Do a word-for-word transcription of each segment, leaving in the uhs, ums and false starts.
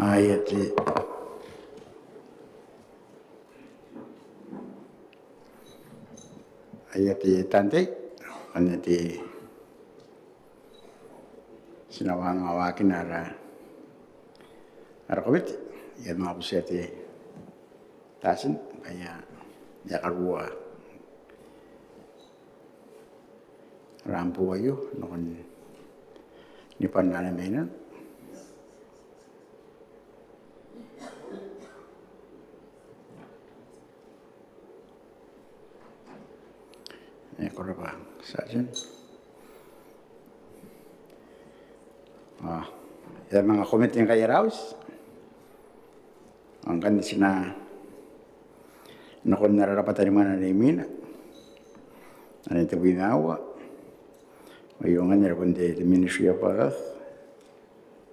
Aia te, aia te tantei, anne te ti na waanga waakin ara, ara komete, ia manga butia te tatin, bwa ia, ia karua. Rambu aio, nakon ni bwanaan mena. E, ko rabwa, Sergeant. A, e a manga komete ngkai ara auti. Ngkanne ti na nakon ara rabwata ni mwane are imwina. Anne tebwi ma aua. Aio ngkanne are bon te, te Ministry of Health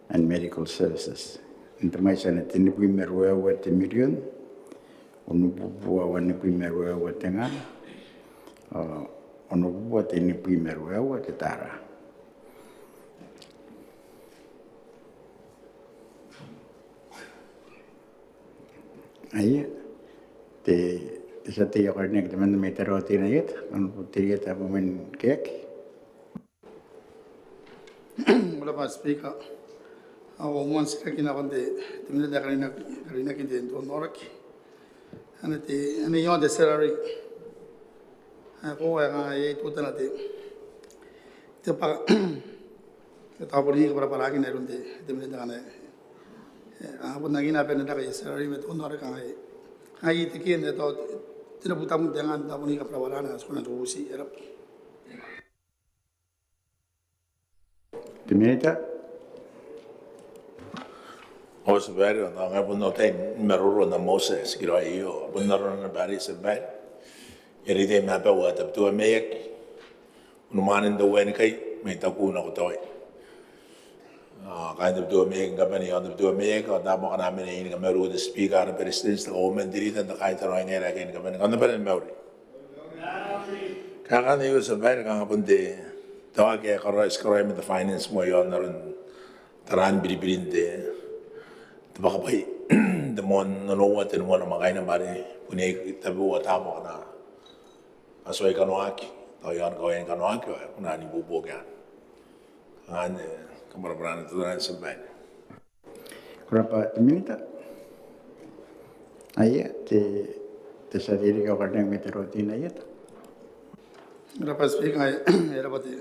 and Medical Services. N te mwaiti anne tenibwi ma ruaiwa te mirion, onobubua wanibwi ma ruaiwa te nga, a, onobubua tenibwi ma ruaiwa te tara. Aia, te, te tia tei ae karineaki temanna mai Tarawa Teinainano, Honourable Terieta Bowman Keaki. Ko rabwa Speaker. Au moan titiraki nakon te, te Minita ae karineaki, karineaki n te, n te onnaoraki. Anne te, anne iaon te salary. Ae ko, ae kanga iai teutana te, te bwaka, e tao bon riki kabwarabwaraki n aron te, te Minita ngkana, e, a bon rangi ni bane n raka aia salary ma te onnaoraki ngkai. Ai te kin e tao te na buta mun te nga, tao bon riki kabwarabwarana, ti kona n tuuti, e rabwa. Te Minita. Ao Tia Babaire, ao ngai bon au tai ni maroro n au moan titiraki aio, bon arona naba are Tia Babaire. E reitaki ma bwa Tabiteuea Maiaki, unimwaanen te Ueanikai, mai Taku nako Tawai. A, kaain Tabiteuea Maiaki ni kabane, ao Tabiteuea Maiaki, ao taabo akana mena, I a kamarurung te Speaker, ara Beretitenti, te Kauoman, te Rita n te Kaitara, ao ngaira kaain kabane, kam na bane ni mauri. Kaekaan aio Tia Babaire, kanga bon te, te waaki ae karaoia, ti karaoia ma te Finance moa iaon aron taraan biribirin te, te bwakabwai, te moan onoua, tenua namwakaina ma are bon iai tabeua taabo akana a tuai kanoaki, tao iaon kawaia ni kanoaki, ao e kona n ibuobuoki anne. Anne, e, kabwarabwarana teutana Tia Babaire. Ko rabwa te Minita. Aia, te, te tia tei ae karineaki mai Tarawa Teinainano. Ko rabwa Speaker, e rabwa te,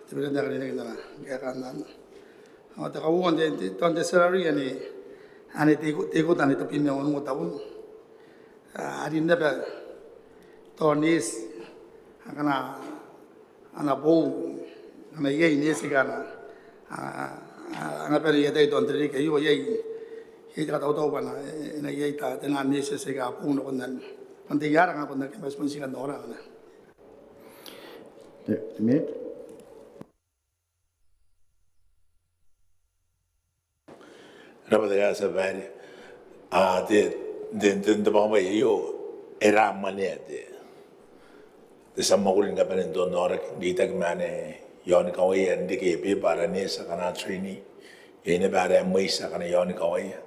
te Minita ae karineaki n ana kaeka. Ao te kauoua n te, te, tao n te salary anne, anne te iko, te iko tane tebwi ma onoua tabun. A, are naba tao neeti akana a na boou, a na iai neeti aika a na, a, a, a na bane n iai tao n te ririki aio, iai, iai te katautau bwa e na, e na iai tao taian neeti aika a boou nakon anne. Bon te iai ara kanga bon aki mwaiti bon ti kan noora anne. Te, te Minita. Rabwa te kaeka Tia Babaire. A, te, te, te, te bwakabwai aio, e rang mwanea te, te tia mwakuri ni kabane n te onnaoraki, n reitaki ma anne iaon kawaia, n reke e beba ara neeti akana trainee, iai naba ara mwaiti akana iaon kawaia.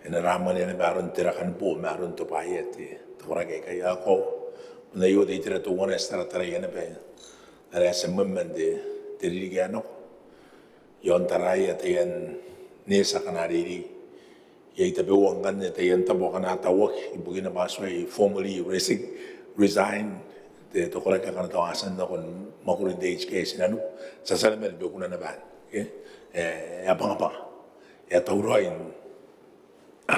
E na rang mwanea naba aron te rakan boo ma aron tobwaia te, te koraki aikai. Ao bon aio te itera teuana ae ti tarataraia naba, are e a tia mwemwe n te, te ririki ae nako. Iaon taraia taian neeti akana reirei. Iai tabeua ngkanne taian tabo akana a tauaki ibukina bwa a tuai formally resi-, resign, te, te koraki akana tao a tia n nako ni mwakuri n te H K S inanon. Ti a tia naba ni beku naba anne. E, e a bangabanga. E a tauraoi n, a,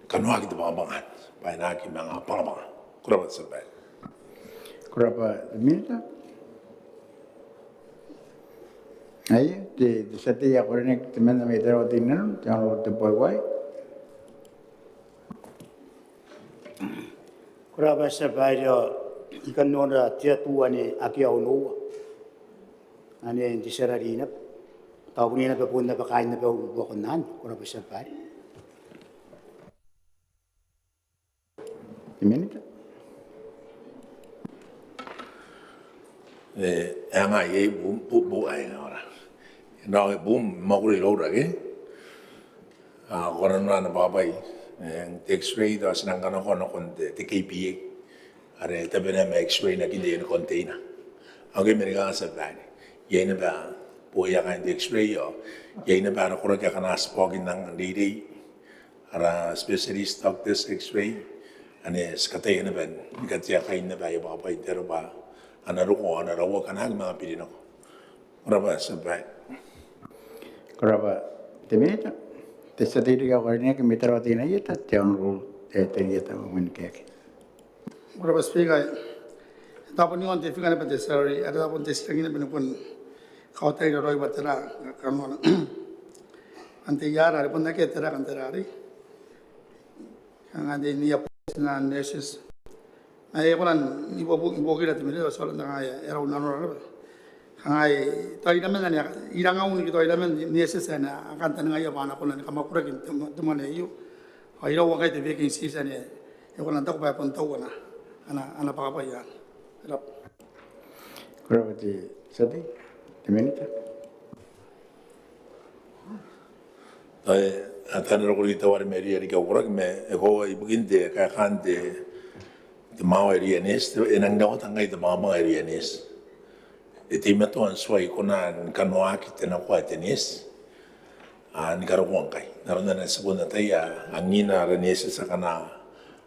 kanoaki te bangabanga. Bwa e na aki manga bangabanga. Ko rabwa Tia Babaire. Ko rabwa te Minita. Aia, te, te tia tei ae karineaki temanna mai Tarawa Teinainano, te Honourable Tebuaiwai. Ko rabwa Tia Babaire, ao I kan nora te atu anne ake a onoua. Anne n te salary naba. Tao bon iai naba, bon naba kaain naba au buakon anne. Ko rabwa Tia Babaire. Te Minita. E, e anga iai buum, bu, bu, ai, ora. Nao e buum, mwakuri iroura ke. A, ko nora ana bwabwai, e, te X-ray tao ti nang kanakoa nakon te, te K P A are tabena ma X-ray n aki n te container. Ao ngke I mena ngkai, tia babaire, iai naba booia kaain te X-ray ao iai naba ara koraki akana ti bwaoki n nang reirei, ara specialist doctors X-ray, ane ti kataia naba ni katea kaain naba aia bwabwai n te aro bwa a na roko ao a na raua kanaaki ma a biri nako. Ko rabwa, tia babaire. Ko rabwa te Minita. Te tia tei riki ae karineaki mai Tarawa Teinainano, te Honourable, e, Tenieta Mwemwenikeaki. Ko rabwa Speaker. E tabu n iaon te figure naba n te salary, are tabu n te titiraki naba ni bon kaotai raoi bwa tera kanoana. Ante iara are bon akea tera kan tera arei. Kanga te nia post n nurses. Ae e kona n ibuobuoki, ibuobuoki ra te Minita, tao ti a rang n anga ae e rau nanora naba. Kanga e tao iraman anne, irangaun ke tao iraman nurses anne a kantaningaia bwa a na kona ni kamwakuraki n te, te mwane aio. Ao iraua ngkai te vacancies anne e kona n taku bwa e bon tau ana, ana, ana bwakabwai anne. Ko rabwa. Ko rabwa te tia tei, te Minita. Tao e a tia n roko riki teuare mairouia riki au koraki ma e koaua ibukin te kaekaan te, te mwawa irouia nurse, e nang rawata ngkai te mwamwanga irouia nurse. E teimatoa n tuai kona ni kanoaki te nakoa ae te nurse, a, ni karokoa ngkai. N aron ae ti bon ataia, angina ara nurses akana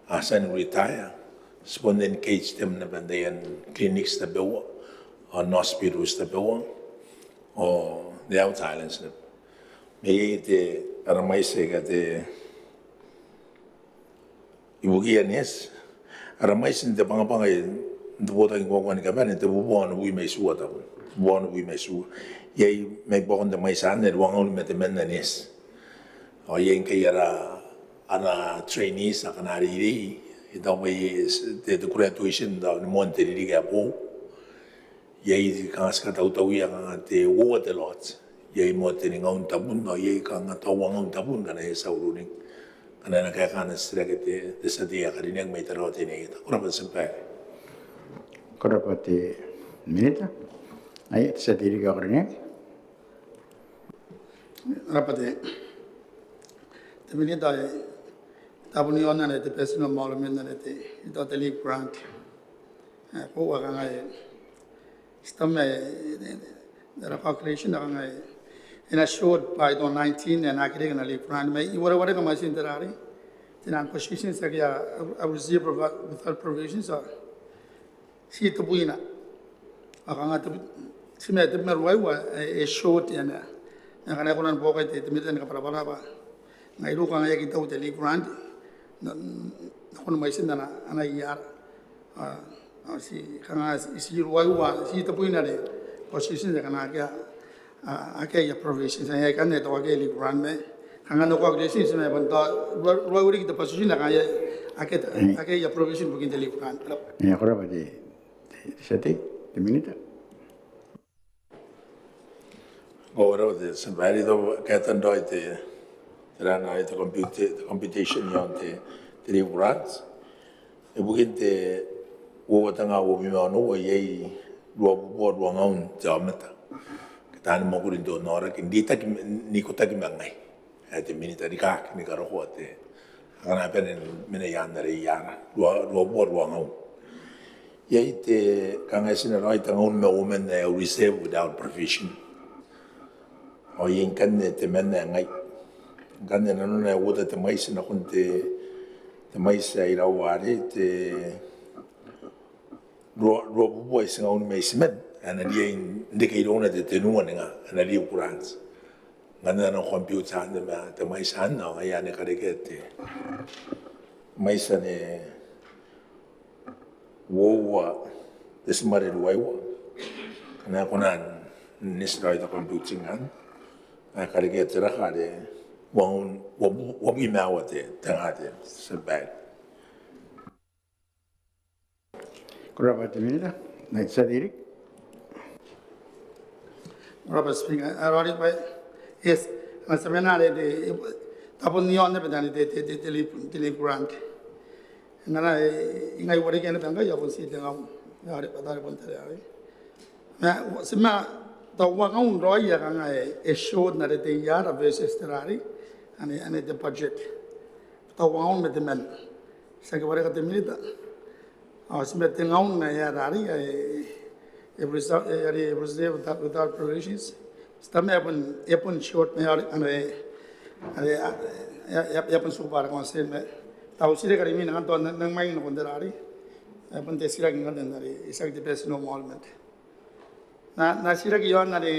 a tia n retire, ti bon engage them naba n taian clinics tabeua ao n hospitals tabeua ao n the outer islands naba. Ma iai te, ara mwaiti aika te, ibukiia nurse, ara mwaiti n te bwangabwanga n te botaki ni kuakua ni kabane, tebubua onobwi ma itiua tabun. Tebubua onobwi ma itiua. Iai mai buakon te mwaiti anne ruangaun ma temanna nurse. Ao iai ngkai ara, ara trainees akana a reirei, e tau mai te, te graduation tao ni moan te ririki ae boou. Iai kanga ti katautauia kanga te uoua te lot. Iai moan te ningaun tabun, ao iai kanga tao uangaun tabun ngkana e a tia ururing. Ngkana e na kaeka ana titiraki te, te tia tei ae karineaki mai Tarawa Teinainano. Ko rabwa, tia babaire. Ko rabwa te Minita. Ae te tia tei riki ae karineaki. Ko rabwa te, te Minita, e tabu n iaon anne te personal emolument anne te, tao te leave grant. E, koaua kanga e, ti tau ma, e, e, ara calculation kanga e, e na short by tao nineteen, e na aki reke ana leave grant. Ma I warewareka mwaitin te rarei, te nang positions ake a, a, a receive provi-, without provisions, a, ti tebwina. Ao kanga tebwi, ti ma, tebwi ma ruaiwa, e, e short anne. Ngkana e kona ni buoka te, te Minita ni kabwarabwara bwa ngaia iroun kanga e aki tau te leave grant, n, n, nakon mwaitin ana, ana iara. A, a, ti, kanga ti, ti ruaiwa, ti tebwina are positions akana akea, a, akea aia provisions, ae ikanne tao akea leave grant ma. Kanga n au calculation ti ma bon tao rua, ruaiwa riki te position akana akea, akea aia provision ibukin te leave grant. Ko rabwa. Ia, ko rabwa te, te, te tia tei, te Minita. Ko rabwa te tia babaire. Tao kaetan raoi te, te rana ae te compute-, te computation iaon te, te leave grant. Ibukin te uoua te nga uabwi ma onoua iai ruabubua ruangaun te aomata ke taani mwakuri n te onaoraki n reitaki, n ikotaki ma ngai ae te Minita, rikaaki ni karokoa te, akana a bane ni mena i aan ara iara, rua, ruabubua ruangaun. Iai te, kanga e tina raoi tengaun ma uoman ae reserve without provision. Ao iai ngkanne temanna ae ngai. Ngkanne nanona ae uota te mwaiti nakon te, te mwaiti ae iraua arei, te rua, ruabubua itingaun ma itiman ae na riai n reke irouna te tenua ninga ae na leave grant. Ngkana a nang compute anne ma te mwaiti anne, ao ngaia anne karekea te mwaiti anne, uoua te itimware ruaiwa. Ngkana e kona n eti raoi te computing anne, ao e karekea te raka are uangaun, uabwi, uabwi ma aua te, te nga te, te tia babaire. Ko rabwa te Minita. Nai, tia tei riki. Ko rabwa Speaker. Ae raoiroi bwa, yes, ana tia mena are te, tabon iaon naba te, te, te, te leave, te leave grant. Ngkana e, ngai warekia naba ngkai a bon tii tengaun. Ae raoiroi bwa tao are bon tera arei. Ma ti ma tao uangaun raoi ae kanga e, e short n are te iara versus tera arei. ane, ane te budget. Tauangaun ma te man. Tiaki wareka te Minita. Ao ti ma tengaun ma e a rari, e, e reserve, e, e reserve without, without provisions. Ti tama e bon, e bon short ma e a, ane, ane, e, e, e bon tiku bwa ara concern ma. Tao titiraki are imwina ngkanne tao n, n, n mai nakon te rari. E bon te titiraki ngkanne are, e tiaki te best normal man. N na, n na titiraki iaon are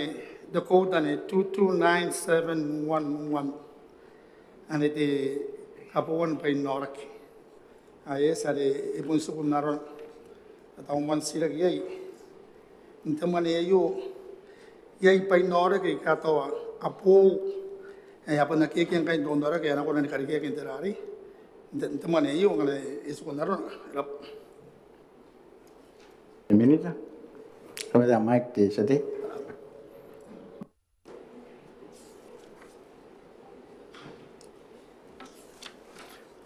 te code are two two nine seven one one. Are te kabooan bwainaoraki. Ae, are e bon tiku n arona. Tao moan titiraki iai. N te mwane aio, iai bwainaoraki aika tao a boou. Ae a bon akea ngkai n te onnaoraki ae a na kona ni karekea n te rari. N te, n te mwane aio, ngkana e tiku n arona. Ko rabwa. Te Minita. Ko rabwa te mic te tia tei.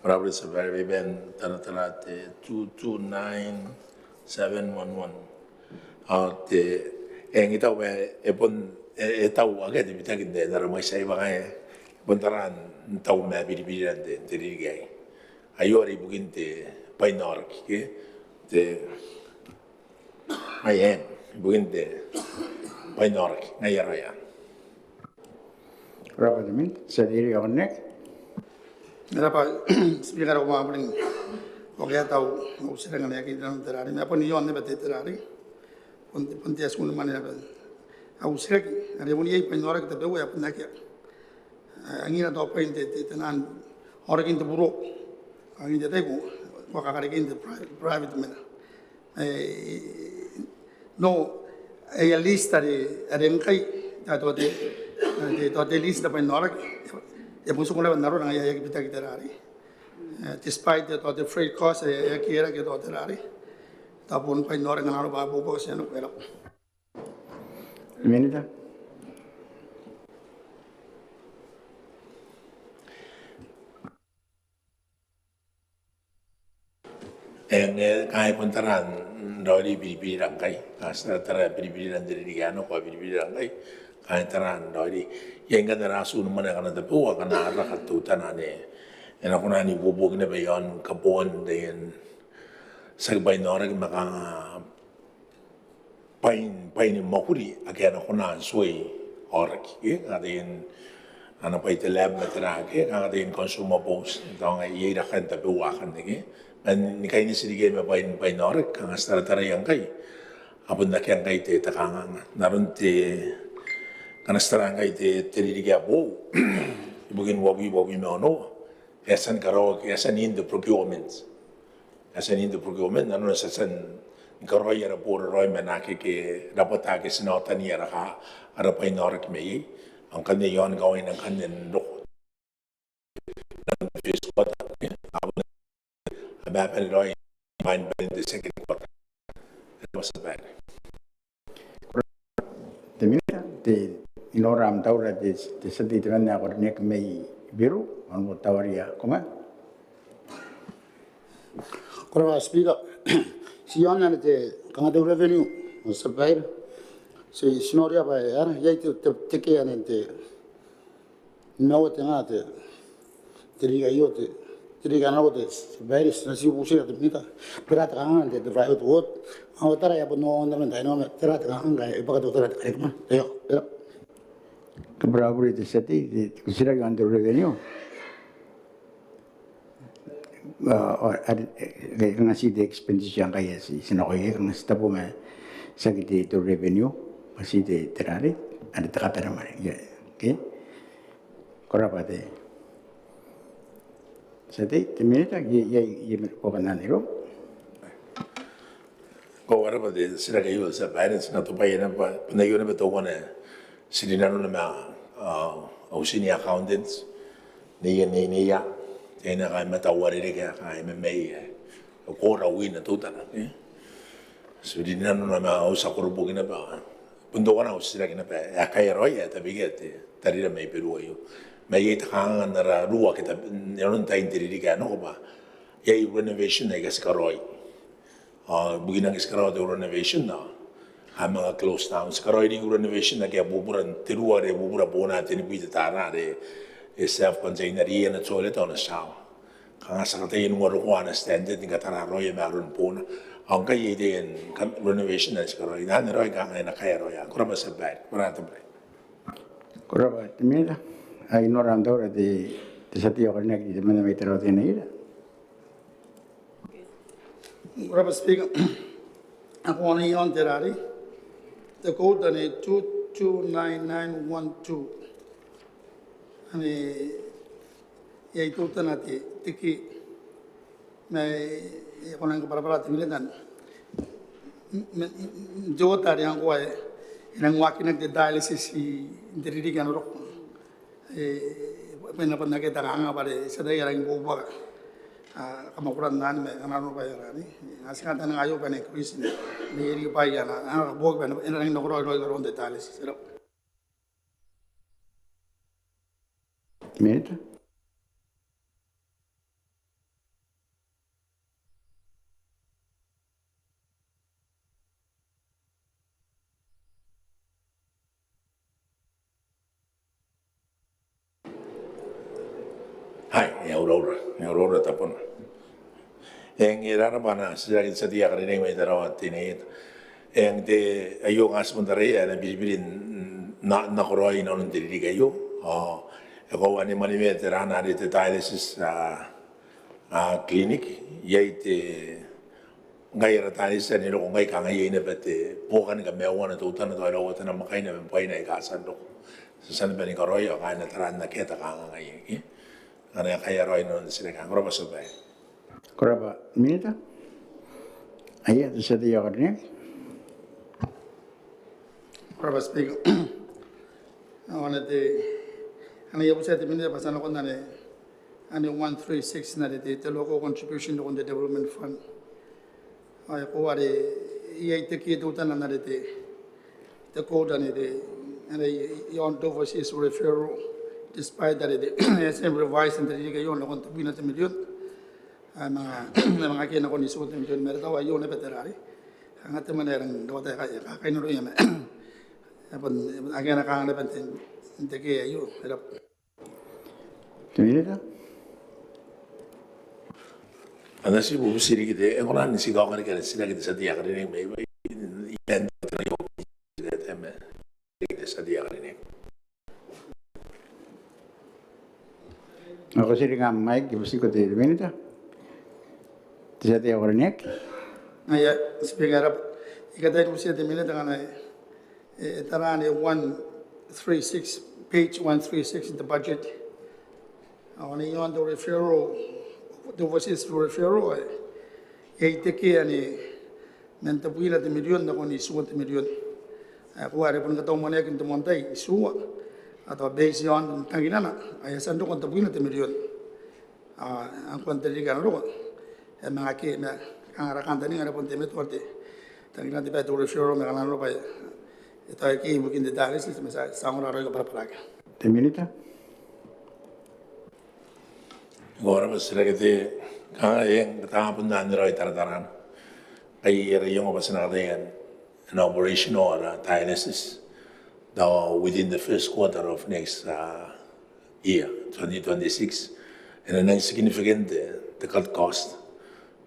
Ko rabwa te tia babaire, bon taratara te two two nine seven one one. Ao te, e, I taku bwa e bon, e, e tau, akea te bitaki n te, n ara mwaiti aei bwa ngaia e bon taraan tau ma biribiri n te, te ririki aei. Aio are ibukin te bwainaoraki, ke? Te, ngaia, ibukin te bwainaoraki, ngaia raoi. Ko rabwa te Minita, tia tei Riaonne. Ko rabwa, Speaker, ao ko a bane n okea tau, au titiraki n aron te rari, ma bon iaon naba te, te rari. Bon te, bon te atiku ni mwane naba. Au titiraki, are bon iai bwainaoraki tabeua ae bon akea. Angiia tao bwain te, te, te naan aorakin te buro. Angiia te tai ko, ko a kakarekei n te pri-, private man. E, no, e a list are, are ngkai, tao te, tao te, tao te list te bwainaoraki. E bon tiku naba n arona ngaia e aki bitaki te rari. E, despite tao te freight cost, e, e aki rake tao te rari. Tao bon bwainaoraki ngkana arona bwa bobo se ano kwera. Minita. E, ngaia e bon taraan raoiroi biribirira ngkai. Kanga ti taratara biribirira n te ririki ae nako, biribirira ngkai. Kanga e taraan raoiroi. Iai ngkanne ara atiku ni mwane akana tabeua, akana a raka teutana ane e na kona n ibuobuoki naba iaon kabooan taian tiaki bwainaoraki ma kanga bwain, bwain mwakuri ake a na kona n tuai aoraki, ke? Kanga taian, ana bwai te lab ma tera, ke? Kanga taian consumables, tao ngaia iai rakan tabeua akanne, ke? Ma ni kaineti riki ma bwain, bwainaoraki, kanga ti tarataraia ngkai. A bon akea ngkai te, te kanganga. N aron te, ngkana ti tara ngkai te, te ririki ae boou. Ibukin uabwi, uabwi ma onoua. E a tia ni karaoaki, e a tia n in the procurement. E a tia n in the procurement, nanona ti a tia ni karaoi ara boraraoi ma naake ke rabwata ake ti na otania ara ka, ara bwainaoraki mai iai. Ao ngkanne iaon kawaina ngkanne n roko. N te first quarter, e, a bon, a babane raoi, imwain banen te second quarter. E rab'a te tia babaire. Te Minita, te, I nora am taura te, te tia tei temanna ae karineaki mai Beru, Honourable Tawaria Konga. Ko rabwa Speaker. Ti iaon anne te kanga te revenue, tia babaire. Ti, ti noria bwa e aera, iai te, te, te ke anne te, n aua te nga te, te ririki aio te, te ririki ae nako te, tia babaire, ti na ti bubutia te Minita. Tera te kanganga n te, te private ward. Ao tara e a bon ongo naba n taai nako ma tera te kanganga ngkai e bwaka teutana te karekemwane. Io, io. Ko rabwa te tia tei, te, te titiraki ae te revenue. A, a, a, e, e, kanga ti te expenditure ngkai ae ti, ti nakoia, kanga ti tabo ma tiaki te, te revenue, ma ti te, te rare, are te kataramwane. Ia, okay. Ko rabwa te tia tei, te Minita, iai, iai, iai, ko kan anne ro. Ko rabwa te titiraki aio, tia babaire, ti na tobwaia naba, bwa aio naba teuana ae ti rinanona ma, a, au senior accountant, neia, neia, neia, te aine ngkai ma tao uarereke ngkai ma mai, e, ko rauina teutana, e. Ti rinanona ma au tia koroboki naba, bon teuana au titiraki naba, e a kaea raoi, e a tabekia te, tarira mai Beru aio. Ma iai te kanganga n ara ruu ake tab-, n aron tain te ririki ae nako bwa iai renovation aika ti karaoi. A, ibukina ngke ti karaoa te renovation, a, a manga close down. Ti karaoi riki renovation ake a bubura, te ruu are bubura bon tenibwi te tara are e self-contained, iai ana toilet ao ana shower. Kanga ti a kataia n uarokoa ana standard ni katararaoia ma aron boona. Ao ngkai iai te renovation ae ti karaoia, anne raoi kanga e na kaea raoi. Ko rabwa Tia Babaire. Ko rabwa te Minita. Ai nora antaura te tia tei ae karineaki temanna mai Tarawa Teinainano. Ko rabwa Speaker. Ao ko na iai te rari, te code anne two two nine nine one two. Anne iai teutana te, te key ma e kona ni kabwarabwara te Minita n te ota are ngkoa e nang waakinaki te dialysis n te ririki ae na roko. E bwai ae na bon akea te kanganga bwa are ti ataia ae rangi ni buakaka kamwakuran anne ma e kanga nanona bwa e rangi n anga ti kataia n aio bwa e na increase n te ririki bwa e na kanga kaboaki bwa e na rangi n nakoraoi raoi karokoan te dialysis. Minita. Ai e a uraura, e a uraura tabona. Eng, e rarabwa ana titiraki te tia tei ae karineaki mai Tarawa Teinainano. Eng, te aio kanga ti bon taraia ae e na biribiri n nakoraoi inanon te ririki aio. Ao e koaua anne mwaneweia te rana are te dialysis clinic. Iai te, ngkai ara dialysis anne e roko ngkai kanga iai naba te buoka ni kamaiuana teutana tao iraua te namwakaina ma bwaina aika a tia n roko. Ti a tia naba ni karaoia ao kanga e na tara n akea te kanganga iai. Anne e kaea raoi inanon te titiraki. Ko rabwa Tia Babaire. Ko rabwa Minita. Aia te tia tei ae karineaki. Ko rabwa Speaker. Ao anne te, anne I a butia te Minita bwa ti a nakon anne, anne one three six n are te, te local contribution nakon te development fund. Ao e koaua are iai te key teutana n are te, te code anne te, anne iaon te overseas referral, despite are te, e a tia n revise n te ririki aio nakon tebwina te mirion. Ae manga, ae manga akea nakon itiua te mirion ma e reke tao aio naba te rari. Kanga te mwane ae rangi n rawata e kakainnanoia ma e bon, e bon akea naba kanga naba n te, n te key aio. E rabwa. Te Minita. Ana ti bubuti riki te, e kona n ti kaoka riki ana titiraki te tia tei ae karineaki mai, mai, i, i, te tia tei ae karineaki. Ao ko tiringa am mic, I butiko te Minita. Te tia tei ae karineaki. Aia, Speaker, I kataia ni butia te Minita ngkana e, e tara anne one three six, page one three six in the budget. Ao anne iaon te referral, te overseas referral, e, iai te key anne man tebwina te mirion nakon itiua te mirion. Ae koaua are boni katau mwaneakin te moan tai itiua. Ao tao based iaon tangirana ae e a tia n roko n tebwina te mirion. Ao ngkoa n te ririki ae na roko e a manga akea ma kanga ara kantaninga are bon te metua te tangirana te bwai ae te referral ma kanga nanona bwa e tao e key ibukin te dialysis ma ti a, ti a ongora raoi kabwarabwaraki. Te Minita. Ko rabwa te tia tei, kanga e, kanga bon anne raoi taratarana. Ai e a iango bwa ti na kataia n operational ara dialysis tao within the first quarter of next, uh, year, twenty twenty-six. E na nang significant te, te cut cost.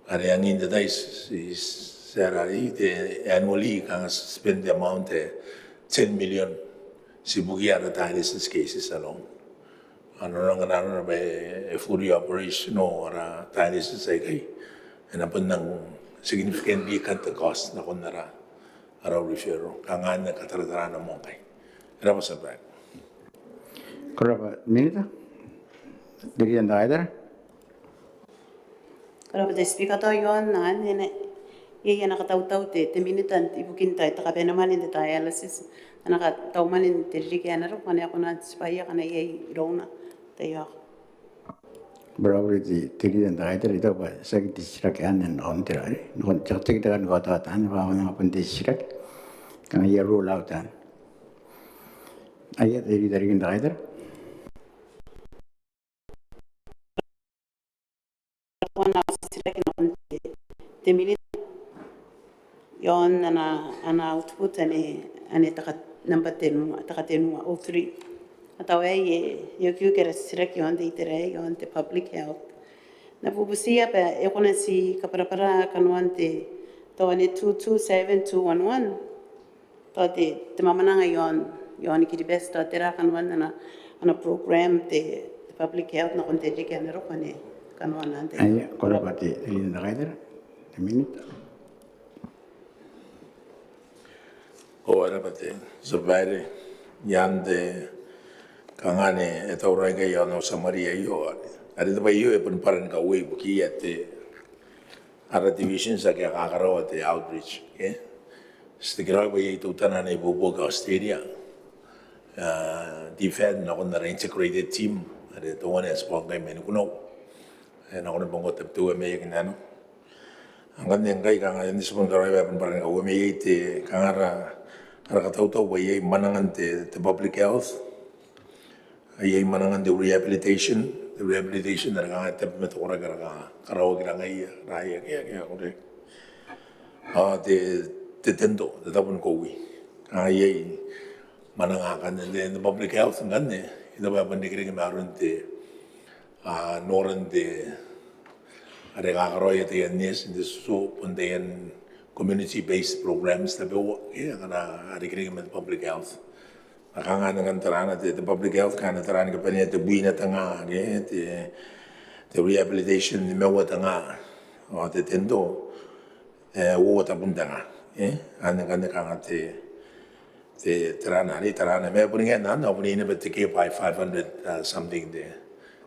Are angin te tai ti, ti, ti a rarei te annually kanga ti spend te amount ae ten million ti ibukia ara dialysis cases alone. Ao nanona ngkana nanona bwa e fully operational ara dialysis aikai, e na bon nang significantly cut te cost nakon ara, ara referral. Kanga anne kataratarana moa ngkai. E rabwa Tia Babaire. Ko rabwa Minita. Te Leader n te Kaitara. Ko rabwa te Speaker, tao iaon anne, iai ana katautau te, te Minita ibukin te, te kabanemwane n te dialysis. Ana kataumwane n te ririki ae na roko, ngkana e kona n tibwaia ngkana iai irouna. Taiaoka. Ko rabwa te, te Leader n te Kaitara, I taku bwa tiaki te titiraki anne nakon te rari. Nakon te, tiaki te kan kaotaota anne bwa a manga bon te titiraki. Kanga iai rule out anne. Aia te Leader n te Kaitara. Ko na titiraki nakon te, te Minita iaon ana, ana output anne, anne te ka, namba tenua, te katenua, oh three. Tao ae e, e okioki ara titiraki iaon te itera iaon te public health. N na bubutiia bwa e kona n ti kabwarabwara kanoan te, tao anne two two seven two one one. Tao te, te mwamwananga iaon, iaon Kiribati, tao tera kanoan ana, ana program te, te public health nakon te ririki ae na roko anne kanoan anne. Aia, ko rabwa te, te Minita. Ko rabwa te, Tia Babaire, i aan te kanganga ae e tauraoi ngkai i aon au summary aio. Are te bwai aio e bon bwara ni kauoua ibukiia te ara divisions ake a kakaraoa te outreach, okay? Ti tekeraoi bwa iai teutana ana ibuobuoki Australia, ah, DFAT nakon ara integrated team, are teuana ae ti bwa ngkai mai Nikunau, e nakon bwa ngkoa te bwai ae maiaki nano. Ngkanne ngkai kanga e na ti bon karaoia bwa e bon bwara ni kauoua ma iai te kanga ara, ara katautau bwa iai mwanangan te, te public health, iai mwanangan te rehabilitation, te rehabilitation are kanga e tabe ma te koraki are kanga karaoaki ngaia, raia, ke, ke, ke, ao te, te tendo, te tabo ni koaua. Kanga iai mwananga akanne, te, te public health ngkanne, e tabe bwa e bon irekereke ma aron te, ah, noran te, are kakaraoia taian nurse n te tutu, bon taian community based programs tabeua, e, kanga a irekereke ma te public health. Ao kanga anne ngkanne taraana te, te public health, kanga taraana kabanea tebwina te nga, ke, te, te rehabilitation nimaua te nga, ao te tendo, e, uoua tabun te nga, e, anne ngkanne kanga te, te, taraana, are taraana, ma e bon ngae n anne, ao bon iai naba te ke bwa five hundred, uh, something te,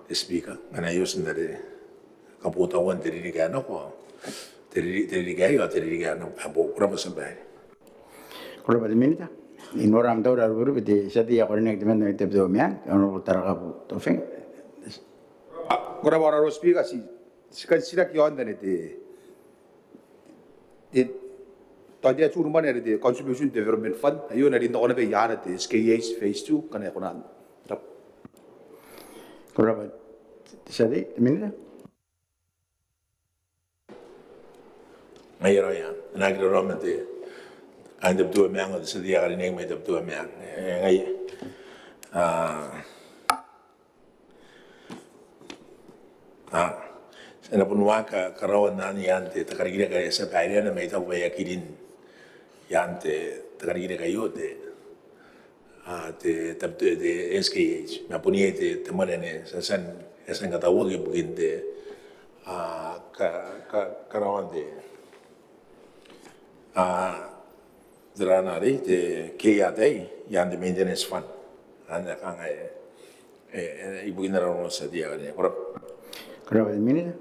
te Speaker, ngkana e oti n are kabotauan te ririki ae nako, te riri-, te ririki aio, te ririki ae nako, a bo, ko rabwa Tia Babaire. Ko rabwa te Minita. I nora am taura ruberube te tia tei ae karineaki temanna mai Tabiteuea Meang, Honourable Tarakabu Taufenga. Ko rabwa Honourable Speaker, ti, ti kan titiraki iaon anne te, te, tao te atu mwane are te Contribution Development Fund, aio e na rin nako naba i aana te SKH phase two, ngkana e kona. Ko rabwa. Ko rabwa te tia tei, te Minita. Ngaia raoi, e na aki raraoma te, kaain Tabiteuea Meang ao te tia tei ae karineaki mai Tabiteuea Meang. E, ngaia, a, a, e na bon waaki karaoan anne i aan te, te karikirake are e a tia baireana ma I taku bwa e aki rin i aan te, te karikirake aio te, a, te, te, te, te SKH. Ma bon iai te, te mwane anne, ti a tia n, ti a tia ni katauaki ibukin te, a, ka, ka, karaoan te, a, taraana arei, te K R D, i aan te maintenance fund. Anne kanga e, e, e, ibukin ara rongorongo tia tei ae karineaki. Ko rabwa. Ko rabwa te Minita.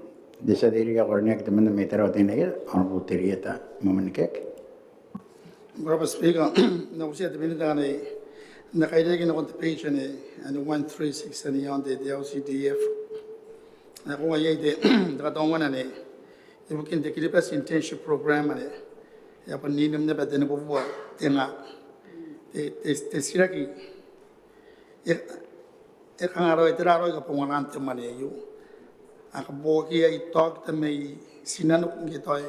Te tia tei ae karineaki temanna mai Tarawa Teinainano, Honourable Terieta Momonikeke. Ko rabwa Speaker, I na butiia te Minita ngkana e na kairaki nakon te page anne, anne one three six anne iaon te, te LCDF. Ao ngkai iai te, te katautau anne ibukin te Kiribati Internship Program anne, e a bon rin naba tenibubua te nga. Te, te, te titiraki, e, e kanga raoi, tera raoi kabonganaan te mwane aio? A kabuokia i taokita mai tinaniku ngke tao e,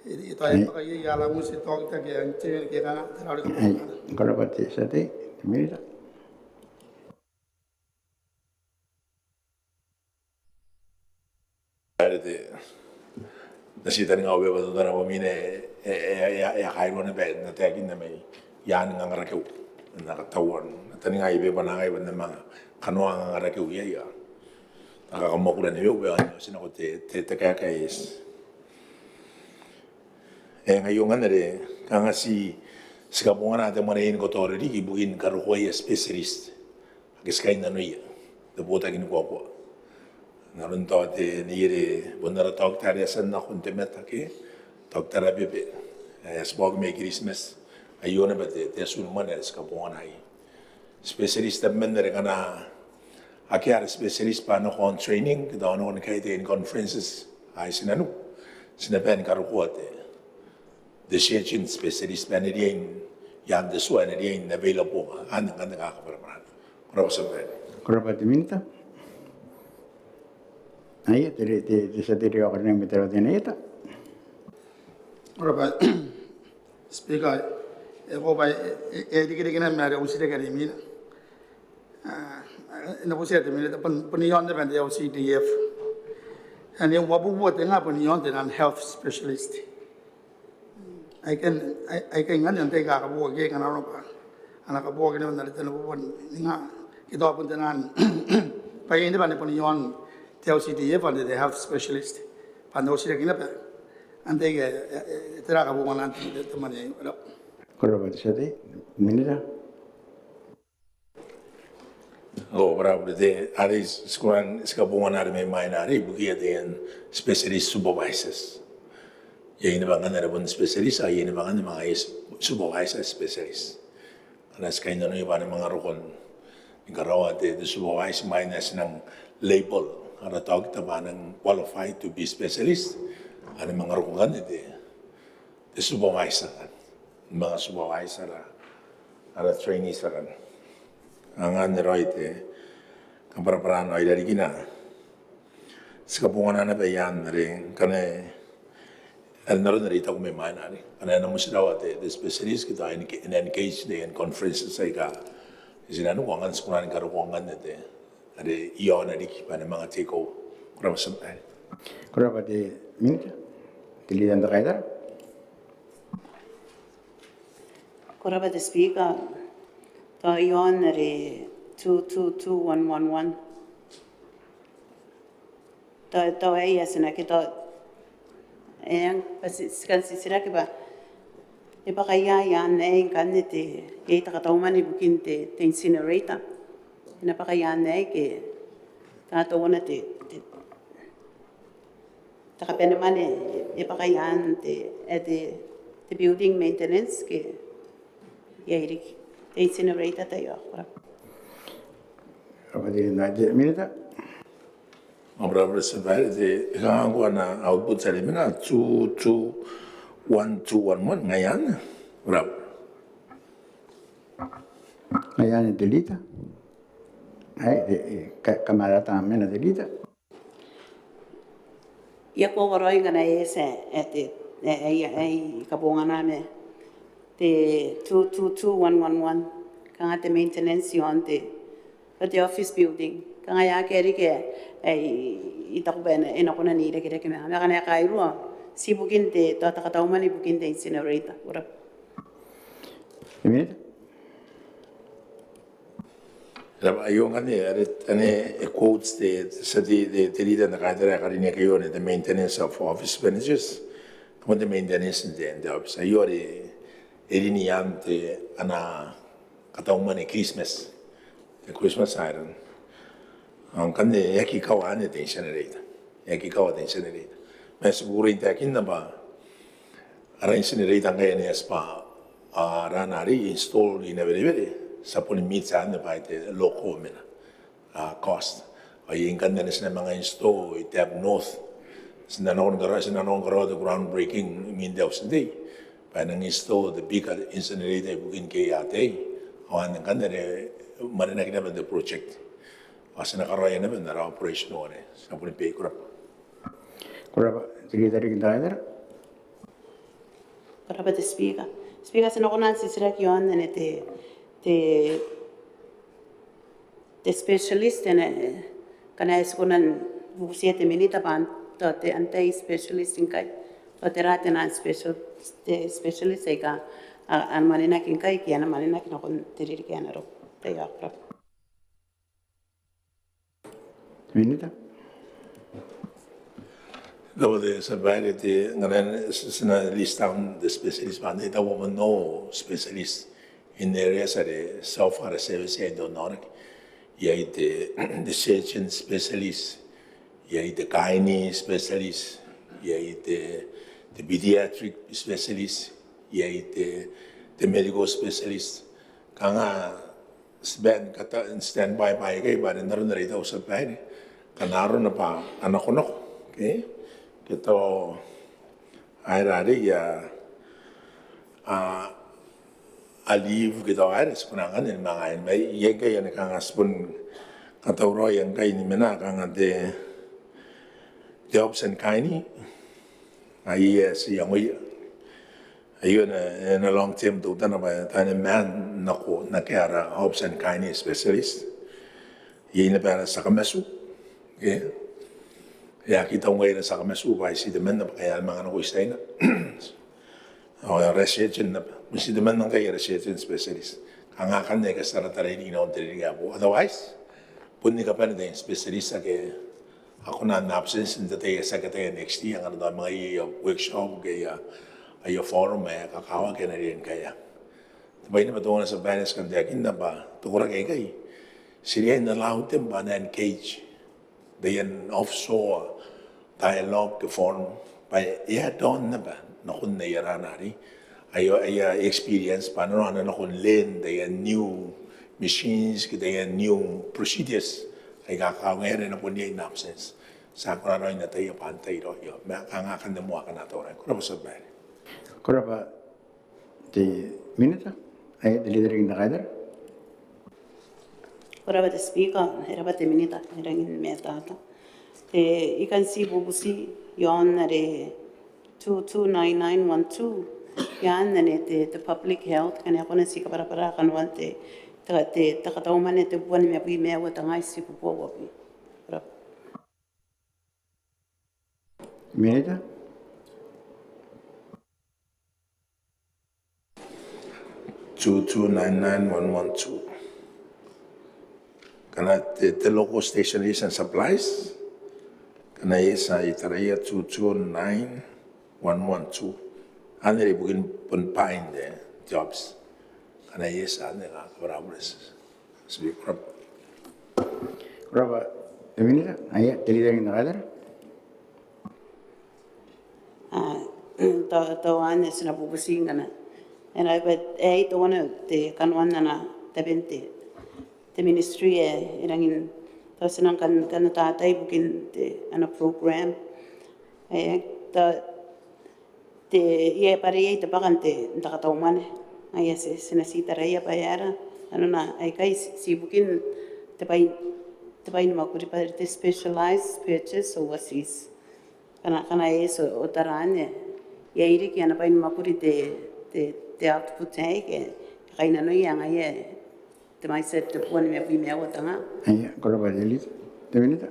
e, tao e, ai, bwaka iai allowance i taokita ke a, ke kanga, tera raoi, ai, kabonganaan? Ko rabwa te tia tei, te Minita. Are te, N na ti taninga au beba teutana bwa mwiina e, e, e, e, e a kairua naba ae N na taekinna mai i aan ngangarakeu. N na kataua n taninga i beba ngai bwa N na manga kanoa ngangarakeu iai. Ao a kakamwakura naba au beba n otinako te, te, te kaeka ae eti. E, ngaia ngkanne are kanga ti, ti kabongana te mwane aei ni katauraoi riki ibukin karokoaia specialist ake ti kainnanoia n te botaki ni kuakua. N aron tao te, neierei, bon ara taokita are a tia n nako n te mata ke taokita ara bebe, e, a tibwa oki mai Kiritimati. Aio naba te, te atu ni mwane are ti kabongana iai. Specialist tabeman are ngkana akea ara specialist bwa a nako on training ke tao a nako ni kaete ni conferences i tinaniku, ti na bae ni karokoa te, te surgeon specialist bwa e na riai n, i aan te tua e na riai n available. Anne ngkanne kabwarabwarana. Ko rabwa Tia Babaire. Ko rabwa te Minita. Aia, te, te, te tia tei ae karineaki mai Tarawa Teinainano. Ko rabwa Speaker, e koaua bwa e, e, e irekereke naba ma are au titiraki are imwina. A, E na butia te Minita, bon, bon iaon naba te L C D F. Anne e uabubua te nga bon iaon te nang health specialist. Aikai, ai, aikai ngkanne antai aika kabuoka ke kanga arona bwa a na kabuoka naba n are tenibubua n nga ke tao bon te nang bwa iai naba anne bon iaon te L C D F anne te health specialist. Bwa n au titiraki naba antai ae, e, e, tera kabonganaana te, te mwane aio. Ko rabwa. Ko rabwa te tia tei. Minita. Ao bwa are te, are ti, ti kabongana are mai mwaina are ibukia te specialist supervisors. Iai naba ngkanne are bon specialist, ao iai naba ngkanne manga supervisor specialist. Ngkana ti kainnanoia bwa a na manga roko ni karaoa te, te supervise mwaina ti nang label ara taokita bwa a nang qualified to be specialist, a na manga roko ngkanne te, te supervisor, manga supervisor ara, ara trainees akanne. Angan e raoi te kabwarabwara ao irarikina ti kabongana naba ian are ngkana e, are n aron are I taku mai mwaina are ngkana e na motirawa te, te specialist ke tao e na engage n aia conferences aika ti na nako, angan ti kona ni karokoa ngkanne te are iaona riki bwa a na manga take over. Ko rabwa te tia babaire. Ko rabwa te Minita. Te Leader n te Kaitara. Ko rabwa te Speaker. Tao iaon are two two two one one one. Tao, tao aei ae ti na ke tao, eng, bwa ti, ti kan titiraki bwa e bwakaia ian aei ngkanne te, iai te katau mwane ibukin te, te incinerator. E na bwakaia ian aei ke tao teuana te, te, te kabanemwane e bwakaia ian te, e te, te building maintenance ke iai riki te incinerator teuaei. Ko rabwa. Ko rabwa te Minita. Ko rabwa te tia babaire, te, e kanga ngkoa ana output are e mena two two one two one one ngaia anne. Ko rabwa. Ngaia anne te Leader. Ai, e, e, ka, kamarata mena te Leader. I a kua karaoi ngkana e eti, e, te, e, e, e, e kabongana ma te two two two one one one. Kanga te maintenance iaon te, te office building. Kanga e aki riki, e, I, I taku bwa e na, e na kona n irekereke ma, ma ngkana e kairua, ti ibukin te, tao te katau mwane ibukin te incinerator. Ko rabwa. Te Minita. Ko rabwa. Aio ngkanne are, anne e quotes te, te, te, te Leader n te Kaitara ae karineaki aio anne, the maintenance of office premises. Kam, the maintenance n te, n te office. Aio are e rin ian te, ana katau mwane Christmas. Te Christmas island. Ao ngkanne e aki kawa anne te incinerator. E aki kawa te incinerator. Ma ti kukurei n taekinna bwa ara incinerator ngkai anne e a tibwa, a, ara na reinstall i Nawerewere, ti a boni meet anne bwa te local mena, a, cost. Ao iai ngkanne anne ti na manga install i Dab North. Ti na nako ni karaoa, ti na nako ni karaoa te groundbreaking imwin te Auti n Tei bwa e nang install te bigger incinerator ibukin K R T. Ao anne ngkanne are mwaneaki naba n te project. Ao ti na karaoia naba n ara operational anne. Ti na boni bei. Ko rabwa. Ko rabwa. Te Leader n te Kaitara. Ko rabwa te Speaker. Speaker, ti na kona n titiraki iaon anne te, te, te specialist anne, ngkana e ti kona n bubutia te Minita bwa tao te antai specialist ngkai, tao tera te nang special, te specialist aika a, a mwaneaki ngkai ke a na mwaneaki nakon te ririki ae na roko. Teuaei. Ko rabwa. Minita. Ko rabwa te tia babaire, te, ngkana ti na list down the specialist bwa antai, tao bon au specialist in areas are ti a offer ara service iai n te onnaoraki. Iai te, te surgeon specialist, iai te gynae specialist, iai te, te pediatric specialist, iai te, te medical specialist. Kanga ti bane ni kata, standby bwa aikai bwa are n aron are I taku tia babaire, ngkana arona bwa a nakonako, okay? Ke tao aera are a, a, a leave ke tao aera, ti kona ngkanne ni manga aei. Ma iai ngkai anne kanga ti bon katauraoia ngkai ni mena, kanga te, te obs and gynae. Aio ti iangoia. Aio e na, e na long term teutana bwa tao e na maan nako, n akea ara obs and gynae specialist. Iai naba ara tia kamatu, e aki tau ngkai ara tia kamatu bwa ti temanna bwa kanga a manga nako i Tiaina. Ao ara surgeon naba, ti temanna ngkai ara surgeon specialist. Kanga akanne aika ti taratara iai n te ririki ae boou. Otherwise bon ni kabane taian specialist ake a kona n absence n te tai ae ti a kataia next year, ngkana tao a manga iai aia workshop ke aia, aia forum ae kakawaki ana riai ni kaea. Te bwai naba teuana, Tia Babaire, ti kan taekinna bwa te koraki aikai ti riai n allow them bwa a na engage n taian offshore dialogue ke forum bwa e add on naba nakon aia ranari, aia, aia experience bwa a na nako n learn taian new machines ke taian new procedures aika a kaungaia are a na bon iai n absence. Ti a kona raoi n ataia bwa antai raoi, ma kanga akanne moa akana a tauraoi. Ko rabwa, Tia Babaire. Ko rabwa te Minita, ae te Leader n te Kaitara. Ko rabwa te Speaker, e rabwa te Minita, e rangi ni matata. E, I kan ti bubuti iaon are two two nine nine one two, iaan ane te, te public health, kanga e kona n ti kabwarabwara kanoan te, te, te, te katau mwane tebubua nimabwi ma aua te nga itibubua uabwi. Ko rabwa. Minita. Two two nine nine one one two. Kanga te, te local stationeries and supplies. Kanga e tia n taraia two two nine one one two. Anne are ibukin bon bwain te, te office. Kanga e tia anne, kabwarabwara. Ko rabwa. Ko rabwa te Minita, ae te Leader n te Kaitara. A, tao, tao anne ti na bubuti ngkana e na, e, e, tao anne te kanoan ana taben te, te ministry ae e rangi n, tao ti nang kan, kan taetae ibukin te, ana program. E, tao te, iai bwa are iai te bwaka n te, n te katau mwane. Ae ti, ti na ti taraia bwa e aera nanona aikai, ti, ti ibukin te bwai, te bwai ni mwakuri bwa te specialized purchase overseas. Kanga, kanga e eti otara anne, iai riki ana bwai ni mwakuri te, te, te output aei ke, ke kainnanoia ngaia te mwaiti ae tebubua nimabwi ma aua te nga. Aia, ko rabwa te Leader. Te Minita.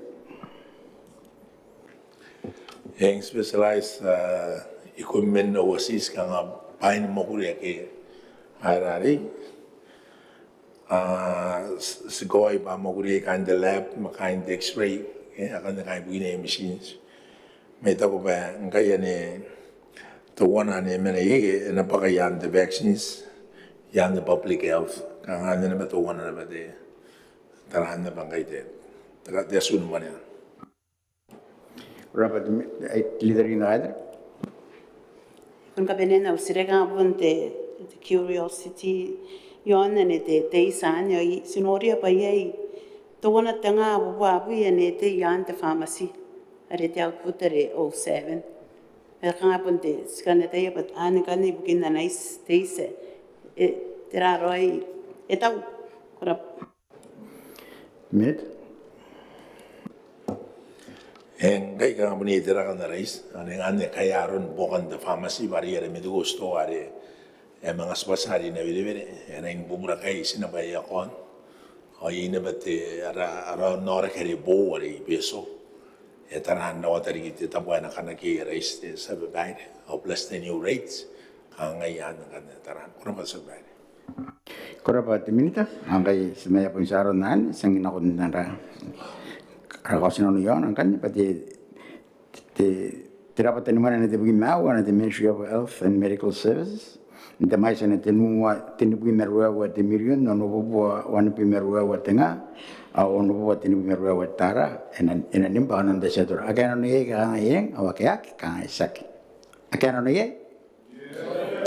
Eng, specialized, a, equipment overseas, kanga bwai ni mwakuri ake a rarei, a, ti, ti kaoi bwa mwakuri kaain te lab ma kaain te X-ray, e, akanne kaain bwina aia machines. Ma I taku bwa ngkai anne teuana anne e mena iai, e na bwaka iaan te vaccines, iaan te public health, kanga anne naba teuana naba te, taraan naba ngkai te, te, te atun mwane. Ko rabwa te Mi-, ae te Leader n te Kaitara. Bon kabanean au titiraki, kanga bon te, te curiosity iaon anne te, te iti anne, ao ti noria bwa iai teuana te nga uabubua abwi anne te iaan te pharmacy are te output are oh seven. E kanga bon te, ti kan ataia bwa anne kanga ibukin ana iti te iti, e, tera raoi, e tau. Ko rabwa. Minita. Eng, ngkai kanga bon iai te raka n ara iti, anne, anne kaea aron buokan te pharmacy bwa are ara medical store are e a manga tibwa tia are i Nawerewere, e a rangi ni bubura ngkai, ti na bwa e a kaon. Ao iai naba te, ara, ara aoraki are boou are i Betio. E taraan rawata riki te tabo ae e na kanakoa ara iti, te Tia Babaire, ao plus the new rates. Kanga iai anne kanga taraan. Ko rabwa Tia Babaire. Ko rabwa te Minita, ao ngkai ti na bon tia aron anne, ti a nako n ara, ara kaotinano iaona ngkanne bwa te, te, te rabwata ni mwane ae tebwi ma aua, ae te Ministry of Health and Medical Services, n te mwaiti ae tenibwi ma ruaiwa te mirion, onobubua wanibwi ma ruaiwa te nga, ao onobubua tenibwi ma ruaiwa te tara, e na, e na nim bwa kanoan te tia toro. Ake a nano iai, kanga eng, ao ake a aki, kanga tiaki. Ake a nano iai?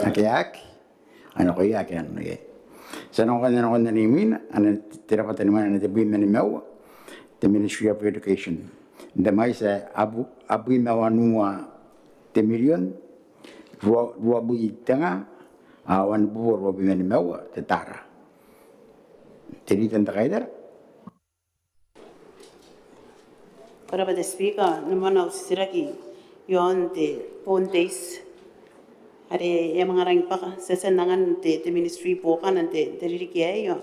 Ake a aki? A nakoia ake a nano iai. Ti a nako ngkanne nakon ana imwina, ana te rabwata ni mwane ae tebwi ma nimaua, te Ministry of Education. N te mwaiti ae abwi, abwi ma wanua te mirion, rua, ruabwi te nga, ao wanibubua ruabwi ma nimaua te tara. Te Leader n te Kaitara. Ko rabwa te Speaker, ni moan au titiraki iaon te, bon te iti are e a manga rangi ni bwaka, ti a tia n angan te, te ministry buokana n te, te ririki aei, ao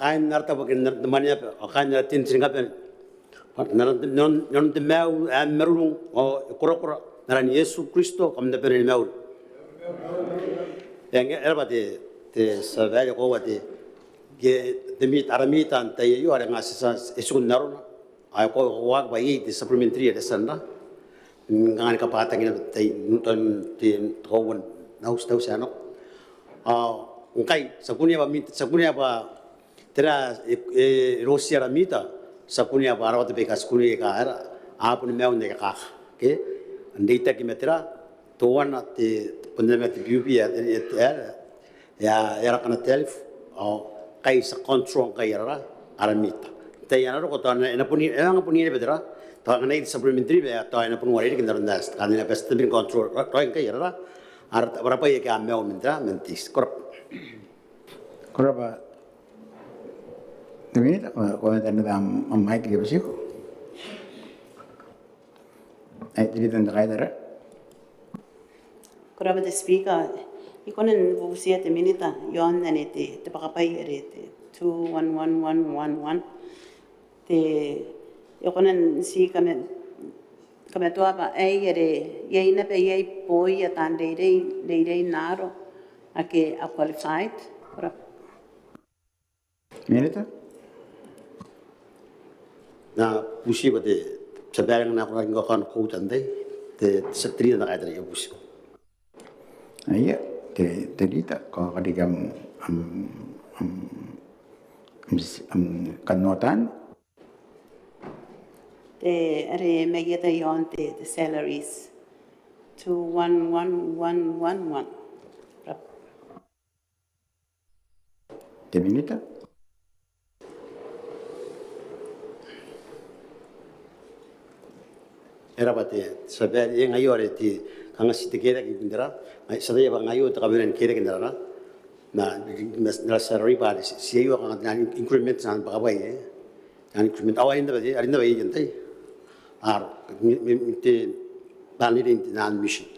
kaain ara tabo ke n ara, n ara mwaneaba, ao kaain ara tintiringabane. N aran, n aran, n aran te maiu ae marurung ao e korakora, n aran Iesu Kristo, kam na bane ni mauri. Eng, e raba te, te tia babaire, e koaua te, ke te mit-, ara mita n te tai aio are nga ti a, e tiku n arona. Ao e koaua, e koaua bwa iai te supplementary are ti a nora. Ngkana ni kabwataki naba te tai, n te, te kauoua n auti, te auti ae nako. Ao ngkai, ti a kunea bwa mit-, ti a kunea bwa tera, e, e, e rotia ara mita, ti a kunea bwa a rawa te baika ti kunea aika era, a boni maiu n aika kaka. Ke? N reitaki ma tera, teuana te, bon ana maiu te PUB, e, e, e, e, e a, e a raka ana tariff, ao ngkai ti a control ngkai ara, ara mita. N te tai ae na roko tao e na, e na bon, e na anga bon iai naba tera, tao anganai te supplementary, ma tao e na bon uarereke n aron ae ti, kanga e na bati te bin control, ra-, raoi ngkai ara, ara, ara bwai aika a maiu man tera, man te iti. Ko rabwa. Ko rabwa. Te minita, ko, ko na taneta am, am mic, I butiiko. Ai, te Leader n te Kaitara. Ko rabwa te Speaker. I kona ni bubutia te minita iaon anne te, te bwakabwai are te two one one one one one. Te, e kona n ti kame-, kamatoa bwa aei are iai naba, iai booia taan reirei, reirei n aaro ake a qualified. Ko rabwa. Minita? N na bubuti bwa te tia babaire ngkana e kona ni kaoka ana quota n tai, te, te Leader n te Kaitara, I a bubuti. Aia, te, te Leader, ko a kaoka riki am, am, am, am, am kanoan. Te, are mai ieta iaon te, te salaries. Two one one one one one. Te minita? E raba te tia babaire, e ngaia are ti kanga ti te kerake n tera, ti ataia bwa ngaia te kabanea ni kerake n tera, n ara, n ara salary bwa ti, ti aio kanga te increment, n ana bwakabwai, e. N ana increment, ao are n tera, are n tera, are n tera. Aro, mi, mi, mi te, bwa n te, n ana mission.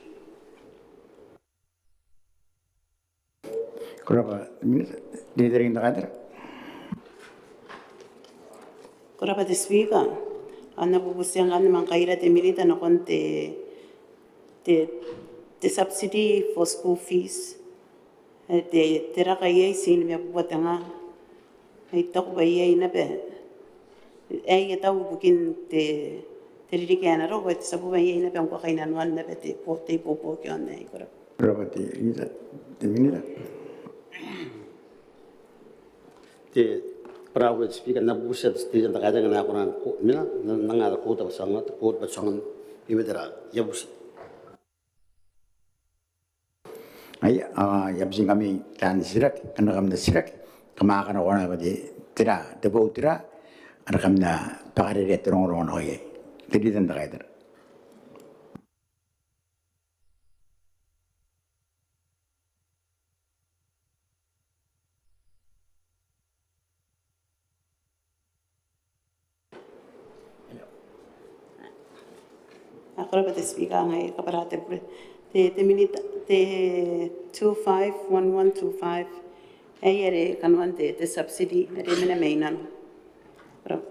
Ko rabwa, minita, te Leader n te Kaitara. Ko rabwa te Speaker. Ao N na bubutia ngkanne ma ngkai ara te minita nakon te, te, te subsidy for school fees. E, te, te raka iai tebwi ma uoua te nga. Ai taku bwa iai naba, ae e tau ibukin te, te ririki ae na roko, e taku bwa iai naba ngkoa kainnanoan naba te, bo-, te ibuobuoki iaon aei. Ko rabwa. Ko rabwa te, te minita. Te, ko rabwa te Speaker, N na bubutia te, te, te Leader n te Kaitara ngkana e kona ni ko-, mena, n, n anga ara quota bwa ti aonga, quota bwa ti aonga n, iai bwa tera, I a bubuti. Aia, a, I a butiingkami taan titiraki, ngkana kam na titiraki, kam a kanakoa naba te, tera, te bwai tera are kam na bakarerea te rongorongo nako iai. Te Leader n te Kaitara. Ko rabwa te Speaker, ngai kabwara te bure. Te, te minita, te two five one one two five. Aei are kanoan te, te subsidy are mena mai nano. Ko rabwa.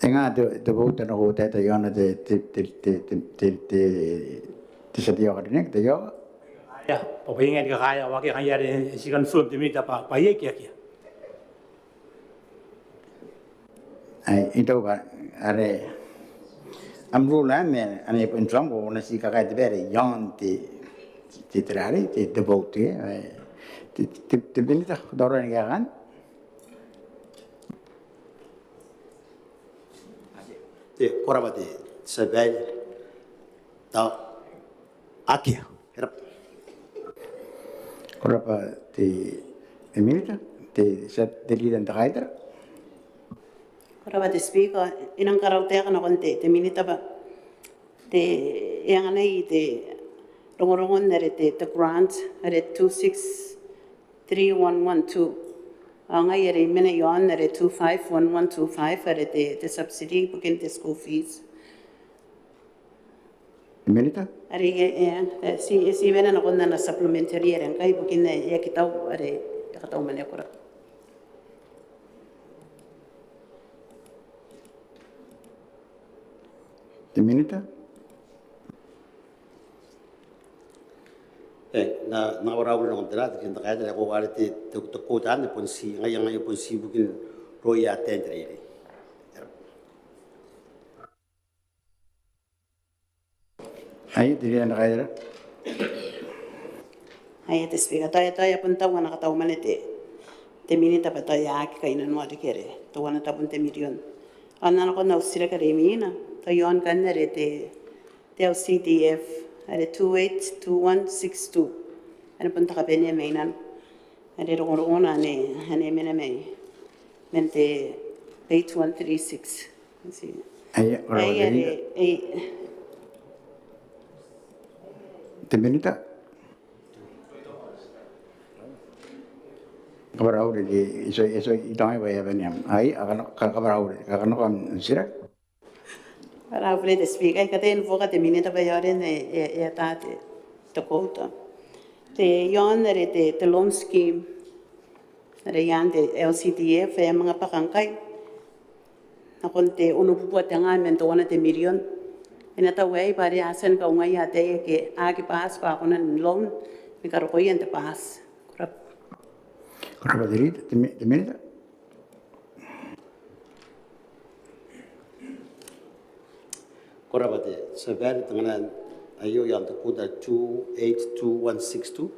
E nga te, te vote anne ko taetae iaona te, te, te tia tei ae karineaki, te tia. Ia, bwa bwa e nga ni kakaea ao akea ngaia are ti kan confirm te Minita bwa, bwa iai ke akea. Ai, I taku bwa are am rule anne, anne e bon tuangko ko na ti kakaea te bwai are iaon te, te, te rare, te, te vote, e, te, te, te Minita, ko tauraoi ni kaekaan. Te, ko rabwa te tia babaire. Tao akea. Ko rabwa. Ko rabwa te, te minita, te, te leader n te kaitara. Ko rabwa te Speaker, I nang karautaeka nakon te, te minita bwa te, e anganai te rongorongon are te, te grant are two six three one one two. Ao ngaia are e mena iaon are two five one one two five are te, te subsidy ibukin te school fees. Minita? Are e, e, e, ti, ti mena nakon ana supplementary are ngkai ibukin ae e aki tau are e katau mwane, ko rabwa. Te minita? E, N na, N na kabwara au bure nakon tera, te, te kaitara, ko are te, te, te quota anne bon ti, ngaia, ngaia bon ti ibukin roia ataein te reirei. Aia, te leader n te kaitara. Aia, te Speaker, tao e, tao e a bon tau ana katau mwane te, te minita bwa tao e aki kainnanoa riki are teuana tabun te mirion. Ao N na nakon au titiraki are imwina, tao iaon ngkanne are te, te L C D F are two eight two one six two. Are bon te kabanea mai nano. Are rongorongona ane, ane e mena mai, man te page one three six. Aia, ko rabwa te leader. Te minita? Kabwara au bure, e tuai, e tuai, I tangiria bwa e a bane am. Aia, ka, ka, kabwara au bure, ka, ka, kam titiraki. Kabwara au bure te Speaker, I kataia ni buoka te minita bwa e aonga n, e, e, e ata te, te quota. Te iaon are te, te loan scheme are i aan te L C D F, e a manga bwaka ngkai nakon te onobubua tenga man teuana te mirion. E na tau aei bwa are a tia ni kaungaia ataei ake a aki pass bwa a kona n loan ni karokoia n te pass. Ko rabwa. Ko rabwa te leader, te mi-, te minita. Ko rabwa te tia babaire, te ngkana aio i aan te quota two eight two one six two.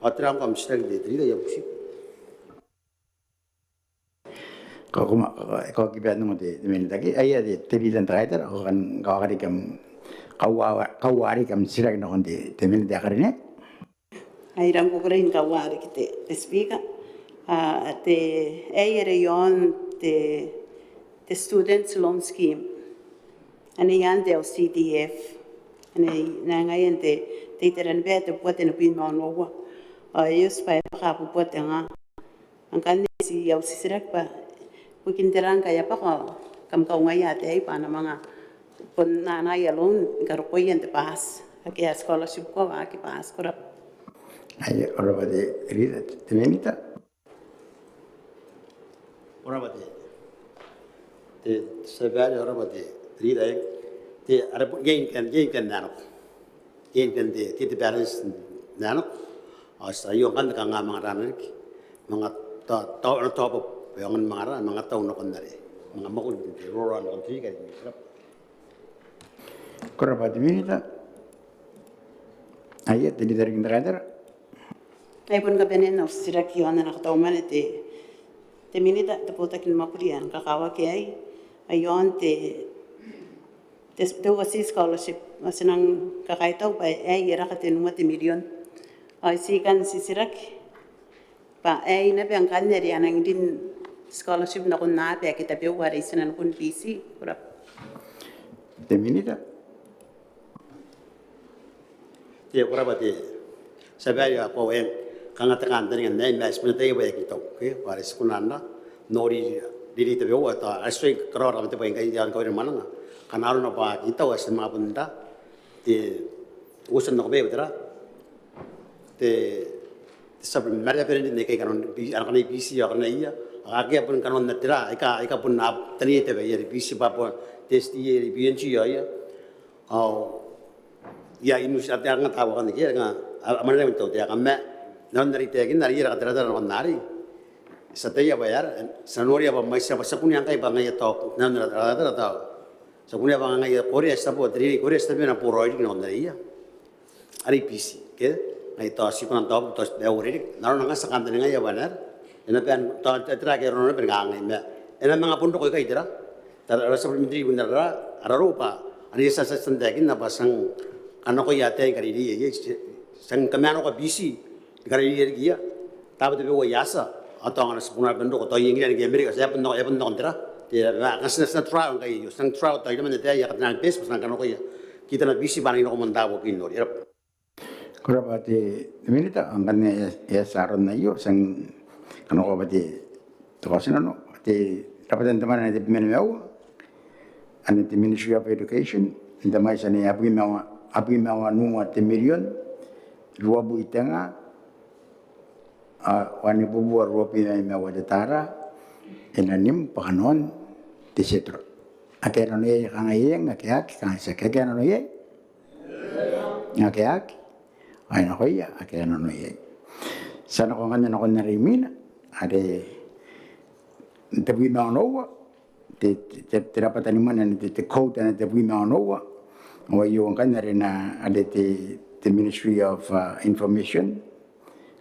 Ao tera ngkoa am titiraki te, te leader, I a bubuti. Ko, ko, ko, ko kiba nungo te, te minita ke, aia te, te leader n te kaitara, ko kan, ko kan riki am, kaua, kaua riki am titiraki nakon te, te minita ae karineaki. Ai rang kukurei ni kaua riki te, te Speaker. A, te, aei are iaon te, te students loan scheme. Ane i aan te L C D F. Ane, ngaia anne te, te iteran bwa te bubua tenibwi ma onoua. Ao e oti bwa e bwaka bubua tenga. Ngkanne ti a titiraki bwa ibukin tera ngkai e a bwaka, kam kaungaia ataei bwa a na manga bon anaa aia loan ni karokoia n te pass. Ake a scholarship ngkoa bwa aki pass, ko rabwa. Aia, ko rabwa te leader, te minita. Ko rabwa te, te tia babaire, ko rabwa te leader, te, are bon, ngkai, ngkai, ngkai n nako. Ngkai n te, te, te balance n nako. Ao ti a, aio ngkanne kanga manga rana riki. Manga ta, ta, ta, ta, ba, ba, e aonga ni manga rana, manga tau nakon are. Manga mwakuri n te roro nakon te rikari. Ko rabwa te minita. Aia, te leader n te kaitara. Ai bon kabanean au titiraki iaon ana katau mwane te, te minita, te botaki ni mwakuri ae kakawaki aei. Ai iaon te, te, te overseas scholarship, ao ti nang kakaitau bwa aei e raka tenua te mirion. Ao ti kan titiraki bwa aei naba ngkanne are a nang rin scholarship nakon aaba ake tabeua are i tinanikun Biti. Ko rabwa. Te minita. Te, ko rabwa te tia babaire, ao e kanga te kantaninga n aei ma ti bon ataia bwa e aki tau, ke, bwa are ti kona n nori riri tabeua, tao are ti tuai karaoa ara matebwai ngkai i aon kawaira ni mwananga. Ngkana arona bwa e aki tau, ao ti manga bon tara te, uotia n nako mai bwa tera te, te supplementary, bwa are n aikai kanoan, a na kanaia Biti, a na kanaia, akea bon kanoan tera aika, aika bon a taneiai tabeia are Biti bwa bon te S D A, are B N G ao ia. Ao ia, I noti a taekinna tabeua ngkanne ke, a, a mwanena n tau taeka ma n aron are I taekinna are I a raka taratara nakon arei. Ti ataia bwa e aera, ti na noria bwa mwaitiia bwa ti a kunea ngkai bwa ngaia tao n aron ara taratara tao ti a kunea bwa ngaia Korea ti a bo, te reirei Korea ti a bo, e na boraoi riki nakon are ia, are Biti, ke? Ai tao ti kona n tao tao ti bwa e uarereke. N aron ae ti a kantaningaia bwa e na, e na bon tao tera ake e roko n aron ae e na bon kangai ma e na manga bon roko ikai tera, tera ara supplementary ibukin ara, ara roo bwa are ti a tia n taekinna bwa ti a kanakoia ataei ni kariria, ti a kamanoa Biti ni kariria riki iai. Tabo tabeua ae ti a, ao tao ngkana ti bon bon roko tao iai ngkai ni ke Amerika ti a bon nako, e bon nako n tera, te, ngkana ti na, ti na trial ngkai aio, ti na trial tao iraman ataei aika a tia n bati bwa ti a kanakoia. Kitana Biti bwa a na nako man tabo kin nori. Ko rabwa te Minita. Ngkanne e a tia aron aio, ti a kanakoa bwa te, te kaotinano, te rabwata n te mwane ae tebwi ma nimaua, anne te Ministry of Education, n te mwaiti anne abwi ma, abwi ma wanua te mirion, ruabwi te nga, a, wanibubua ruabwi ma nimaua te tara, e na nim bwa kanoan te schedule. Ake a nano iai kangai eng, ake aki kangai tiaki. Ake a nano iai? Ake aki? Ao e nakoia ake a nano iai. Ti a nako ngkanne nakon are imwina, are tebwi ma onoua, te, te, te, te rabwata ni mwane anne te, te code anne tebwi ma onoua. Ao aio ngkanne are na, are te, te Ministry of, uh, Information,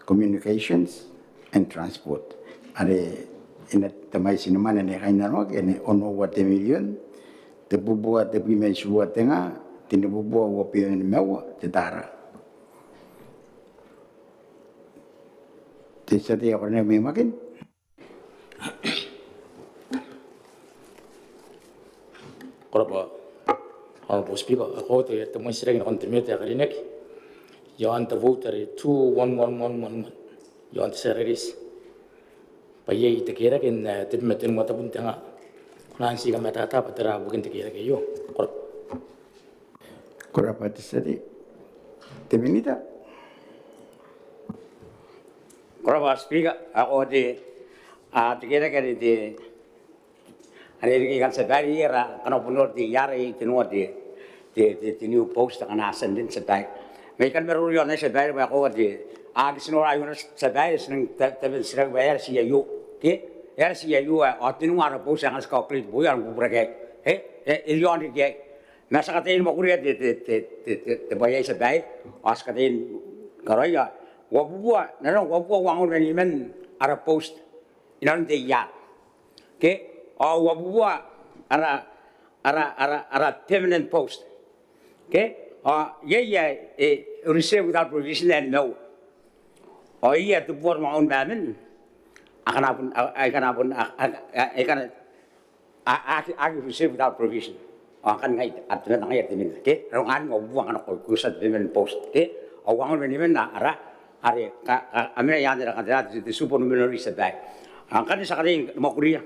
Communications and Transport. Are e na te mwaiti ni mwane anne kainnanoaki anne onoua te mirion, tebubua tebwi ma itiua te nga, tenibubua uabwi ma nimaua te tara. Te tia tei ae karineaki mai Makin. Ko rabwa Honourable Speaker, ao te, te moan titiraki nakon te Minita ae karineaki iaon te vote are two one one one one one iaon te salaries. Bwa iai te kerake n, eh, tebwi ma tenua tabun te nga. Ko na tii kamatata bwa tera bukin te kerake aio? Ko rabwa. Ko rabwa te tia tei. Te Minita. Ko rabwa Speaker, ao te, a, te kerake are te, are e reke ikai tia babaire, iai ara kanoa bon nori te iara i tenua te, te, te, te new post akana a tia n rin tia babaire. Ma I kan maroro iaon aei tia babaire bwa e koaua te, a, aki ti nora aio naba tia babaire, ti nang ta, tabe n titiraki bwa e aera tii aio. Ke? E aera tii aio, ao tenua ara post ae ngkana ti calculate bwa iai, a nang bubura ikai. E, e, e riaon riki iai. Ma ti a kataia ni mwakuria te, te, te, te, te, te bwai aei tia babaire, ao ti a kataia ni karaoia. Uabubua, nanona uabubua uangaun ma niman ara post inanon te iara. Ke? Ao uabubua ara, ara, ara, ara permanent post. Ke? Ao iai ae, e, reserve without provision ae nimaua. Ao iai tebubua ruangaun ma aman akana bon, a, a, akana bon, a, a, a, akana a, a, aki, aki reserve without provision. Ao ngkanne ngai, a, te mena ngai are te Minita, ke? Ao ngkanne uabubua ngkana ko, ko tia te permanent post, ke? Ao uangaun ma niman ara, are, ka, ka, a mena i aan ara kantaninga te, te supernumerary tia babaire. Ao ngkanne ti a kataia ni mwakuria.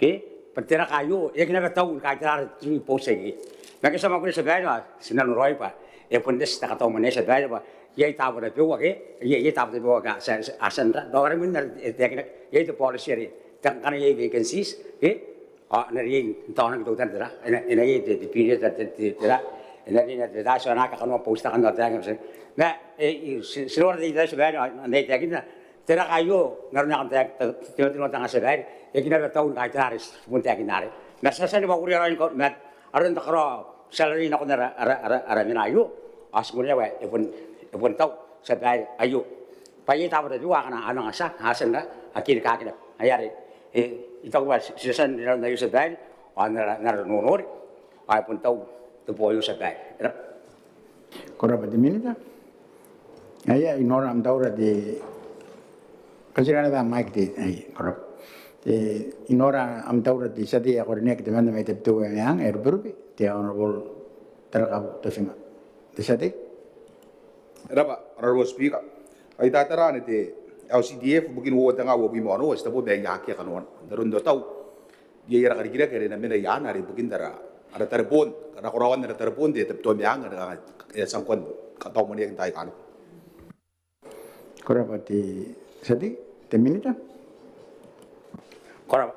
Ke? Bwa te raka aio, e aki naba tau ni kaitara ara three post aike. Ma ngke ti a mwakuria tia babaire, ao ti nanoraoi bwa e bon reti te katau mwane tia babaire bwa iai taabo tabeua, ke? Iai, iai taabo tabeua aika a tia, a tia n ra, tao are imwin are e taekinaki, iai te policy are te, ngkana iai vacancies, ke? Ao e na riai n taonaki teutana tera, e na, e na iai te, te period, te, te, tera, e na riai n advertise, ao a na aki kakanoa post akanne ao taekina. Ma, e, e, ti, ti nora te itera tia babaire, ao n ae I taekinna, te raka aio, n aron ae kam taekinna, te, te, te, te, te nga tia babaire, e aki naba tau ni kaitara are ti bon taekinna arei. Ma ti a tia ni mwakuria raoi ni ka, ma aron te karaoa salary nakon ara, ara, ara, ara mwane aio, ao ti moanna bwa e bon, e bon tau tia babaire aio. Bwa iai taabo tabeua akana a manga tia, a tia n ra, aki rikaaki naba. Ngaia are, e, I taku bwa ti, ti a tia n rinanon aio tia babaire, ao n ara, n ara nonori, ao e bon tau te boo aio tia babaire. E raba. Ko rabwa te Minita. Aia, I nora am taura te, kaitira naba am mic te, aia, ko rabwa. Te, I nora am taura te tia tei ae karineaki temanna mai Tabiteuea Meang, e ruberube, te Honourable Tarakabu Tofinga. Te tia tei. E raba, Honourable Speaker. Ao I tatara anne te L C D F, bukin uoua te nga uabwi ma onoua, ti tabe bwa e aki kanoana. N aron te tau, iai ara karikirake are e na mena i aan are ibukin ara, ara tareboon, ara korakoran ara tareboon te Tabiteuea Meang, are kanga e a tia ngkoa ni katau mwaneaki n taai akanne. Ko rabwa te tia tei, te Minita. Ko rabwa.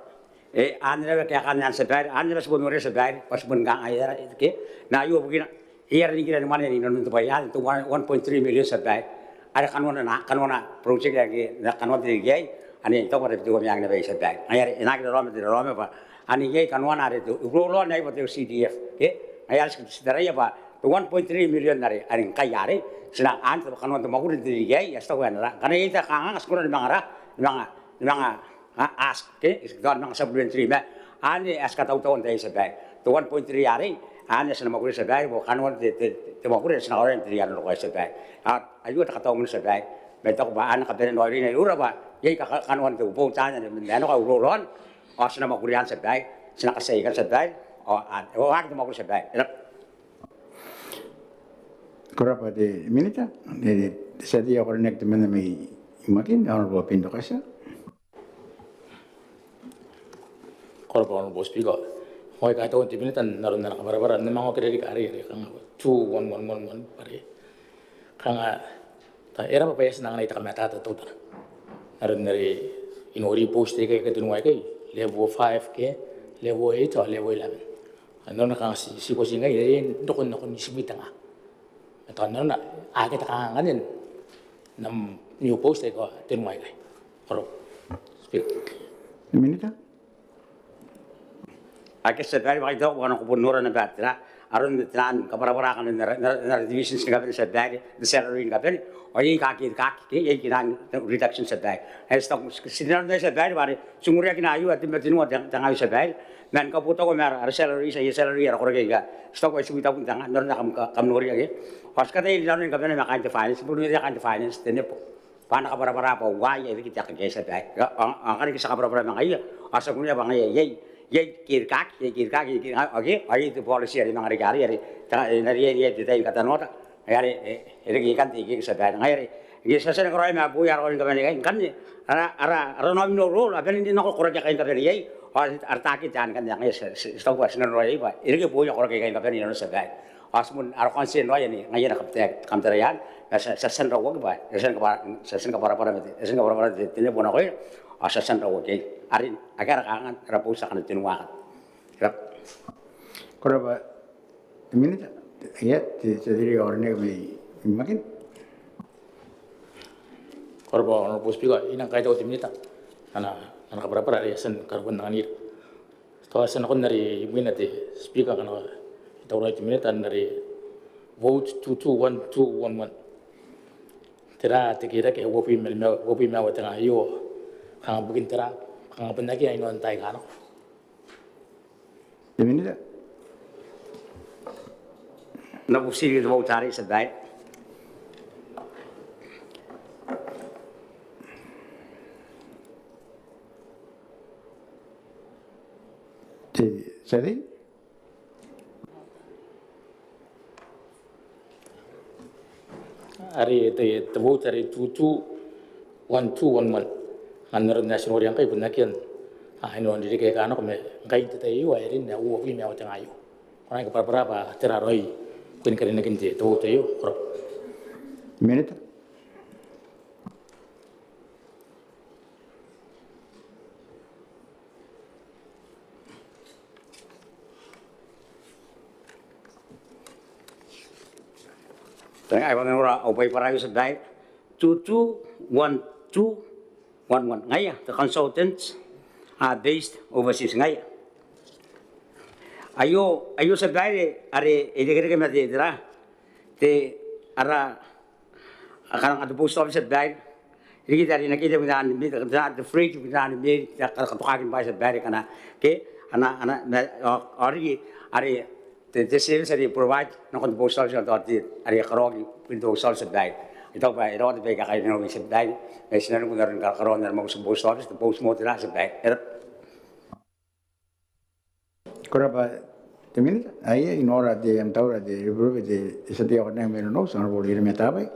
E, anne naba kaekaan anne tia babaire, anne naba ti bon noria tia babaire, bwa ti bon kangai aera, ke? N aio bukina, e aera nikira ni mwane inanon te bwai aei, te one, one point three million tia babaire. Are kanoana, kanoana project ake, kanoan te ririki aei, anne I taku bwa Tabiteuea Meang naba aei tia babaire. Ngaia are e na aki raraoma, te raraoma bwa anne iai kanoana are te, e raraoma aei bwa te C D F, ke? Ngaia are ti, ti taraia bwa Te one point three million are, are ngkai are ti na, anne te kanoan te mwakuri n te ririki aei, ae ti taku bwa e na ra, ngkana iai te kanganga ti kona ni manga ra, ni manga, ni manga, a, ask, ke, ti kona ni manga supplementary, ma anne ae ti katautau n te tai, Tia Babaire. Te one point three are, anne ae ti na mwakuria, Tia Babaire, bwa kanoan te, te, te mwakuri ae ti na karaoia n te ririki ae na roko aei, Tia Babaire. A, aio te katautau, Tia Babaire. Ma I taku bwa anne kabanean raoiroi n aio, bwa iai ka, kanoan te botannaomata ae e nako, a, roll on, ao ti na mwakuria, Tia Babaire, ti na katiaia, Tia Babaire, ao, a, e waaki te mwakuri, Tia Babaire. E raba. Ko rabwa te Minita. Te tia tei ae karineaki temanna mai Makin, Honourable Pinto Katia. Ko rabwa Honourable Speaker. Ao I kaitaua te Minita n aron ana kabwarabwara n ana manga okira riki are, are kanga two one one one one are kanga, e raba bwa e a tia n anganai te kamatata teutana n aron are I nori post aikai, aikai tenua aikai, level five ke level eight ao level eleven. Ao nanona kanga ti, ti koti ngai, e, n rokon, rokon itibwi te nga. Ao nanona akea te kanganga n am new post aika tenua aikai. Ko rabwa, Speaker. Minita. Akea, Tia Babaire, bwa I taku bwa ngkana ko bon nora naba tera, aron taian kabwarabwara akanne n ara, n ara, n ara divisions ni kabane, Tia Babaire, n te salary ni kabane, ao iai kakerikaaki, ke iai kinaaki reduction, Tia Babaire. Ae ti taku, ti, ti, Tia Babaire, bwa are ti ongoraeakina aio ae tebwi ma tenua te, te nga aio, Tia Babaire. Ma ni kabotauaki ma ara, ara salaries, aia salary, ara koraki aika ti taku bwa itibwi tabun te nga, n aron ae kam, kam noria ke. Ao ti kataia n aron ni kabane ma kaain te finance, bwa iai kaain te finance, te nebo. Bwa a na kabwarabwara bwa why e riki te akekei, Tia Babaire. Ao, ao, ao ngkana ti a kabwarabwara ma ngaia, ao ti a kunea bwa ngaia iai, iai kerikaaki, iai kerikaaki, iai kerikaaki, okay, ao iai te policy are manga riki are, are, ta, e na riai, riai te tai ni katanoata. Ngaia are, e, e reke ikanne te ikeke, Tia Babaire. Ngaia are, ngke ti a tia ni karaoi ma booia ara koraki ni kabane ikai, ngkanne, ara, ara, ara nominal role, a bane n nako koraki aikai ni kabane iai, ao ara target anne ngkanne, ngaia ti, ti, ti taku bwa ti na noria iai bwa e reke booia koraki aikai ni kabane inanon, Tia Babaire. Ao ti bon ara concern raoi anne, ngaia ae na kam taraia, ma ti a, ti a tia n rauaki bwa e a tia ni kabwa, ti a tia ni kabwarabwara ma te, e a tia ni kabwarabwara te, te nebo nakoira, ao ti a tia n rauaki iai. Are, akea ara kanganga n ara bouti akanne tenua akanne. Ko rabwa. Ko rabwa. Minita, ia, te, te tia tei ae karineaki mai Makin. Ko rabwa Honourable Speaker, I nang kaitaua te Minita n ana, ana kabwarabwara are e a tia ni karokoa n anganira. Tao e a tia nakon are imwina te Speaker ngkana I tauraoi te Minita n are vote two two one two one one. Tera te kerake ae uabwi ma, uabwi ma aua te nga aio, kanga bukin tera, kanga bon akea inanon taai aika nako. Te Minita. N na bubuti riki te vote are, Tia Babaire. Te, Tia Tei. Are te, te vote are two two one two one one. N aron ae ti noria ngkai bon akea inanon ririki aika nako ma ngkai n te tai aio ae rin ae uabwi ma aua te nga aio. Ko na kabwarabwara bwa tera raoi bukin karinakin te, te vote aio. Ko rabwa. Minita. Tao ngaia bwa N na nora au Baibara aio, Tia Babaire, two two one two one one. Ngaia, the consultants are based overseas, ngaia. Aio, aio, Tia Babaire, are e irekereke ma te, tera, te, ara, a kanga te post office, Tia Babaire. Riki are e na kei te, te freight, te, te, te katokakin bwai, Tia Babaire, akana, ke, ana, ana, ma, ao, ao riki are te, te service are e provide nakon te post office, tao te, are e karaoaki ibukin te post office, Tia Babaire. I taku bwa e rawa te bwai ae kakainnaoaki, Tia Babaire. Ma ti na nako n aron karaoan ara mwakuri n te post office, te post mo tera, Tia Babaire. E raba. Ko rabwa te Minita. Aia, I nora te, am taura te, te, te tia tei ae karineaki mai Nonouti, Honourable Ieremia Tabai.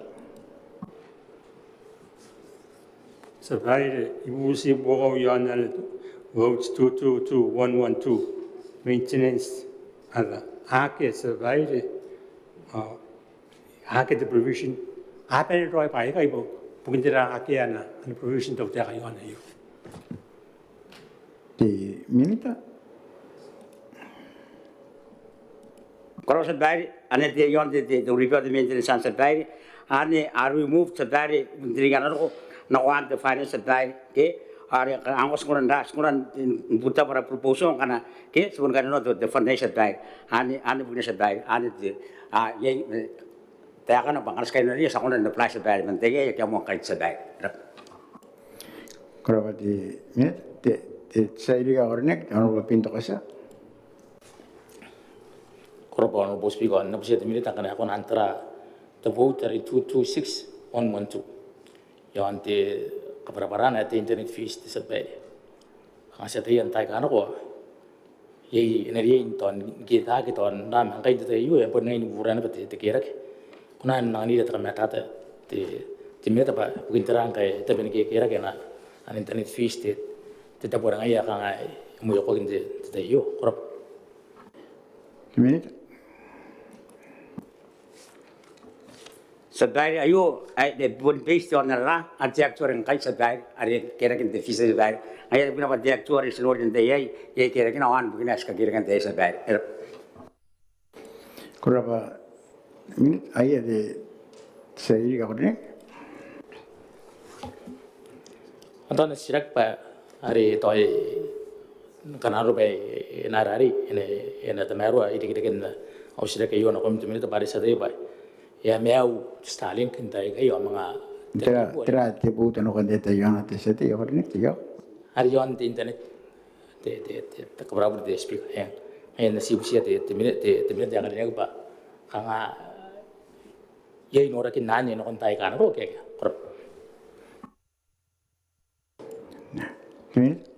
Tia Babaire, I bubuti buokaia n ana vote two two two one one two, maintenance, ara, akea, Tia Babaire, ao akea te provision, a bane raoi bwaai aikai bwa bukin tera akea ana, ana provision te tautaeka iaona aio. Te Minita. Ko rabwa, Tia Babaire. Anne te, iaon te, te, te repair, te maintenance, Tia Babaire, anne a remove, Tia Babaire, n te ririki ae na roko, nakoan te finance, Tia Babaire, ke, are ngkoa ti kona n ra, ti kona n buta bwa ara proposal ngkana ke ti bon kainnanoa te, te fund aei, tia babaire. Anne, anne bukina, tia babaire. Anne te, a, iai, e, taekana bwa ngkana ti kainnanoia ti a kona n apply, tia babaire, man te iai, iai, iai moa ngkai, tia babaire. Ko rabwa te Minita. Te, te, te tia irika ae karineaki, Honourable Pinto Katia. Ko rabwa Honourable Speaker, ao N na butiia te Minita ngkana e kona n tara te vote are two two six one one two iaon te kabwarabwarana ae te internet fees, te tia babaire. Kanga ti ataia n taai aika a nako iai, e na riai n tao n kitaki tao n ra ma ngkai n te tai aio e a bon ngae ni bubura naba te, te kerake. Ko na anganira te kamatata te, te Minita bwa ibukin tera ngkai e tabe ni kekerake ana, ana internet fees te, te tabo are ngaia kanga e mwiokoaki n te, te tai aio. Ko rabwa. Te Minita. Tia babaire, aio ae e bon based iaon ara, ara te actuary ngkai, tia babaire, are keraken te fees, tia babaire. Ngaia are bukina bwa te actuary ti noria n te tai aei, iai kerakena ao anne bukina ae ti kakerakea n te tai aei, tia babaire. Ko rabwa Minita. Aia te tia irika ae karineaki. Ao tao N na titiraki bwa are tao e, ngkana arona bwa e na, are e na, e na tamaroa irekereken au titiraki aio nakoim te Minita bwa are ti ataia bwa e a maiu Starlink n taai aikai ao manga tera, tera te vote ae nako n te tai aio, te tia tei ae karineaki, te iai. Are iaon te internet, te, te, te, te kabwarabure te Speaker, e. E, N na ti butiia te, te Mini-, te, te Minita ae karineaki bwa kanga iai norakin anne nakon taai aika a nako ke akea. Ko rabwa. Te Minita.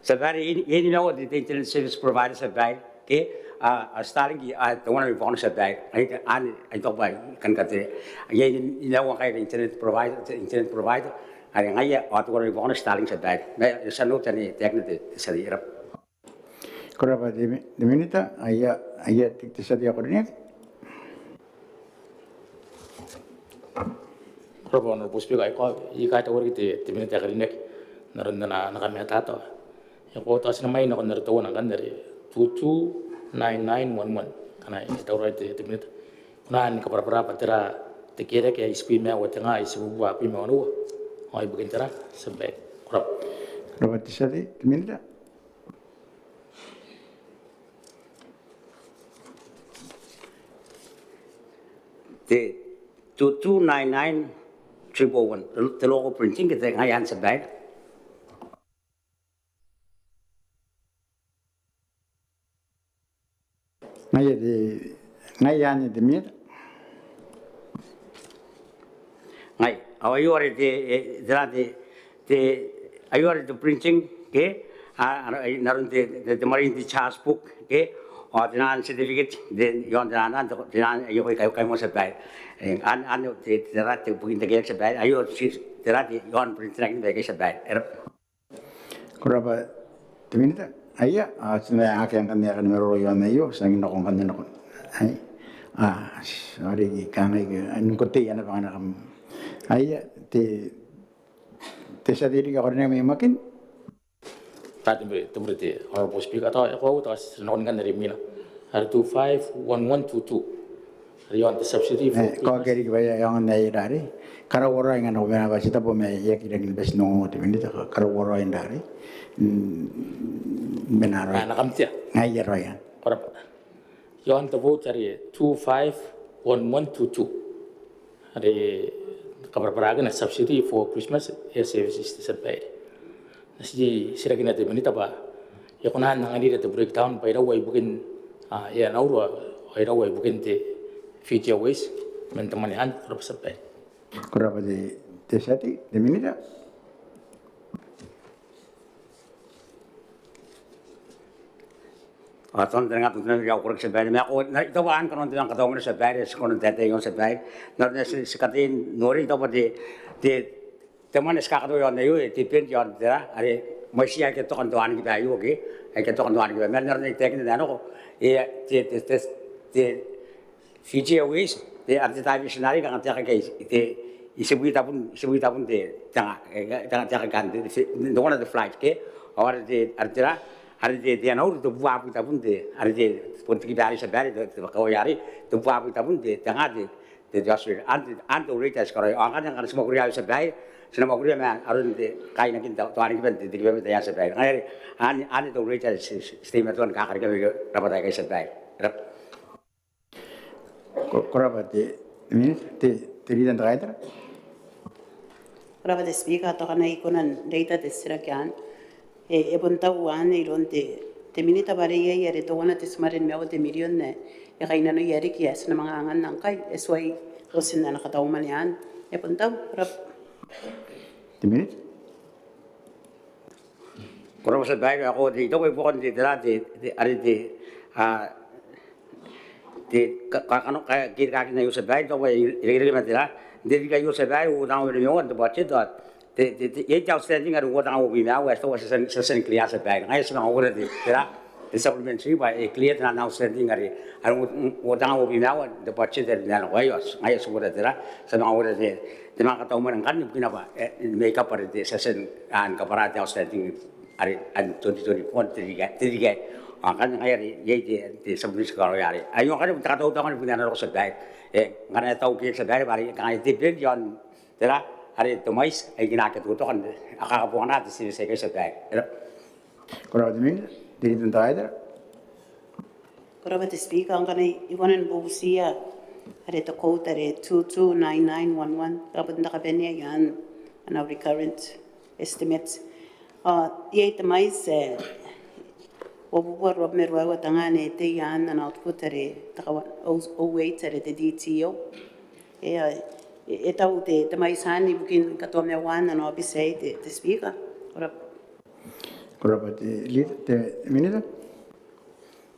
Tia babaire, iai, iai nimaua te, te internet service provider, tia babaire, ke, a, a Starlink, a, teuana mai buakona, tia babaire. Ai, anne, ai tao bwa I kan katea. Iai nimaua ngkai te internet provider, te internet provider are ngaia, a, teuana mai buakona Starlink, tia babaire. Ma e tia n noora te, te, te, te tia tei, e rabwa. Ko rabwa te Mi-, te Minita. Aia, aia te, te tia tei ae karineaki. Ko rabwa Honourable Speaker, ae koaua I kaitaua riki te, te Minita ae karineaki n aron ana, ana kamatata. E koaua tao ti na mai nakon are teuana ngkanne are two two nine nine one one. Ngkana e tauraoi te, te Minita, ko na ni kabwarabwara bwa tera te kerake ae itibwi ma aua te nga itibubua abwi ma onoua ao ibukin tera, tia babaire. Ko rabwa. Ko rabwa te tia tei, te Minita. Te two two nine nine triple one, te local printing, ke te ngaia anne, tia babaire. Ngaia te, ngaia anne te Minita. Ngaia, ao aio are te, e, tera te, te, aio are te printing, ke, a, a, n aron te, te, te mwanein te charge book, ke, ao taian certificate, te, iaon taian, te, taian, aio kai, kai, kaimoa, tia babaire. E, an, an, te, tera te bukin te kerake, tia babaire, aio, ti, tera te, iaon printing ake, tia babaire. E rabwa. Ko rabwa te Minita. Aia, a, ti na akea ngkanne ae kani maroro iaon aio, ti a nangi nako ngkanne nakon, ai, a, are I kangai ke, a, n koteia naba ngkana kam. Aia, te, te tia tei riki ae karineaki mai Makin. Te bure, te bure te Honourable Speaker, tao e koaua tao ti nakon ngkanne are imwina. Are two five one one two two. Are iaon te subsidy for, e, ko a keriki bwa e aonga n ae irari. Karaua raoi ngkana ko mena bwa ti tabo ma e aki rangi ni bati n ongo te Minita, ka, karaua raoi n rari. Mm, mena raoi. A, na kam tia. Ngaia raoi anne. Ko rabwa. Iaon te vote are two five one one two two. Are kabwarabwarakina subsidy for Christmas air services, tia babaire. N na ti titirakina te Minita bwa e kona n anganira te breakdown bwa iraua ibukin, a, Air Nauru ao iraua ibukin te Fiji Airways man te mwane anne. Ko rabwa, tia babaire. Ko rabwa te, te tia tei, te Minita. A, tao n taninga tao n taninga au koraki, tia babaire. Ma ko, n aron, I taku bwa kanoan te manga kataumwane, tia babaire, ti kona n taetae iaon, tia babaire. N aron ae ti, ti kataia n nori, I taku bwa te, te, te mwane ae ti kakatoa iaon aio, e, te bend iaon tera, are mwaitiia aika a toka n te wanikiba aio, ke, aika a toka n te wanikiba. Ma n aron ae I taekina n ae nako, e, te, te, te, te, Fiji Airways, te, are te diversionary, kanga te aka ae, te, itibwi tabun, itibwi tabun te, te nga, e, te nga, te aka ae, te, te, te nga te flight, ke, ao are te, are tera, are te, te Air Nauru, te bubua abwi tabun te, are te, bon te kiba arei, tia babaire, te, te bakaoi arei, te bubua abwi tabun te, te nga te, te, te Australia, anne, anne te rate ae ti karaoia. Ao ngkanne ngkana ti mwakuria aio tia babaire, ti na mwakuria ma aron te kainakin tao, tao ane kiban te, te kiba ma taian tia babaire. Ngaia are anne, anne te rate ae ti, ti, ti teimatoa ni kakarika ma rabwata aikai tia babaire. Ko, ko rabwa te, te Minita, te, te Leader n te Kaitara. Ko rabwa te Speaker, tao ngkana I kona n reita te titiraki anne. E, e bon tau anne iroun te, te Minita bwa are iai are teuana te timare nimaua te mirion ae e kainnanoia riki ae ti na manga anganna ngkai, e tuai otin ana katau mwane anne. E bon tau, ko rabwa. Te Minita. Ko rabwa tia babaire, ao I taku bwa I buakon te, tera, te, te, are te, a, te, ka, ka, kano, ka, ke, ka, kina aio tia babaire, I taku bwa e, e, e, e, ma tera, te, te, aio tia babaire, uoua tenga uabwi ma nimaua n te budget, ao te, te, te, iai te outstanding are uoua tenga uabwi ma aua, ae ti taku bwa ti a tia n, ti a tia n clear tia babaire. Ngaia ti manga uara te, tera, te supplementary bwa e clear taian outstanding are, are uoua tenga uabwi ma aua n te budget are n nako aio. Ngaia ti uara, tera, ti manga uara te, te manga katau mwane ngkanne ibukina bwa e, e make up are te, ti a tia n, a, ni kabwara te outstanding are, are twenty twenty-four n te ririki aei, te ririki aei. Ao ngkanne ngaia are iai te, te supplementary karaoia are aio ngkanne bon te katautau ngkanne ibukina ae na roko tia babaire. E, ngkana e tau ke tia babaire bwa are kanga e depend iaon, tera, are te mwaiti ae I kina ake totoka n, a, kakabongana te service aikai tia babaire. Ko rabwa. Ko rabwa te Minita, te Leader n te Kaitara. Ko rabwa te Speaker, ngkana I kona ni bubutiia are te code are two two nine nine one one, ka bon te kabanea i aan ana recurrent estimate. Ao iai te mwaiti ae uabubua ruabwi ma ruaiwa tenga ane e tei i aan ana output are te kawa, o, o weight are te D T O. E, e, e tau te, te mwaiti anne ibukin katoamauaan ana aobiti aei te, te Speaker. Ko rabwa. Ko rabwa te Leader, te Minita.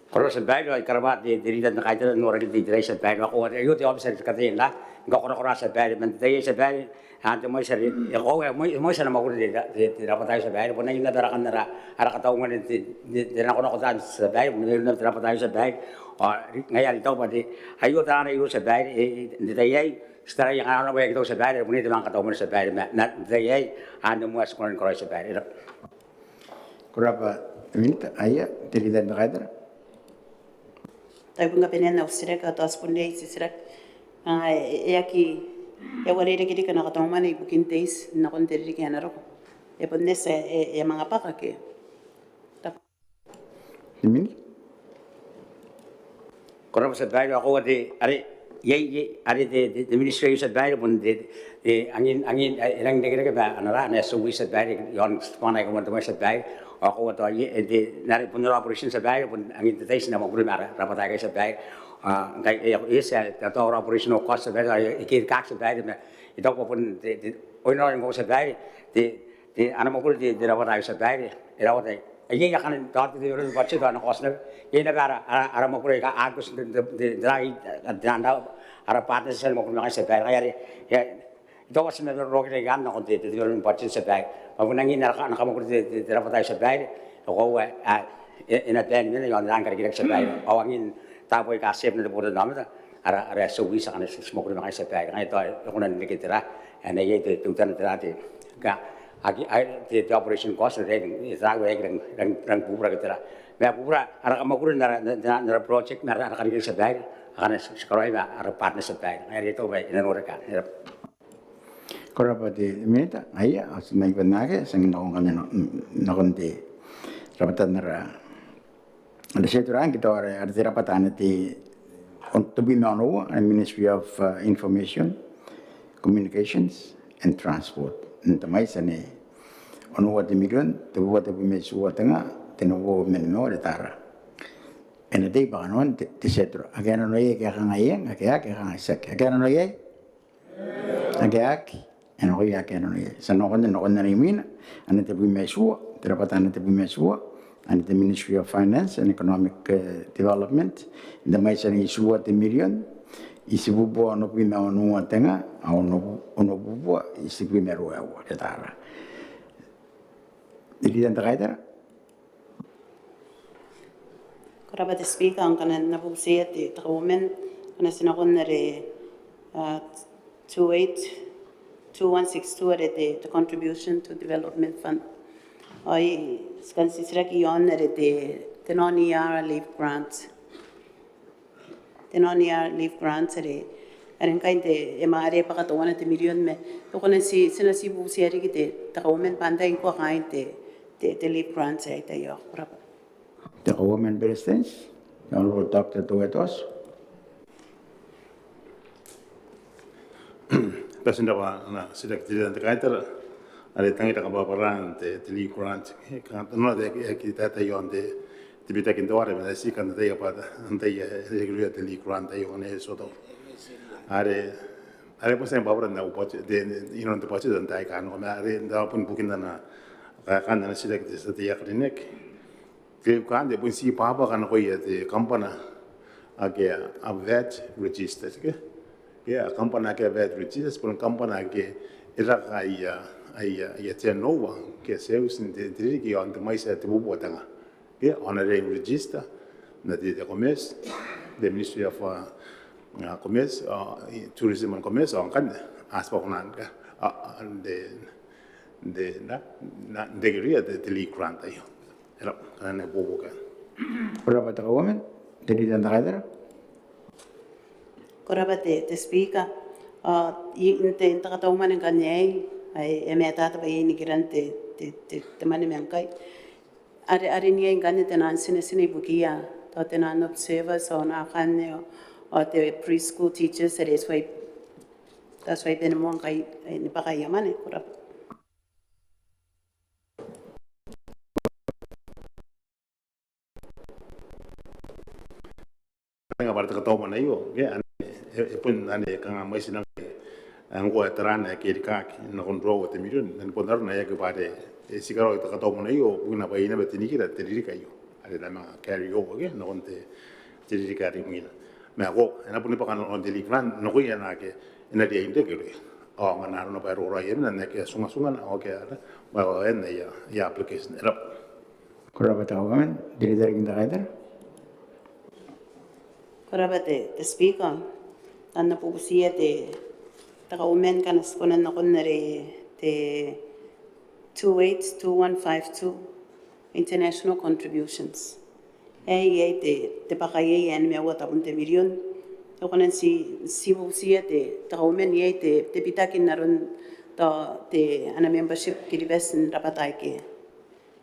Ko rabwa tia babaire, ao I karabwa te, te Leader n te Kaitara n norakin te itera aei tia babaire. Ao aio te aobiti are ti kataia n, ni kakorakora tia babaire, man te tai aei tia babaire, a, te mwaiti are, e koaua, mwaiti, mwaiti ae na mwakuri te, te, te rabwata aio tia babaire, bon angin naba rakan ara, ara katau mwane n te, te, te nakonako taan tia babaire, bon mairoun naba te rabwata aio tia babaire. Ao ngaia are I taku bwa te, aio taan iroura tia babaire, e, e, n te tai aei, ti taraia ngkana arona bwa e aki tau tia babaire, are bon iai te manga katau mwane tia babaire, ma, ma n te tai aei, anne moa ae ti kona ni karaoia tia babaire. Ko rabwa te Minita, aia, te Leader n te Kaitara. Tao I bon kabanea au titiraki, ao tao ti bon riai n titiraki. A, e, e aki, e uarereke riki ana katau mwane ibukin te iti nakon te ririki ae na roko. E bon eti ae, e, e a manga bwaka ke? Te Minita. Ko rabwa tia babaire, ao koaua te, are, iai, iai, are te, te, te ministry aio tia babaire, bon te, te, angin, angin, e, e rangi n irekereke ma ana ra, ana S O E tia babaire, iaon tibwangana aika moan te mwaiti tia babaire, ao koaua tao, iai, e, te, n are bon ara operation tia babaire, bon angin te tai ti na mwakuri ma ara, rabwata aikai tia babaire, a, ngkai, e, e, e, ti a, tao ara operational cost tia babaire, tao, e, e kerikaaki tia babaire, ma, I taku bwa bon te, te, oin aron ngkoa tia babaire, te, te, ana mwakuri te, te rabwata aio tia babaire, e rawata, iai akanne tao te, te, te budget tao ana cost naba, iai naba ara, ara, ara mwakuri aika a aki oti n te, te, te, te, ara partners aika ti mwakuri ma ngaiia tia babaire, ngaia are, e, I taku bwa ti na roroko riki ikanne nakon te, te, te budget tia babaire. Ma bon angin ara, ana kamwakuri te, te, te rabwata aio tia babaire, e koaua, a, e, e na bae ni mena iaon aran karikirake tia babaire. Ao angin taabo aika a tia n te botannaomata, ara, ara S O Es akana ti, ti mwakuri ma ngaiia tia babaire. Ngaia tao e kona n reke tera, e, n ae iai te, teutana tera te, ka, aki, a, te, te operation cost, te, te, tera, e aki rangi, rangi, rangi bubura ke tera. Ma bubura, ara kamwakuri n ara, n, n, n ara project, ma ara, ara karikirake tia babaire, akana ti, ti karaoi ma ara partners tia babaire. Ngaia are I taku bwa e na noraki. Ko rabwa te Minita, aia, ao ti na ibanake, ti a nako ngkanne nakon te rabwata n ara Are ti a tia n rang ke tao are, are te rabwata anne te, on, tebwi ma onoua, are Ministry of, uh, Information, Communications and Transport. N te mwaiti anne onoua te mirion, tebubua tebwi ma itiua te nga, tenibubua ma nimaua te tara. E na tei bwa kanoan te, te schedule. Ake a nano iai, ake a kangai eng, ake a, ake a kangai tiaki. Ake a nano iai? Ake aki, e nakoia ake a nano iai. Ti a nakon, nakon are imwina, anne tebwi ma itiua, te rabwata anne tebwi ma itiua, anne te Ministry of Finance and Economic, eh, Development, n te mwaiti anne itiua te mirion, itibubua onobwi ma onoua te nga, ao onobu-, onobubua itibwi ma ruaiwa te tara. Te Leader n te Kaitara. Ko rabwa te Speaker, ngkana N na bubutiia te, te Kauoman, ngkana ti nakon are, uh, two eight, two one six two are te, te contribution to development fund. Ao I, ti kan titiraki iaon are te, te non-E R leave grant. Te non-E R leave grant are are ngkai n te, e manga are bwa teuana te mirion ma e kona n ti, ti na ti bubutia riki te, te Kauoman bwa antai ngkoa kaain te, te, te leave grant aei. Ko rabwa. Te Kauoman ni Beretitenti, Honourable Doctor Teuea Toatu. Bati n rabwa ana titiraki te Leader n te Kaitara, are e tangira kabwarabwaraan te, te leave grant. E, kanga tanoa te, e, e aki taetae iaon te, te bitaki n teuare, ma ti kan taetae bwa antai ae e reke irouia te leave grant aio ngkana e tiotau. Are, are bon tia ni bwabwara n au budget, te, te, inanon te budget n taai aika a nako, ma are n tabo n bukin ana, kaekaan ana titiraki te tia tei ae karineaki. Te leave grant e bon ti bwabwaka nakoia te kambana ake a VAT registered, ke? Ke a kambana ake a VAT registered, bon kambana ake e raka aia, aia, aia turnover ke sales n te, te ririki iaon te mwaiti ae tebubua te nga. Ke ao a na riai n register n te, te Commerce, te Ministry of, uh, uh, Commerce, uh, Tourism and Commerce, ao ngkanne a tibwa kona n, uh, uh, n te, n te, na, na, n reke irouia te, te leave grant aio. E rabwa, kanga e na ibuobuoki. Ko rabwa te Kauoman, te Leader n te Kaitara. Ko rabwa te, te Speaker. Ao i, n te, n te katau mwane ngkanne aei, ae e matata bwa iai nikiran te, te, te, te mwane ma ngkai. Are, are n iai ngkanne te naan tinetine ibukiia, tao te naan observers, ao naakanne, ao, ao te preschool teachers, are e tuai, tao tuai bane moa ngkai, e, ni bwaka aia mwane. Ko rabwa. Kanga bwa are te katau mwane aio, ke, ane, e, e bon ane kanga mwaiti nang, e, ngkoa e tara ae kerikaaki nakon ruaiwa te mirion, ane bon arona ae aki bwa are, e, ti karaoi te katau mwane aio, bukina bwa iai naba te nikira te ririki aio. Are e na manga carry over, ke, nakon te, te ririki are imwina. Ma ko, e na boni bwaka nakon te leave grant, nakoia naake e na riai n reke irouia. Ao ngkana arona bwa e roko raoi, e mena n ake a tungatunga, ao ke ara, bwa e na iai, iai application. E rabwa. Ko rabwa te Kauoman, te Leader n te Kaitara. Ko rabwa te, te Speaker. N na bubutia te, te Kauoman ngkana ti kona n nakon are te two eight two one five two, international contributions. Ae iai te, te bwaka iai ae nimaua tabun te mirion. E kona n ti, ti bubutia te, te Kauoman iai te, te bitaki n aron tao te, ana membership Kiribati n rabwata aike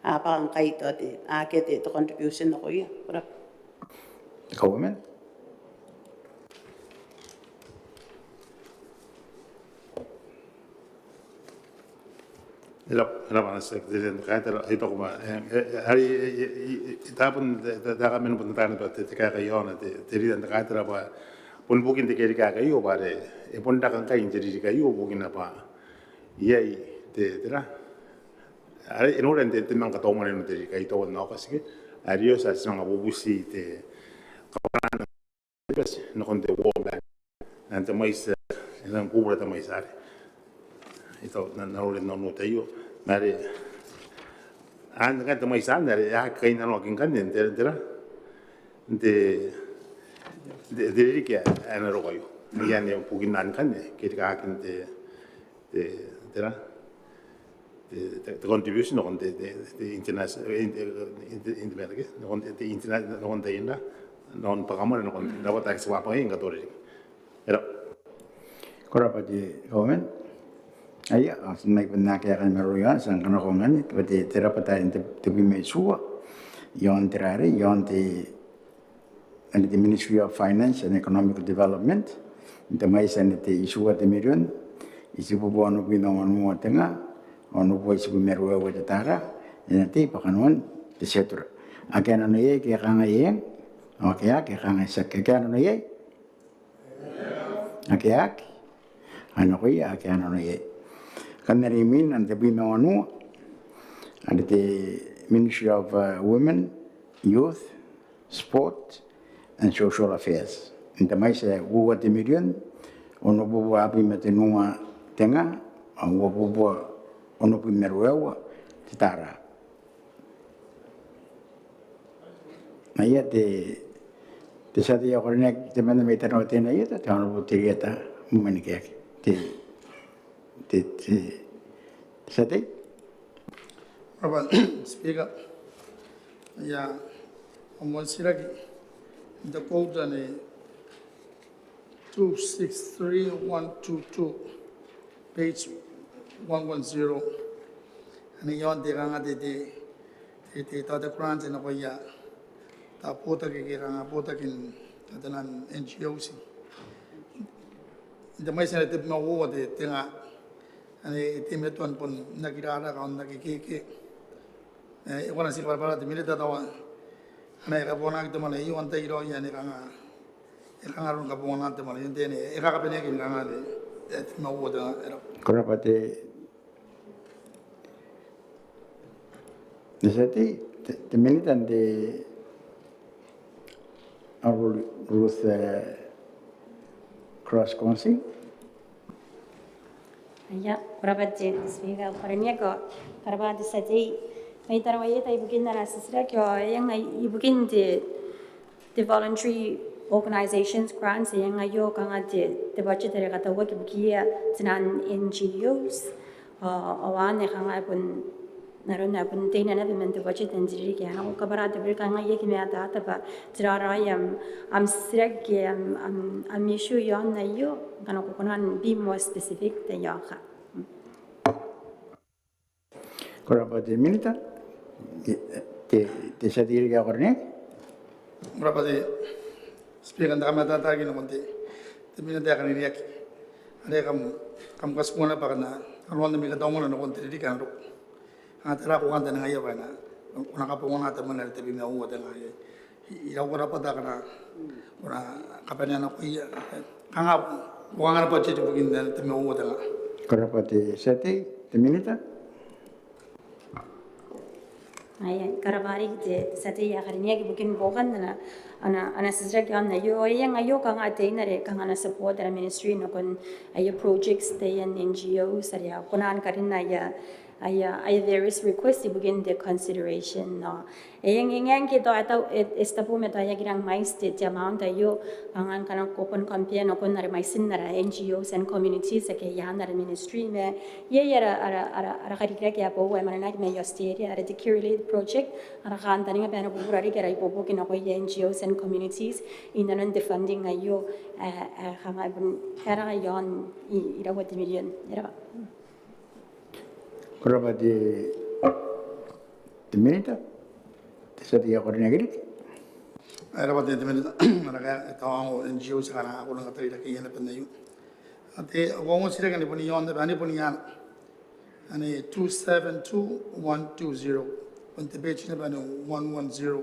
a bwaka ngkai tao te, akea te, te contribution nakoia. Ko rabwa. Te Kauoman. E rabwa, e rabwa ana titiraki te Leader n te Kaitara, I taku bwa, e, e, e, are, e, e, e, e, tabun, te, te, te, kaekaan bon taekan te, te kaeka iaona te, te Leader n te Kaitara bwa bon bukin te kerikaaki aio bwa are e bon raka ngkai n te ririki aio bukina bwa iai te, tera, are e nora n te, te manga katau mwane n te ririki aio tao n Aokati ke, are e oti ae ti manga bubuti te kabwarabwara nakon te World Bank. N te mwaiti, e nang bubura te mwaiti are. I taku n, n aron ae n na ota aio. Ma are, anne ngkanne te mwaiti anne are e aki kainnanoaki ngkanne n te, n te ra, n te, n te, n te ririki ae e na roko aio. Iai anne bukin anne ngkanne, kerikaaki n te, te, te ra, te, te, te contribution nakon te, te, te international, eh, in, in, in, in, nakon te, te interna-, nakon te ina, nakon bwakamwane, nakon te, rabwata ake ti bwabwaka n katoa ririki. E rabwa. Ko rabwa te Kauoman. Aia, ao ti na bon aki kaeka ni maroro iaon, ti a kanakoa ngkanne, te, te rabwata ae te, tebwi ma itiua, iaon te ra arei, iaon te, are te Ministry of Finance and Economic Development, n te mwaiti are te itiua te mirion, itibubua onobwi ma wanua te nga, onobubua itibwi ma ruaiwa te tara, e na tei bwa kanoan te schedule. Ake a nano iai ke a kangai eng, ao ake a aki, ke a kangai tiaki, ake a nano iai? Ake a aki? Ao nakoia ake a nano iai. Ngkanne are imwin, are tebwi ma wanua, are te Ministry of, uh, Women, Youth, Sport and Social Affairs. N te mwaiti ae uoua te mirion, onobubua abwi ma tenua te nga, ao uabubua onobwi ma ruaiwa te tara. Aia te, te tia tei ae karineaki temanna mai Tarawa Teinainano, te Honourable Terieta Mwemwenikeaki. Te, te, te, te tia tei. Ko rabwa, Speaker. Aia, au moan titiraki, n te quota anne, two six three one two two, page one one zero. Ane iaon te kanga te, te, te, te, te grant nakoia te botaki ke kanga botakin taian N G Os. Te mwaiti ae tebwi ma uoua te tenga, ane e teimatoa n bon aki raraka ao n aki keke. E, e kona n ti kabwarabwara te Minita tao ane e kabonganaki te mwane aio, antai raoi ane kanga e kanga aron kabonganaan te mwane aio n te, ane e kakabaneaki ni kanga te, e, tebwi ma uoua te tenga. Ko rabwa te, te tia tei, te, te Minita n te Honourable Ruth, e, Cross Kwansing. Ia, ko rabwa te Speaker, ko rabwa, ko rabwa te tia tei. Mai Tarawa Ieta ibukin ana titiraki ao e anga ibukin te, te voluntary organizations grants, e anga aio kanga te, te budget are katauaki ibukiia taian N G Os. Ao, ao anne kanga e bon n aron ae bon teina naba man te budget n te ririki ae nako. Ko kabwara te bwai ae kangai, e aki matata bwa tera raoi am, am titiraki ke am, am, am issue iaon aio, ngkana ko kona n be more specific, thank you. Ko rabwa te Minita, te, te tia tei ae karineaki. Ko rabwa te Speaker, n te kamatatataki nakon te, te Minita ae karineaki. Are kam, kam katikua naba kanga aron ami kataumwane nakon te ririki ae nako. Ao tera ae ko kantaningaia bwa e na, ko na kabongana te mwane are tebwi ma uoua te tenga aei. I, iraua rabwata akana ko na kabanea nakoia, kanga ko kanga na budget ibukin te tebwi ma uoua te tenga. Ko rabwa te tia tei, te Minita. Aia, ko rabwa riki te tia tei ae karineaki ibukin buokan ana, ana, ana titiraki iaon aio. E anga aio kanga teina are kanga ana support ara Ministry nakon aia projects taian N G Os are a kona ni karinna aia, aia, aia various requests ibukin te consideration, ao e eng, eng, eng ke tao e tau, e, e tabu ma tao e aki rang mwaiti te, te amount aio, kanga ngkana ko bon compare nakon are mwaitin ara N G Os and communities ake i aan ara Ministry, ma iai ara, ara, ara, ara karikirake ae boou ae mwanenaki mai Australia, ara te Care Relief Project, ara kantaninga bwa e na bubura riki ara ibuobuoki nakoia N G Os and communities inanon te funding aio, e, e, kanga bon e raka iaon i, iraua te mirion, e raka. Ko rabwa te, te Minita, te tia tei ae karineaki riki. E rabwa te, te Minita, ana kaeka, e tau N G Os akana a kona ni katairakeia naba n aio. Ao te, au titiraki anne bon iaon, anne bon i aan, anne two seven two one two zero, bon te page naba anne one one zero.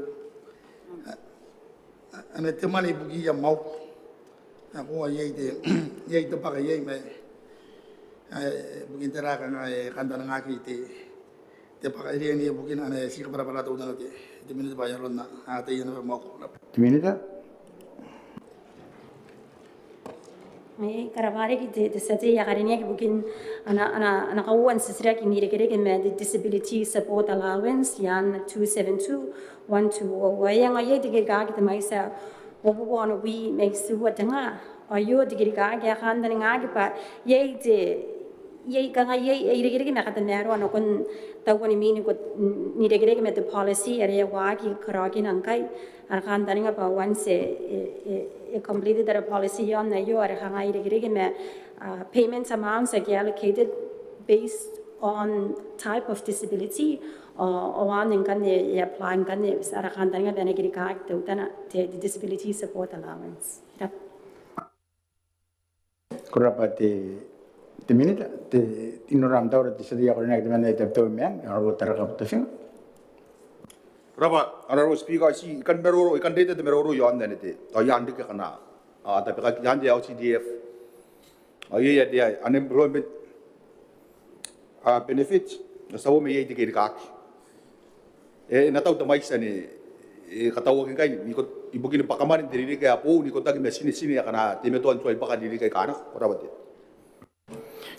Anne te mwane ibukiia mwauku. Ao iai te, iai te bwaka iai ma, e, ibukin tera kanga e kantaningaaki te, te bwaka iai anne ibukina, anne ti kabwarabwara teutana te, te Minita bwa e aonga n ataia naba mwauku. Te Minita. Ae, ko rabwa riki te, te tia tei ae karineaki ibukin ana, ana, ana kauoua n titiraki n irekereke ma te disability support allowance i aan two seven two one two. Ao e anga iai te kerikaaki te mwaiti ae uabubua onobwi ma itiua te nga. Ao aio te kerikaaki ae kantaningaaki bwa iai te, iai kanga iai, e irekereke ma katamaroa nakon tauan mwiin ko, n irekereke ma te policy are e waaki karaoakina ngkai. Ara kantaninga bwa once e, e, e completed ara policy iaon aio, are kanga e irekereke ma, a, payment amounts ake allocated based on type of disability, ao, ao anne ngkanne e apply ngkanne, ara kantaninga bwa e na kerikaaki teutana te, te disability support allowance. Ko rabwa. Ko rabwa te, te Minita, te, I noora am taura te tia tei ae karineaki temanna ae Tabiteuea Meang, Honourable Taraka Butafinga. Ko rabwa, Honourable Speaker, ti kan maroro, I kan reita te maroro iaon anne te, tao iaan riki akana a tabekaki iaan te L C D F. Ao iai te unemployment, a, benefit, ao ti taua ma iai te kerikaaki. E, e na tau te mwaiti anne, e, katauaki ngkai, n ikot, ibukin bwakamwane n te ririki ae boou, n ikotaki ma tinetine akana teimatoa n tuai bwaka n ririki aika nako. Ko rabwa te.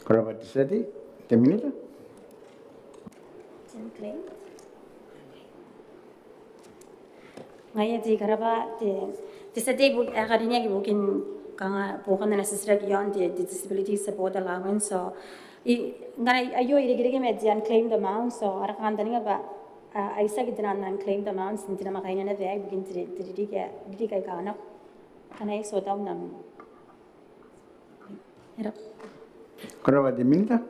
Ko rabwa te tia tei, te Minita. Ngaia te, ko rabwa te, te tia tei ae karineaki ibukin kanga buokan ana titiraki iaon te, te disability support allowance. So, I, ngkana aio e irekereke ma te unclaimed amounts, ao ara kantaninga bwa, a, a itiaki taian unclaimed amounts n te namwakaina naba aei ibukin te, te ririki, ririki aika nako. Ngkana e so tau nam. Ko rabwa te Minita.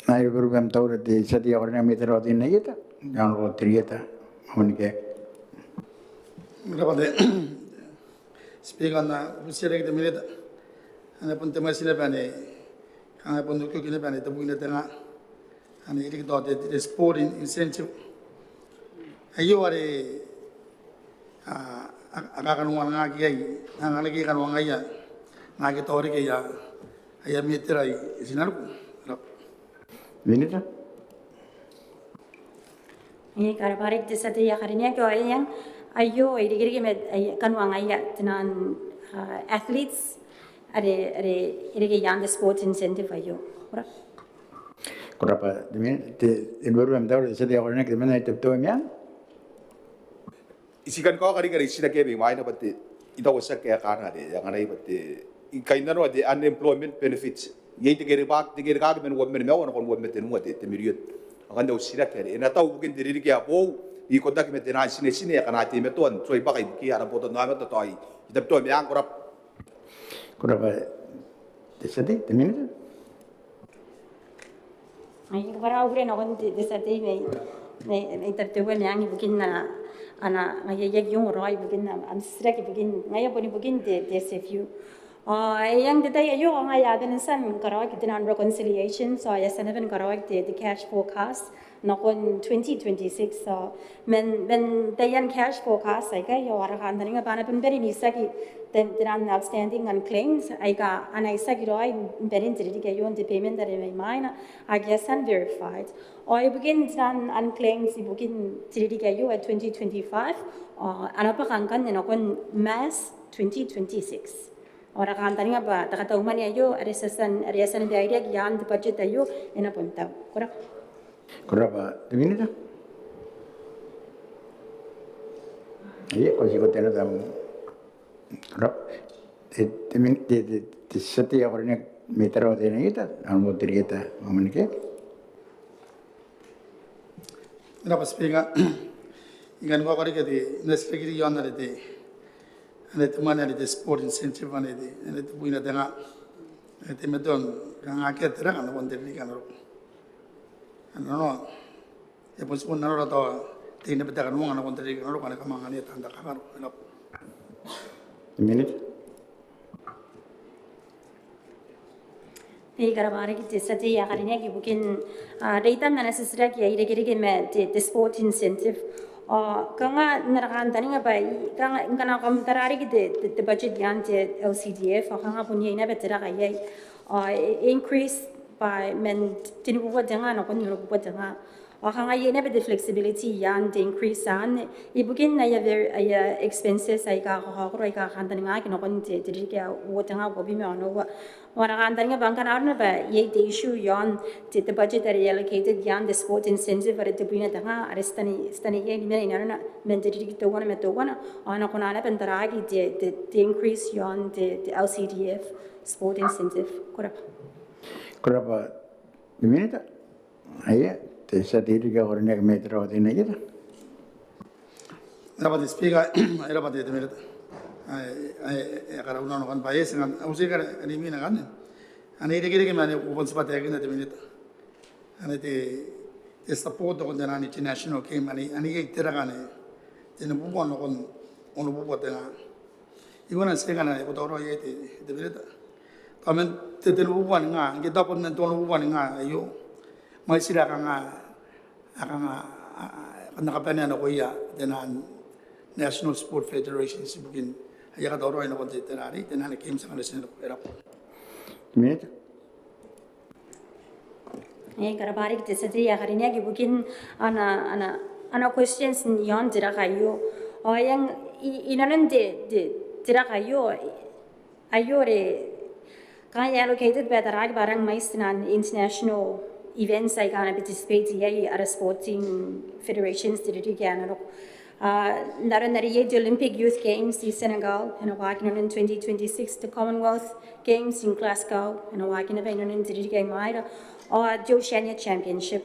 Ai bubuti am tai te tia tei ae karineaki mai Tarawa Teinainano Ieta, Honourable Terieta Mamanikeaki. Ko rabwa te Speaker. N na butiia riki te Minita, anne bon te mwaiti naba anne, kanga bon okioki naba anne, tebwina te nga anne e riki tao te, te sport in-, incentive aio are a, a, a kakanoangaki iai, a, a na aki kanoangaia, a na aki tao riki aia, aia metera i, i tinaniku. Minita. Eng, ko rabwa riki te tia tei ae karineaki. Ao eng, aio e irekereke ma, ai, kanoangaia taian, a, athletes are, are e reke iaan te sport incentive aio. Ko rabwa. Ko rabwa te Minita. Te, e bubuti am tai te tia tei ae karineaki mai Tabiteuea Meang. I tii kan kaoka riki are I titiraki mai mwaina bwa te, I taku tiaki ae kangai are e anganai bwa te, I kainnanoa te unemployment benefits. Iai te kerikaaki, te kerikaaki man uabwi ma nimaua nakon uabwi ma tenua te, te mirion. Ao ngkanne au titiraki are e na tau ibukin te ririki ae boou, ikotaki ma taian tinetine akana teimatoa n tuai bwaka ibukiia ara botannaomata tao i Tabiteuea Meang. Ko rabwa. Ko rabwa te tia tei, te Minita. Ai, ko rabwa, au bure nakon te, te tia tei mai, mai, mai Tabiteuea Meang ibukin ana, ana, ngaia e aki ongora ibukin am, am titiraki ibukin, ngaia bon ibukin te, te S F U. Ao eng, te tai aio kanga e a bane n tia n karaoaki taian reconciliation, so e a tia naba ni karaoaki te, te cash forecast nakon twenty twenty-six. So man, man taian cash forecast aikai ao ara kantaninga bwa a na bon bane n itiaki te, taian outstanding unclaimed aika a na itiaki raoi n banen te ririki aio n te payment are mai mwaina ake a tia n verified. Ao ibukin taian unclaimed ibukin te ririki aio ae twenty twenty-five, ao a na bwaka ngkanne nakon March twenty twenty-six. Ao ara kantaninga bwa te kataumwane aio are e a tia n, are e a tia ni baireaki iaan te budget aio e na bon tau. Ko rabwa. Ko rabwa te Minita. Aia, ko tiko tena tam. Ko rabwa. Te, te Min-, te, te, te tia tei ae karineaki mai Tarawa Teinainano Ieta, Honourable Terieta Mamanikeaki. Ko rabwa Speaker. I kan kaoka riki te, n na titiraki riki iaon are te, are te mwane are te sport incentive anne te, anne tebwina te nga, anne teimatoa ni kanga akea te raka nakon te ririki ae na roko. Anne nanona, e bon tiku nanona tao te inebetaka n uanga nakon te ririki ae na roko, anne kam anganea taan takakaro. Ko rabwa. Minita. Eng, ko rabwa riki te tia tei ae karineaki ibukin, a, reitan ana titiraki ae irekereke ma te, te sport incentive. Ao kanga n ara kantaninga bwa i, kanga ngkana kam tara riki te, te, te budget iaan te L C D F, ao kanga bon iai naba te raka iai. Ao e, e increase bwa man tenibubua te nga nakon onobubua te nga. Ao kanga iai naba te flexibility iaan te increase anne ibukin aia ver-, aia expenses aika kakaokoro aika kantaningaaki nakon te, te ririki ae uoua te nga uabwi ma onoua. Ao ara kantaninga bwa ngkana arona bwa iai te issue iaon te, te budget are allocated iaan te sport incentive are tebwina te nga are ti tani, ti tani iai ni mena inanona man te ririki teuana ma teuana. Ao e na kona naba n taraaki te, te, te increase iaon te, te L C D F sport incentive. Ko rabwa. Ko rabwa te Minita. Aia, te tia tei riki ae karineaki mai Tarawa Teinainano Ieta. E rabwa te Speaker, e rabwa te, te Minita. Ae, ae, e karaua naba ngkanne bwa e tia ngkanne, au titiraki are imwina ngkanne. Anne e irekereke ma anne ko bon tibwa taekinna te Minita. Anne te, te support nakon taian international game, anne, anne iai te raka anne tenibubua nakon onobubua te nga. I kona n titiraki ngkana e katauraoi iai te, te Minita. Tao man te, tenibubua ni nga, ngke tao bon man te onobubua ni nga aio, mwaitira kanga, a kanga, a, a, a na kabanea nakoia taian national sport federations ibukin aia katauraoi nakon te, taian, taian games akana ti na roko. E rabwa. Minita. Eng, ko rabwa riki te tia tei ae karineaki ibukin ana, ana, ana questions iaon te raka aio. Ao eng, i, inanon te, te, te raka aio, aio are kanga e allocated bwa e taraaki bwa a rang mwaiti taian international events aika a na participate iai ara sporting federations n te ririki ae na roko. A, n aron are iai te Olympic Youth Games i Senegal, e na waaki inanon twenty twenty-six, te Commonwealth Games in Glasgow, e na waaki naba inanon te ririki ae imwaira, ao te Oceania Championship.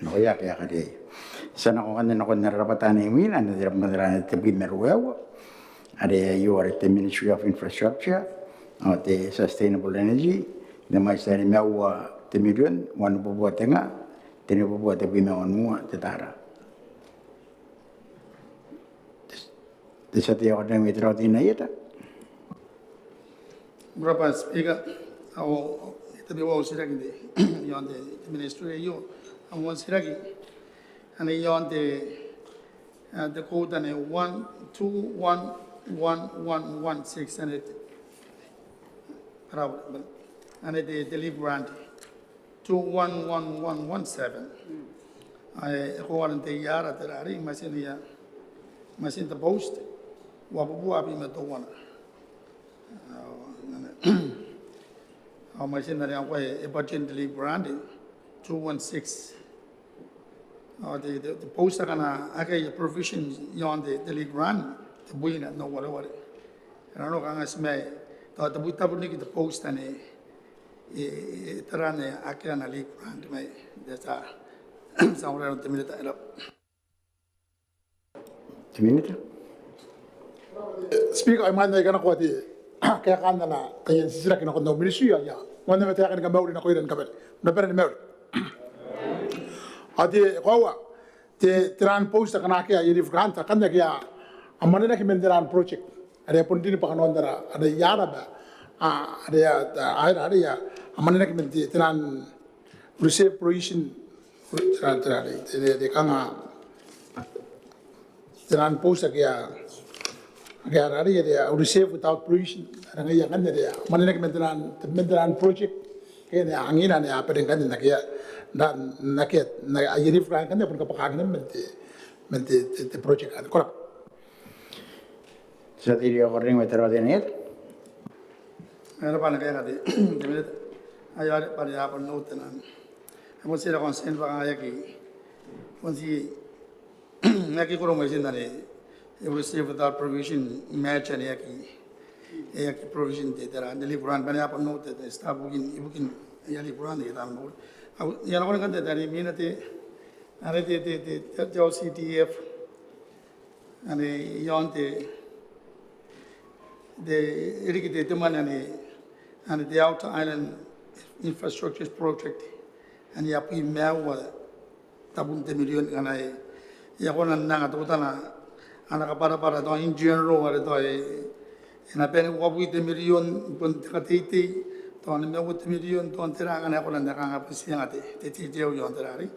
Nakoia ake a kariaia. Ti a nako ngkanne nakon ara rabwata ae imwina, ae te rabwata ae tebwi ma ruaiwa, are aio are te Ministry of Infrastructure ao te Sustainable Energy, te mwaiti ae nimaua te mirion, wanibubua te nga, tenibubua tebwi ma wanua te tara. Te tia tei ae karineaki mai Tarawa Teinainano. Ko rabwa Speaker, ao I tabe au titiraki iaon te, te Ministry aio, au titiraki anne iaon te, ah, te code anne one two one one one one six anne te, anne te, te leave grant two one one one one seven. Ae e koaua n te iara te rari, mwaitiia, mwaitiia te post, uabubua abwi ma teuana. Ao, ao mwaitiia are ngkoa e budget te leave grant two one six. Ao te, te, te post akana akea aia provision iaon te, te leave grant tebwina n wareware. E nano kanga ti mai, tao tebwi tabun riki te post anne e, e, e tara anne akea ana leave grant mai, te tia, tia tei ae karineaki mai Tarawa Teinainano. Te Minita. Speaker, I mwaiti ae I kanakoa te kaekaan ana taian titiraki nakon au Ministry aio. Moan naba te kaeka ni kamauri nakoira ni kabane. N na bane ni mauri. Ao te koaua, te, taian post akana akea aia leave grant akanne akea a mwanenaki man taian project are a bon rin bwa kanoan ara, ara iara bwa, a, are a, a, are a mwanenaki man te, taian reserve provision, tera, tera, te, te, te kanga, taian post akea, akea are, are a reserve without provision, are ngaia ngkanne are a mwanenaki man taian, man taian project, ke anne angiina anne a bane ngkanne n akea, n akea, n akea, aia leave grant ngkanne a bon kabwakaaki man te, man te, te, te project anne. Ko rabwa. Te tia tei ae karineaki mai Tarawa Teinainano. E rabwa ana kaeka te, te Minita. Aio are bwa are a bon note naba. A bon tera concern bwa kanga e aki, bon ti, e aki koro mwaitin anne, e receive without provision match anne e aki, e aki provision te, tera, te leave grant bwa are a bon note te staff ibukin, ibukin aia leave grant te, taian bwa. Ao I a nako ngkanne te, tera, I mena te, are te, te, te, te, te O C D F. Anne iaon te, te, e riki te, te mwane anne, anne te Outer Island Infrastructure Project. Anne abwi ma aua tabun te mirion ngkanne. E a kona n anga teutana ana kabwarabwara tao in general are tao e, e na bane uabwi te mirion bon te kateitei, tao nimaua te mirion, tao n tera ngkanne e a kona n anga bwa ti anga te, te, te, te, iaon tera are.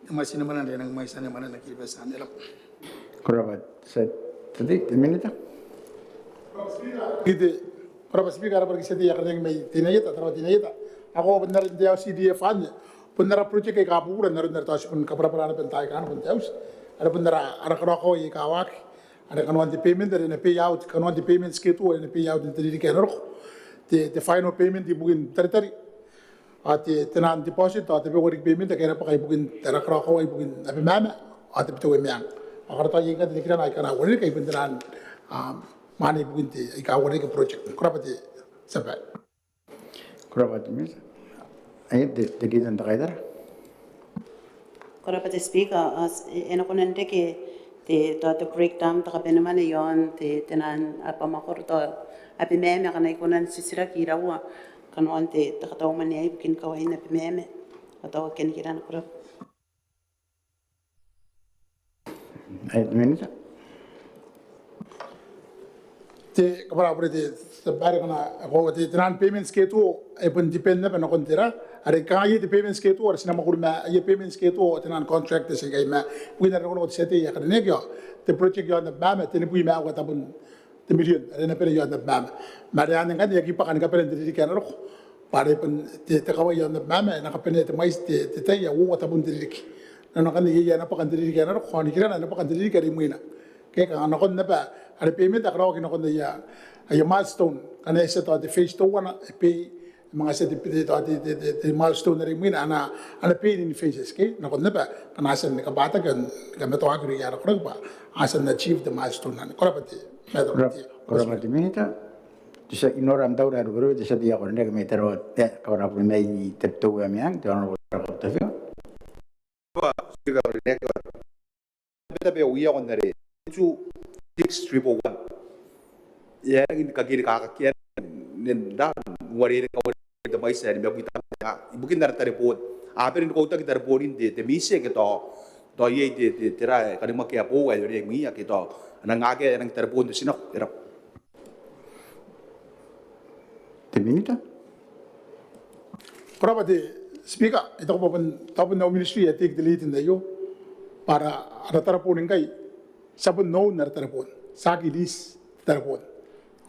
Te mwaiti ni mwane are e nang mwaiti ni mwane n aki bati anne. Ko rabwa. Ko rabwa te tia tei, te Minita. Ko rabwa Speaker, ko rabwa Speaker, ko rabwa riki te tia tei ae karineaki mai Teinainano, Tarawa Teinainano. Ao bon ara te O C D F anne, bon ara project aika bubura n aron are tao ti bon kabwarabwara naba n taai akanne bon te auti. Are bon ara, ara karaokawai aika waaki. Are kanoan te payment are e na pay out, kanoan te payment schedule are e na pay out n te ririki ae na roko. Te, te final payment ibukin Taritari. Ao te, taian deposit, ao tabeua riki payment ake a na bwaka ibukin ara karaokawai ibukin Abemama ao Tabiteuea Meang. Ao karaoan iai ngkanne te nikirana aika a na uarereke ibukin taian, um, mwane ibukin te, aika uarereke project. Ko rabwa te tia babaire. Ko rabwa te Minita. Ae te, te Leader n te Kaitara. Ko rabwa te Speaker, ao e, e na kona n reke te, tao te breakdown, te kabanemwane iaon te, taian abamwakoro tao Abemama, akana I kona n titiraki iraua kanoan te, te katau mwane ae ibukin kawain Abemama. Ao tao ake a nikirana, ko rabwa. Ae te Minita. Te kabwarabwara te, te babaire akana, ao te, taian payment schedule ae bon depend naba nakon tera, are kanga iai te payment schedule are ti na mwakuri ma, aia payment schedule taian contractors aikai ma, ibukin are nakonako te tia tei ae karineaki, ao te project iaon Abemama, tenibwi ma aua tabun te mirion are e na bane iaon Abemama. Ma are anne ngkanne e aki bwaka ni kabane n te ririki ae na roko. Bwa are bon te, te kawai iaon Abemama e na kabanea te mwaiti te, te tai ae uoua tabun te ririki. Nanona ngkanne iai ae na bwaka n te ririki ae na roko, ao nikirana ae na bwaka n te ririki are imwina. Ke kanga nakon naba are payment ae karaoaki nakon aia, aia milestone. Ngkana e tia tao te phase teuana, e pay, manga tia te, te, te, te, te, te milestone are imwina, a na, a na pay in phases, ke? Nakon naba, ngkana a tia ni kabwataki, ni kamatoaki irouia ara koraki bwa a tia n achieve te milestone anne. Ko rabwa te, ko rabwa te Minita. Te tia, I nora am taura ae ruberube, te tia tei ae karineaki mai Tarawa, e, kabwarabwara mai Tabiteuea Meang, te Honourable Tarawa Tafiona. Speaker, ao e na aki bita bwa e uiia nakon are two six triple one. E a rangi ni kakerikaaki, e a rangi n ra uarereke uarereke te mwaiti ae nimabwi tabun ibukin ara tareboon. A bane ni kaotaki tareboon n te, te miti ake tao, tao iai te, te, te ra ae kanimwaki ae boou ae e oreai mwiia ake tao a nang akea, a nang tareboon te tinako. E raba. Te Minita. Ko rabwa te Speaker, I taku bwa bon, tao bon au Ministry ae e take the lead n aio, bwa ara, ara tareboon ngkai ti a bon own ara tareboon, ti aki lease tareboon.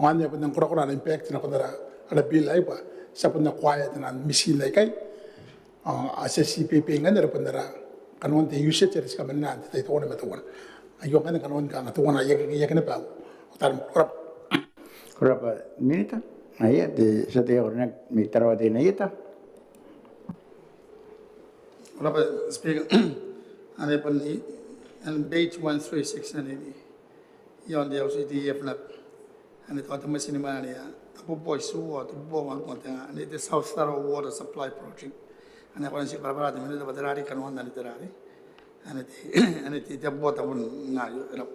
Ao anne e a bon nang korakora ana impact nakon ara, ara bill aei bwa ti a bon acquire taian mitin aikai. Ao a tia ti beibeingaia are bon ara kanoan te usage are ti kamanena n te tai teuana ma teuana. Aio ngkanne kanoan kanga teuana, I aki, I aki naba uota. Ko rabwa. Ko rabwa Minita. Ngaia te tia tei ae karineaki mai Tarawa Teinainano. Ko rabwa Speaker. Anne bon i, anne page one three six anne i, iaon te L C D F naba. Anne tao te mwaiti ni mwane ae abubua itiua, abubua wanua te nga, anne te South Tarawa Water Supply Project. Anne ko na ti kabwarabwara te Minita bwa tera riki kanoan anne, tera riki. Anne te, anne te, te abubua tabun nga aio. E raba.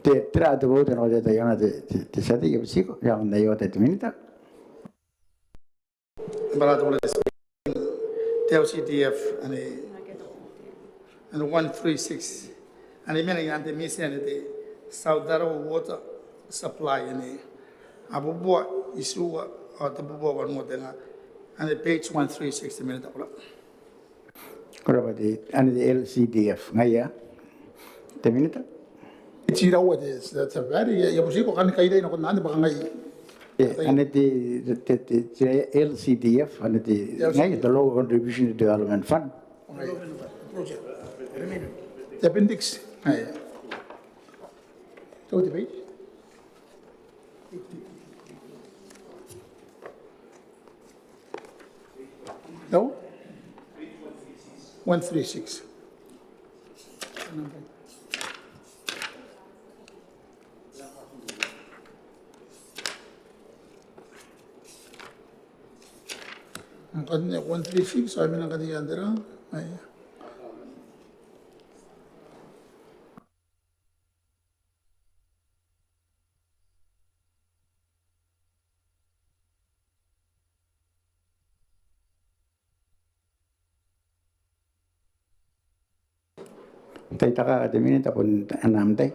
Te, tera te bwai ae e na kaotia iai te, te, te tia tei, I a butiko, e a manga iai te Minita. Te L C D F anne, anne one three six. Anne mena iaan te miti anne te South Tarawa Water Supply anne abubua itiua ao abubua wanua te nga. Anne page one three six te Minita, ko rabwa. Ko rabwa te, anne te L C D F, ngaia. Te Minita? E tiraua te, te, te bwai ae I a butiko kani kaira nakon anne bwa kanga e, anne te, te, te, te L C D F, anne te, ngaia te Local Contribution to Development Fund. Te appendix. Ngaia. Tau te page. No? One three six. Ngkanne one three six, ao e mena ngkanne iaan tera? Aia. Tai taka te Minita bon ana am tai.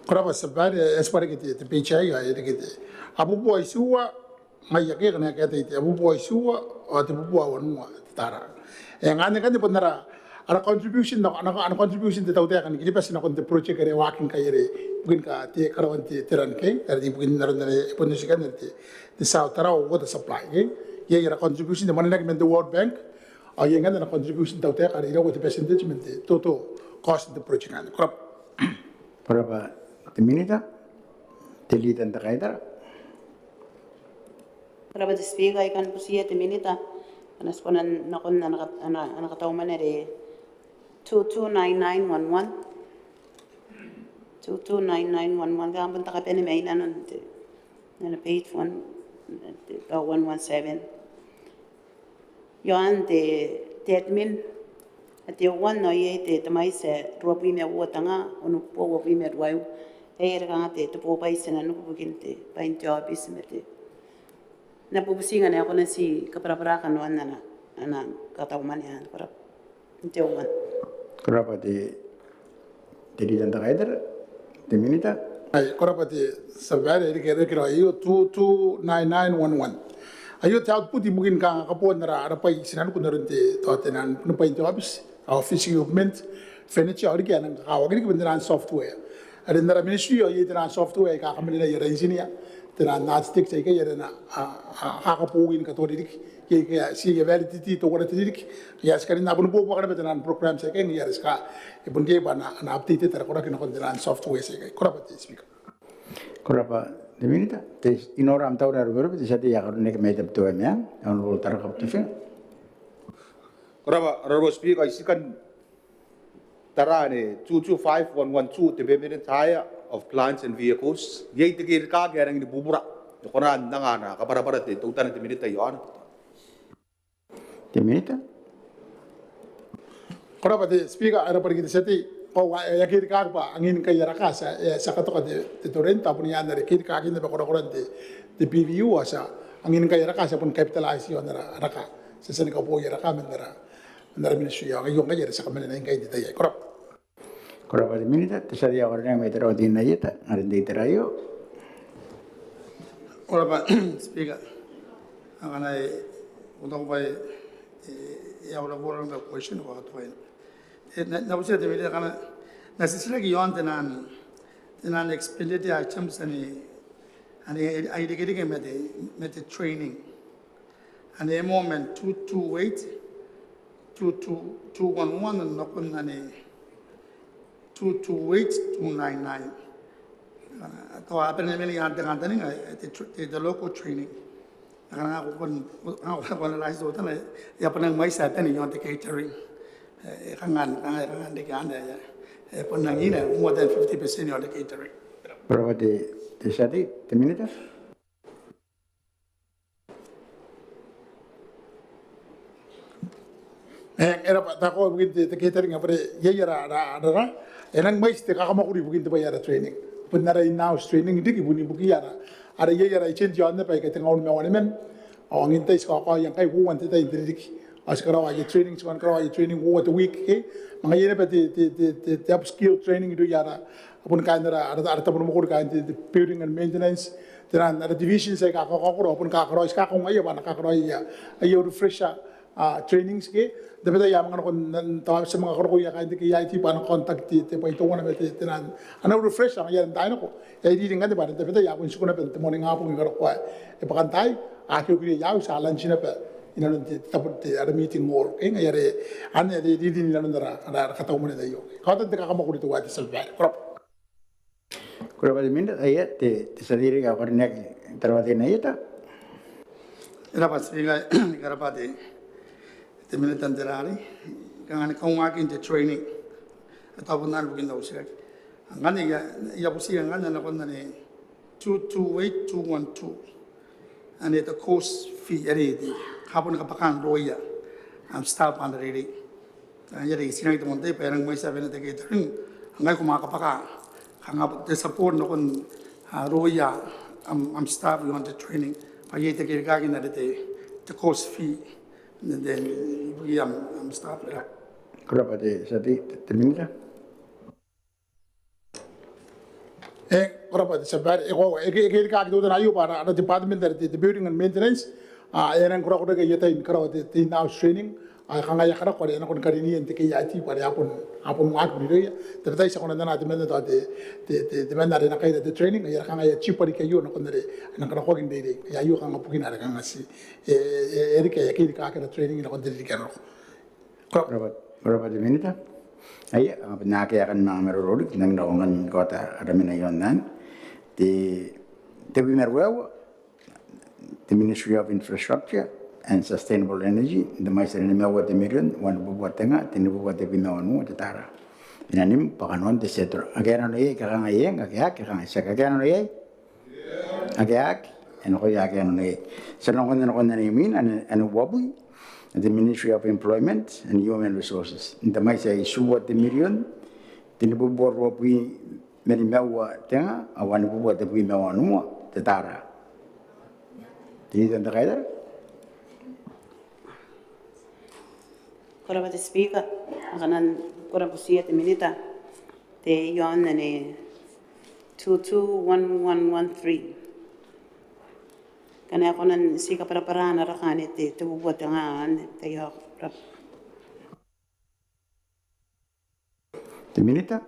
Ko rabwa te tia babaire, e tibwa reke te, te page aei, e reke te abubua itiua, ngaia ke kanga e kaeta te abubua itiua ao te abubua wanua te tara. E ngaia ngkanne bon ara, ara contribution, ana, ana contribution te tautaeka ni Kiribati nakon te project are e waaki ngkai are ibukin karaoan te, te ran ke, are ibukin aron are e bon oti ikanne are te, te South Tarawa Water Supply ke. Iai ara contribution te mwaneaki man te World Bank, ao iai ngkanne ana contribution te tautaeka are iraua te percentage man te total cost n te project anne. Ko rabwa. Ko rabwa te Minita. Te Leader n te Kaitara. Ko rabwa te Speaker, I kan butiia te Minita bwa e na ti kona n nakon ana ka, ana, ana katau mwane are two two nine nine one one. Two two nine nine one one, kanga bon te kabane mai nanon te, ana page one, te, one one seven. Iaon te, te admin, a te one, ao iai te, te mwaiti ae ruabwi ma uoua te nga, onobubua uabwi ma ruaiwa. Ae e reke kanga te, te bobwai tinaniku ibukin te, bwain te aobiti ma te, N na bubuti ngkana e kona n ti kabwarabwara kanoan ana, ana katau mwane anne. Ko rabwa. N te one. Ko rabwa te, te Leader n te Kaitara, te Minita. Ai, ko rabwa te tia babaire, e reke, e reke raoi aio two two nine nine one one. Aio te output ibukin kanga kaboan ara, ara bwai tinaniku n aron te, tao taian bwain te aobiti, office equipment, furniture, ao riki ae nang kakawaki riki man taian software. Are n ara ministry ao iai taian software aika a kamanenai ara engineer, taian architect aikai are a na, a, a, a kakabowi ni katori riki. Iai, iai, iai validity teuana te ririki. Iai, ti karinna bon buabuaka naba taian programs aikai, iai, ti ka, e bon riai bwa a na, a na update ara koraki nakon taian software aikai. Ko rabwa te Speaker. Ko rabwa Te Minita, te, I nora am taura ae ruberube, te tia tei ae karineaki mai Tabiteuea Meang, Honourable Taraka Butufinga. Ko rabwa, Honourable Speaker, I ti kan tara anne two two five one one two, te permanent hire of plants and vehicles. Iai te kerikaki ae rangi ni bubura. E kona n anga ana kabwarabwara teutana te Minita iaona? Te Minita. Ko rabwa te Speaker, e rabwa riki te tia tei. Ao e a kerikaki bwa angin ngkai a raka ti a, e, ti a katoka te, te torento, a bon iaan are kerikakin naba korakoran te, te P V U, ao ti a, angin ngkai a raka ti a bon capitalise iaon ara, raka. Ti a tia ni kaboi a raka man ara, man ara ministry, ao ngaia ngkai are ti a kamanena ngkai n te tai aei. Ko rabwa. Ko rabwa te Minita, te tia tei ae karineaki mai Tarawa Teinainano Ieta, are n te itera aio. Ko rabwa Speaker, akana e, I taku bwa e, e, e a ura bora naba question bwa katokai. E, N na, N na butiia te Minita akana N na titiraki iaon taian, taian expenditure items ane, ane a irekereke ma te, ma te training. Ane e moan two two eight, two two, two one one, ao nakon ane two two eight, two nine nine. Tao a bane ni mena iaan te kantaninga, e, te tr-, te, te local training. Akana ngkoe, ngkoe, ngkoe analyse teutana, e a bon mwaiti a bane iaon te catering. E, e kanga, kanga, kanga n reke anne, e, e bon angiia more than fifty percent iaon te catering. Ko rabwa te, te tia tei, te Minita. E, e rabwa, tao ibukin te, te catering, a bwa are iai ara, ara, ara, ara, e nang mwaiti te kakamwakuri ibukin te bwai ara training. Bon ara in-house training riki, bon ibukiia ara, ara iai ara agent iaon aba aika tengaun ma waniman. Ao angin tai ti kakaoia ngkai uoua n te tai n te ririki. Ao ti karaoa aia training, ti karaoa aia training uoua te week, ke? Ma ngaia naba te, te, te, te, te upskill training irouia ara, a bon kaain ara, ara, ara tabo ni mwakuri kaain te, te building and maintenance, taian ara divisions aika kakaokoro, a bon kakaraoia, ti kakaungaia bwa a na kakaraoia aia refresher, a, trainings ke. N tabetai a manga nako n, n, tao ti a manga karokoia kaain te K I T bwa a na contact te, te bwai teuana ma te, taian, a na refresher ngaia n taai nako. E a iri ngkanne bwa n tabetai a bon tiku naba n te moaningabong ni karokoa e bwakantaai, a aki okiri aia auti, a lunch naba inanon te, te tabo, te, ara meeting hall. Ke ngaia are, anne are e iri inanon ara, ara, ara katau mwane aio. Kaotan te kakamwakuri teuaei te tia babaire. Ko rabwa. Ko rabwa te Minita, aia, te, te tia tei ae karineaki Tarawa Teinainano Ieta. E rabwa Speaker, e rabwa te, te Minita n te rarei, kanga ni kaungaakin te training. E tau bon anne bukin au titiraki. Ngkanne I a, I a butiia ngkanne nakon anne two two eight two one two. Anne te course fee are te, a bon kabwakaan rooia am staff ana reirei. Ao are I tii nang te moan tai bwa e nang mwaiti a bane te catering. Ngkai ko manga kabwaka, kanga te support nakon, a, rooia am, am staff iaon te training. Bwa iai te kerikaaki n are te, te course fee. N te, ibukia am, am staff, e rabwa. Ko rabwa te tia tei, te, te Minita. E, ko rabwa te tia babaire, e, ko, e, e, e kerikaaki teutana aio bwa ara, ara department are te, te building and maintenance, a, e a nang korakora riki aia tai ni karaoa te, te in-house training, a, kanga aia karako are a nako ni karinia n te K I T bwa are a bon, a bon waaki bon irouia. Tabetai ti a kona n anaa temanna tao te, te, te, temanna are e na kaira te training, aia kanga aia tibwa riki aio nakon are a nang karakoaki n reirei. Aio kanga bukina are kanga ti, e, e, e riki aia kerikaaki ara training nakon te ririki ae na roko. Ko rabwa. Ko rabwa, ko rabwa te Minita. Aia, a, bon akea ae kan manga maroro riki, N nang nako ngkanne ni kaota ara mwane iaon anne. Te, tebwi ma ruaiwa, te Ministry of Infrastructure and Sustainable Energy, n te mwaiti ae nimaua te mirion, wanibubua te nga, tenibubua tebwi ma wanua te tara. I nanim bwa kanoan te schedule. Akea nano iai, ke a kangai eng, akea, ke a kangai tiaki, akea nano iai? Ake, ake, e nakoia ake a nano iai. Ti a nako nakon anne imwin, anne, anne uabwi, te Ministry of Employment and Human Resources. N te mwaiti ae itiua te mirion, tenibubua ruabwi ma nimaua te nga, ao wanibubua tebwi ma wanua te tara. Te Leader n te Kaitara. Ko rabwa te Speaker, a kanan, ko rabwa butiia te Minita, te iaon anne two two one one one three. Ngkana e kona n tii kabwarabwara ana raka anne te, te bubua te nga anne, te iaon, ko rabwa. Te Minita.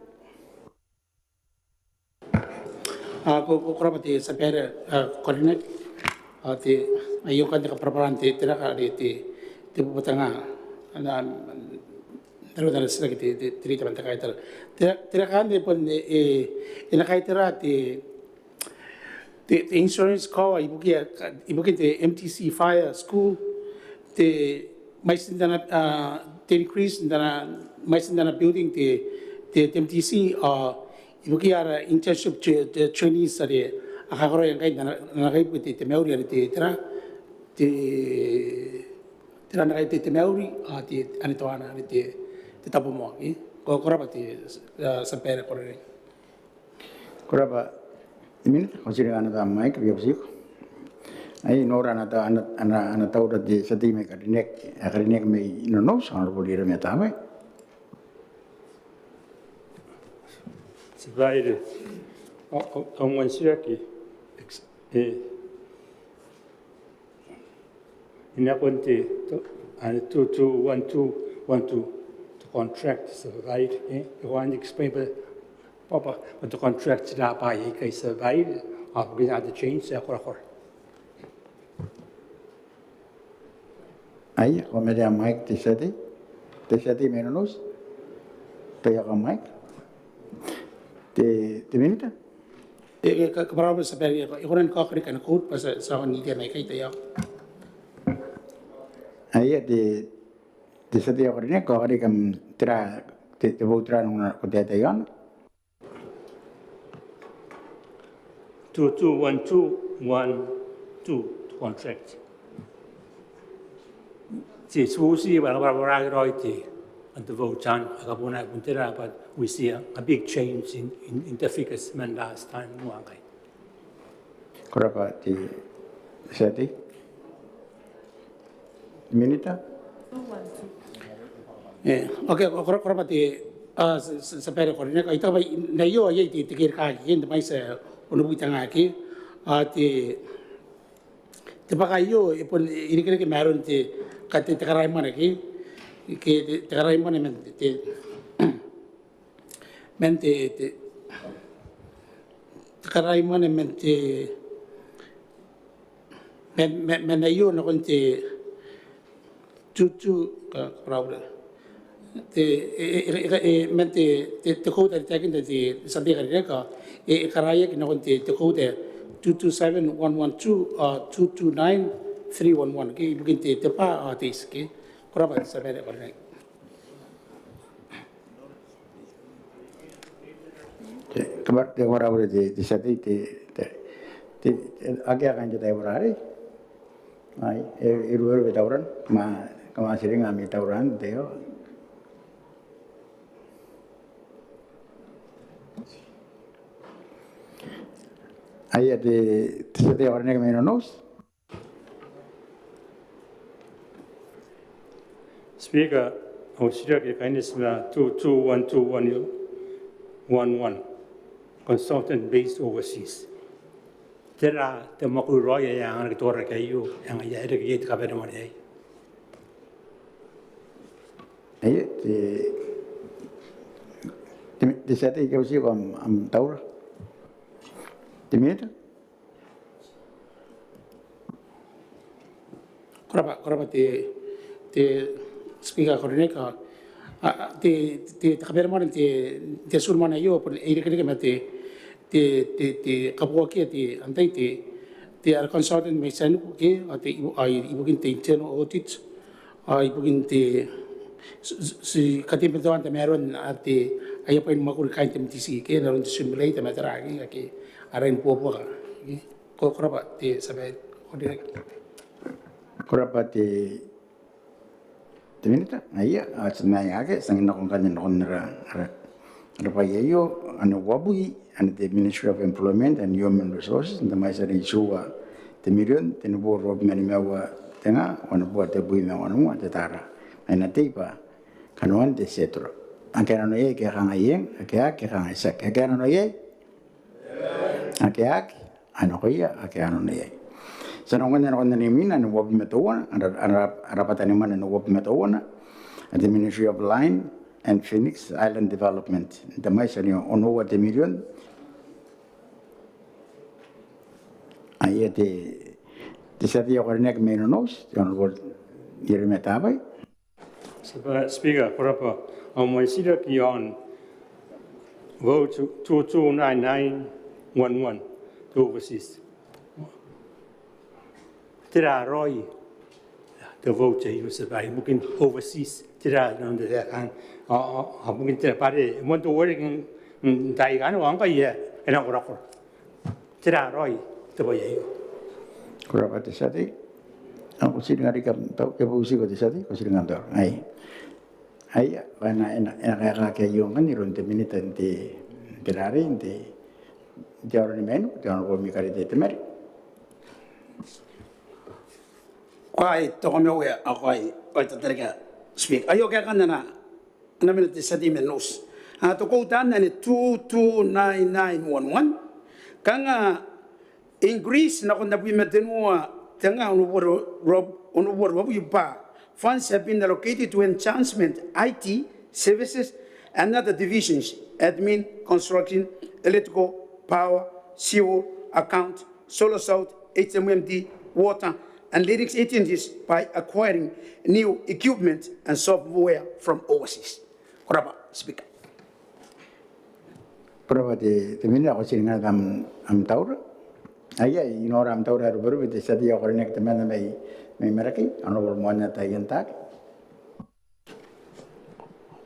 A, ko, ko, ko rabwa te tia babaire, a, karineaki. A, te, aio ngkanne kabwarabwaran te, te raka are te, te bubua te nga. Ana, ana, ana, ana titiraki te, te, te Leader n te Kaitara. Te, te raka anne bon, e, e, e na kaitara te, te, te insurance cover ibukia, ibukia te M T C fire school, te maitin tana, te increase tana maitin tana building te, te, te M T C, ibukia ara internship trainees are a kakoroia ngkai n ana, n ana kaibuke te, te mauri are te, tera, te, tera ngkai te, te mauri, te, ane toana are te, te tabomoa. Ko, ko rabwa te, tia babaire ae karineaki. Ko rabwa te Minita, ko tiringa ana tai am mic, I butiiko. Ai nora ana tai, ana, ana, ana taura te tia tei mai karineaki, ae karineaki mai Nonouti, Honourable Ieremia Tabai. Tia babaire, au, au, au moan titiraki, e, e nakon te, te, ane two two one two one two, te contract, tia babaire, e, e, ko a explain bwa, bwa, bwa te contract tera bwa aikai, tia babaire, ao bukina te change ae korakora. Ai, ko mena am mic te tia tei, te tia tei mai Nonouti, taiaoka am mic. Te, te Minita? E, e, ka, kabwara bwa tia babaire, e, e kona ni kaoka riki ana code bwa ti a, ti a wan idia mai ikai, taiaoka. Ai, te, te tia tei ae karineaki, kaoka riki am tera, te, te bwai tera ae ko taetae iaona. Two two one two one two, te contract. Ti, ti, ti, bwa, bwa, bwa, bwa, raoi te, and the vote on, a kabuna, bun tera, but we see a, a big change in, in, in the figures man last time, ngkai. Ko rabwa te tia tei. Minita? E, okay, ko rabwa, ko rabwa te, a, tia, tia, tia babaire ae karineaki, I taku bwa n aio, aio te, te kerikaaki, n te mwaiti ae onobwi te nga ake, a, te, te bwaka aio, e bon, e irekereke ma aron te, ka te, te karaimwane ke, ke te, te karaimwane man te, te, man te, te, te karaimwane man te, man, man, man aio nakon te two two, ka, kabwara bwa te, e, e, e, e, man te, te, te code are taekinna te, te tia tei ae karineaki, e, e karaoaki nakon te, te code two two seven one one two, a, two two nine three one one, ke, ibukin te, te bwa, a, te iti, ke. Ko rabwa te tia babaire ae karineaki. Te, kabwara, te kabwara bure te, te tia tei, te, te, te, te, akea kaain te tai ae bure arei. Ai, e, e ruerue taurana, ma, kam a tiringa ami taurana, te, io. Ai, te, te tia tei ae karineaki mai Nonouti. Speaker, au titiraki e kaineti ma two two one two one one, consultant based overseas. Tera te mwakuri raoi ae anganaki te koraki aio, ae ngaia e reke iai te kabanemwane aei? Aio, te, te, te tia tei, I butiko am, am taura. Te Minita? Ko rabwa, ko rabwa te, te Speaker ae karineaki, a, a, te, te, te kabanemwane, te, te tia mwane aio, bon e irekereke ma te, te, te, te kabuakia te, antai te, te ara consultant mai tinaniku ke, a, te, ibu-, a, ibukin te internal audit, a, ibukin te, ti, ti, ti kateimatoan tamaroan, a, te, aia bwai ni mwakuri kaain te M T C ke, n aron te simulator ma tera ke, ake a rangi ni buabuaka ke. Ko, ko rabwa te tia babaire ae karineaki. Ko rabwa te, te Minita. Aia, a, ti na iai ake, ti a nako ngkanne nakon ara, ara, ara bwai aio, ane uabwi, ane te Ministry of Employment and Human Resources, n te mwaiti are itiua te mirion, tenibubua ruabwi ma nimaua te nga, wanibubua tebwi ma wanua te tara. Mai n te bwai, kanoan te schedule. Ake a nano iai ke a kangai eng, ake a aki, ake a kangai tiaki. Ake a aki, ake a aki, a nakoia ake a nano iai. Ti a nako ngkanne nakon ane imwina, ane uabwi ma teuana, ara, ara, ara bwai teuana, ane uabwi ma teuana, ane te Ministry of Line and Phoenix Island Development. N te mwaiti ane onoua te mirion. Aia te, te tia tei ae karineaki mai Nonouti, te Honourable Ieremia Tabai. Speaker, ko rabwa, au moan titiraki iaon vote two two nine nine one one, te overseas. Tera raoi te vote aio, tia babaire, ibukin overseas? Tera raoi te, a, a, a, ibukin tera babaire, moan te uarereke n taai akanne, ao ngkai e a nang korakora. Tera raoi te bwai aio? Ko rabwa te tia tei. Ao ko tiringa riki am taura, ke butiko te tia tei, ko tiringa am taura. Ai. Aia, bwa e na, e na, e na kaekaaki aio ngkanne iroun te minita n te, te rarei, n te, n te aono ni mainiku, te Honourable Mikarite Temari. Ko a, e, te kamaiu, e, ao ko a, e, ko a tatarika Speaker. Aio kaekaan ana, ana minita te tia tei mai Nonouti. A, te quota anne two two nine nine one one. Kanga increase nakon abwi ma tenua te nga onoboro, onoboro abwi bwa funds have been allocated to enhancement I T services and other divisions, admin, construction, electrical, power, civil, account, solar south, H M M D, water and linnix agencies by acquiring new equipment and software from overseas. Ko rabwa, Speaker. Ko rabwa te, te minita, ko tiringa am, am taura. Aia, I nora am taura ae ruberube, te tia tei ae karineaki temanna mai, mai Marakei, Honourable Moanna Taian Taake.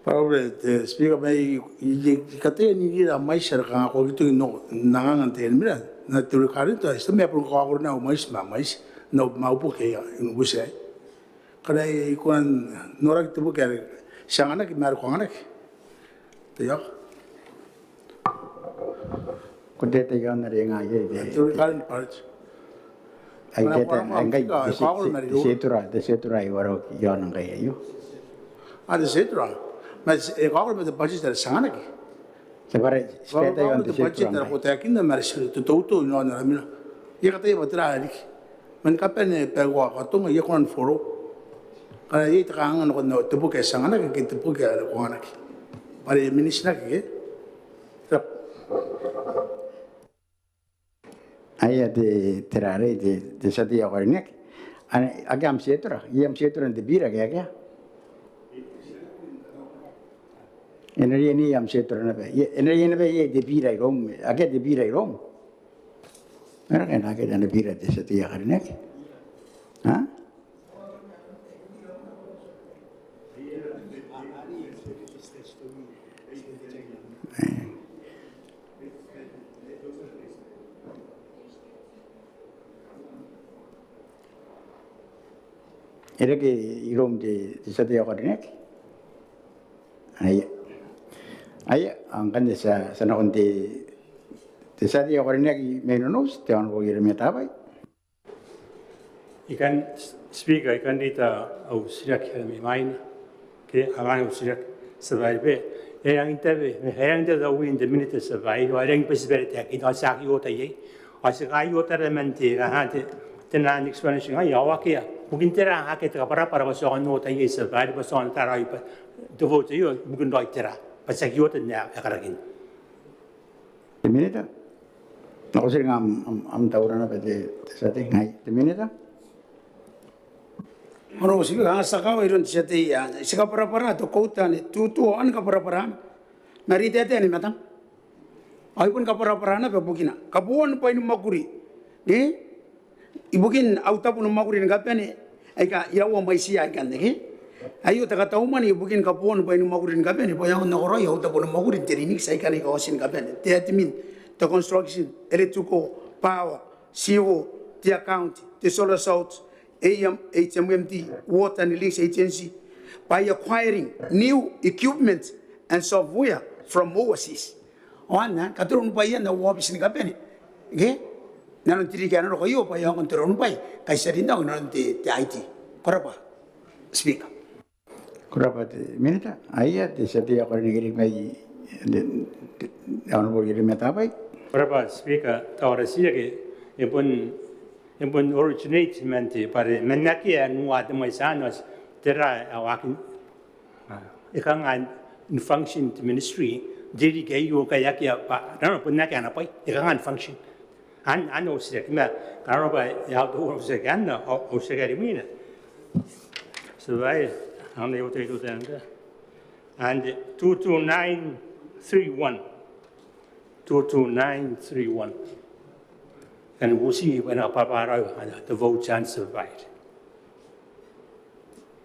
Ko rabwa te Speaker, ma I, I, I kataia n ira mwaiti are kanga ko aki toki n anga n te enimira, na te rikarinto, e ti mea bon kaokoro naba mwaiti ma mwaiti, nao ma au boki ae I noria. Kanga I kona n noraki te boki are ti anganaki ma are ko anganaki. Te iok. Ko te, te iok are ngaia te, te rikarinto. Ai te, te, ngkai te schedule, te schedule, I warekia ngkai aio. A, te schedule. Ma e kaokoro ma te budget are ti anganaki. Te bwai are, te budget are ko taekinna ma are ti totouto inanon ara mino. I kataia bwa tera riki. Man kabane bwa ko a katonga, I a kona n follow. Kanga iai te kanganga nakon te boki ae ti anganaki ke te boki are ko anganaki. Bwa are e minitinaki ke. Aia te, te rarei, te, te tia tei ae karineaki. Ane, akea am schedule, iai am schedule n te bira ke akea? E na riai n iai am schedule naba. Iai, e na riai naba iai te bira iroum, akea te bira iroum. E na, e na akea te bira te tia tei ae karineaki. Ha? E reke iroum te, te tia tei ae karineaki. Aia. Aia, ao ngkanne ti a, ti a nakon te, te tia tei ae karineaki mai Nonouti, te Honourable Ieremia Tabai. I kan, Speaker, I kan reita au titiraki are mai mwaina. Ke, angan au titiraki, tia babaire. E rangi n tabe, e rangi n tabe au wiin te minita, tia babaire, ao e rangi bati bwa e taekinna, ao ti aki ota iai. Ao ti kaai otara man te, kanga te, te naan explanation aei, ao akea. Bukin tera akea te kabwarabwara bwa ti aonga n ota iai, tia babaire, bwa ti aonga n taraia bwa te vote aio ibukin raoi tera, bwa ti aki ota n ae e karakinna. Te minita. Ao ko tiringa am, am, am taura naba te, te tia tei, ngai. Te minita. Honourable Speaker, kanga ti a kawa iroun te tia tei, a, ti kabwarabwara te quota anne, tutu ao ni kabwarabwara. Ma are e taetae ni matang. Ao e bon kabwarabwara naba bukina. Kaboan bwain mwakuri. Ke? Ibukin au tabo ni mwakuri ni kabane, aika iraua mwaitiia aikanne ke. Aio te katau mwane ibukin kaboan bwain mwakuri ni kabane, bwa e aonga n nakoraoi au tabo ni mwakuri n te linnix aikanne aika oti ni kabane. Te admin, te construction, electrical, power, civil, te account, te solar south, A M, H M M D, water and linnix agency, by acquiring new equipment and software from overseas. Ao anne, katerunibwaia n au aobiti ni kabane. Ke? Nanon te ririki ae na roko aio bwa e aonga n terounibwai. Kai ti a rin nako inanon te, te I T. Ko rabwa, Speaker. Ko rabwa te minita. Aia, te tia tei ae karineaki mai, te, te, Honourable Ieremia Tabai. Ko rabwa, Speaker, tao ara titiraki e bon, e bon originate man te, bwa are man akea n ua te mwaiti anne, tera ae waakin. A, e kanga n function te ministry n te ririki aio ngkai akea bwa, nanona bon akea ana bwai, e kanga n function. Anne, anne au titiraki ma, kanga nanona bwa e a oti au titiraki anne, au, au titiraki are imwina. So, ai, anne au titiraki te anga. And two two nine three one. Two two nine three one. Kan bubuti bwa e na kabwarabwaraa te vote anne, Tia Babaire.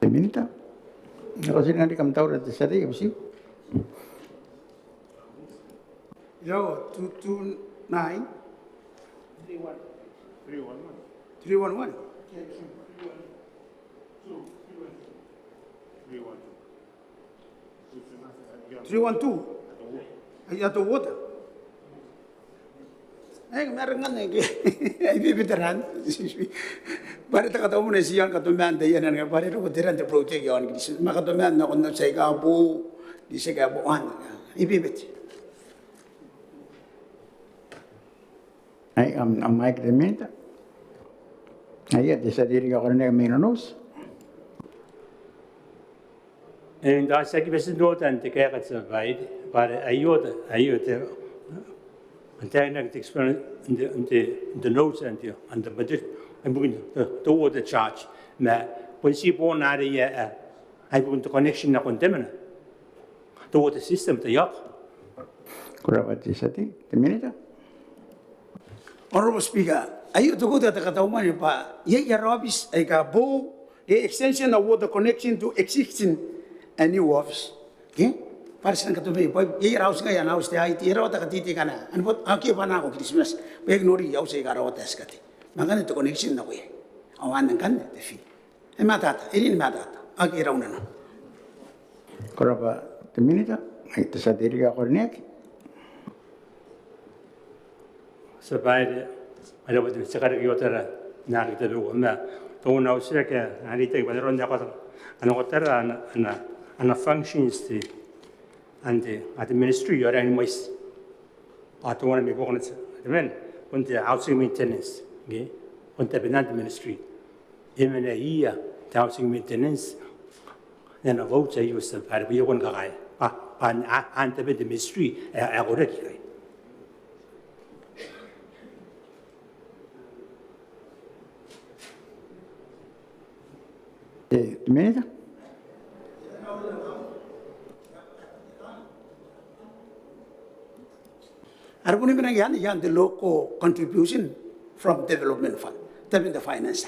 Te Minita. Ko a tia n reke am taura, te tia tei, bubuti. Io, two two nine. Three one one. Three one one. Three one two. Aia, te water. Ai, ma e rangi ni bebete raoi. Bwa are te katau mwane ti a katomaan te iango, bwa are e roko te ran te project iaon Kiribati. Ma katomaan nakon te tia ika bo, te tia ika bo, e bebete. Ai, am, am mic, te Minita. Aia, te tia tei ae karineaki mai Nonouti. E, n taku, tiaki bati n ota n te kaeka, Tia Babaire, bwa are aio te, aio te, n taekinaki te explain, n te, n te, n te notes and the, and the budget, ibukin te, te water charge. Ma bon ti bon are e a, a, ibukin te connection nakon te mwane. Te water system, te iok. Ko rabwa te tia tei, te Minita. Honourable Speaker, aio te kota te katau mwane bwa iai ara office aika bo, e extension of water connection to existing a new office. Ke? Bwa are ti nang katobe, bwa iai ara auti ngkai a na auti te I T, e rawata katiti kana. Anne bwa, a, ke bwa nako Kiritimati. Bwa e aki nori auti aika rawata ae ti kati. Ma ngkanne te connection nako iai. Ao anne ngkanne te fee. E matata, e rin matata. Aki raunana. Ko rabwa te Minita, ai te tia tei ae karineaki. Tia Babaire, ai rabwa te tia kareke iotara, n aki tabeua ma tao n au titiraki ae I taku bwa N na roko n akea, N na kotara ana, ana, ana functions te, n te, n te ministry, ao e rangi ni mwaiti. Ao teuana mai buakona te, te men, bon te housing maintenance, ke? Bon tabenan te ministry. E mena ia te housing maintenance n ana voucher aio, Tia Babaire, bwa I a kona ni kakaea bwa, bwa a, a, n taben te ministry ae, ae koraki ikai. E, Minita. Are bon e mena iai, iai te local contribution from development fund, taben te finance.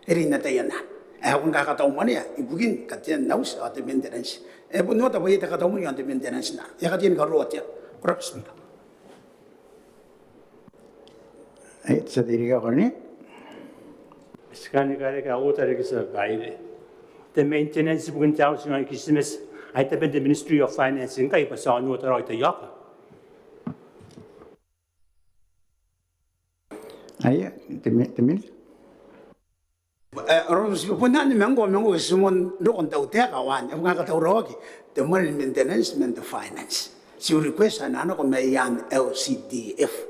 E rin n ataia n ae e a kona ni kakatau mwanea ibukin katean auti ao te maintenance. E bon ota bwa iai te katau mwane iaon te maintenance n aron ae e a kateaki n karokoa te, ko rabwa Speaker. Ai, tia tei ae karineaki. Ti kan kareke, a ota riki, Tia Babaire. Te maintenance ibukin te housing i Kiritimati, ai taben te Ministry of Finance ngkai bwa ti a ota raoi te iok. Aia, te mi-, te Minita. E, aro, ti bon anne ma ngkoa, ma ngkoa ti moan roko n tautaeka ao anne e bon katauraoaki te mwane ni maintenance man te finance. Ti request ae na nako mai ian L C D F.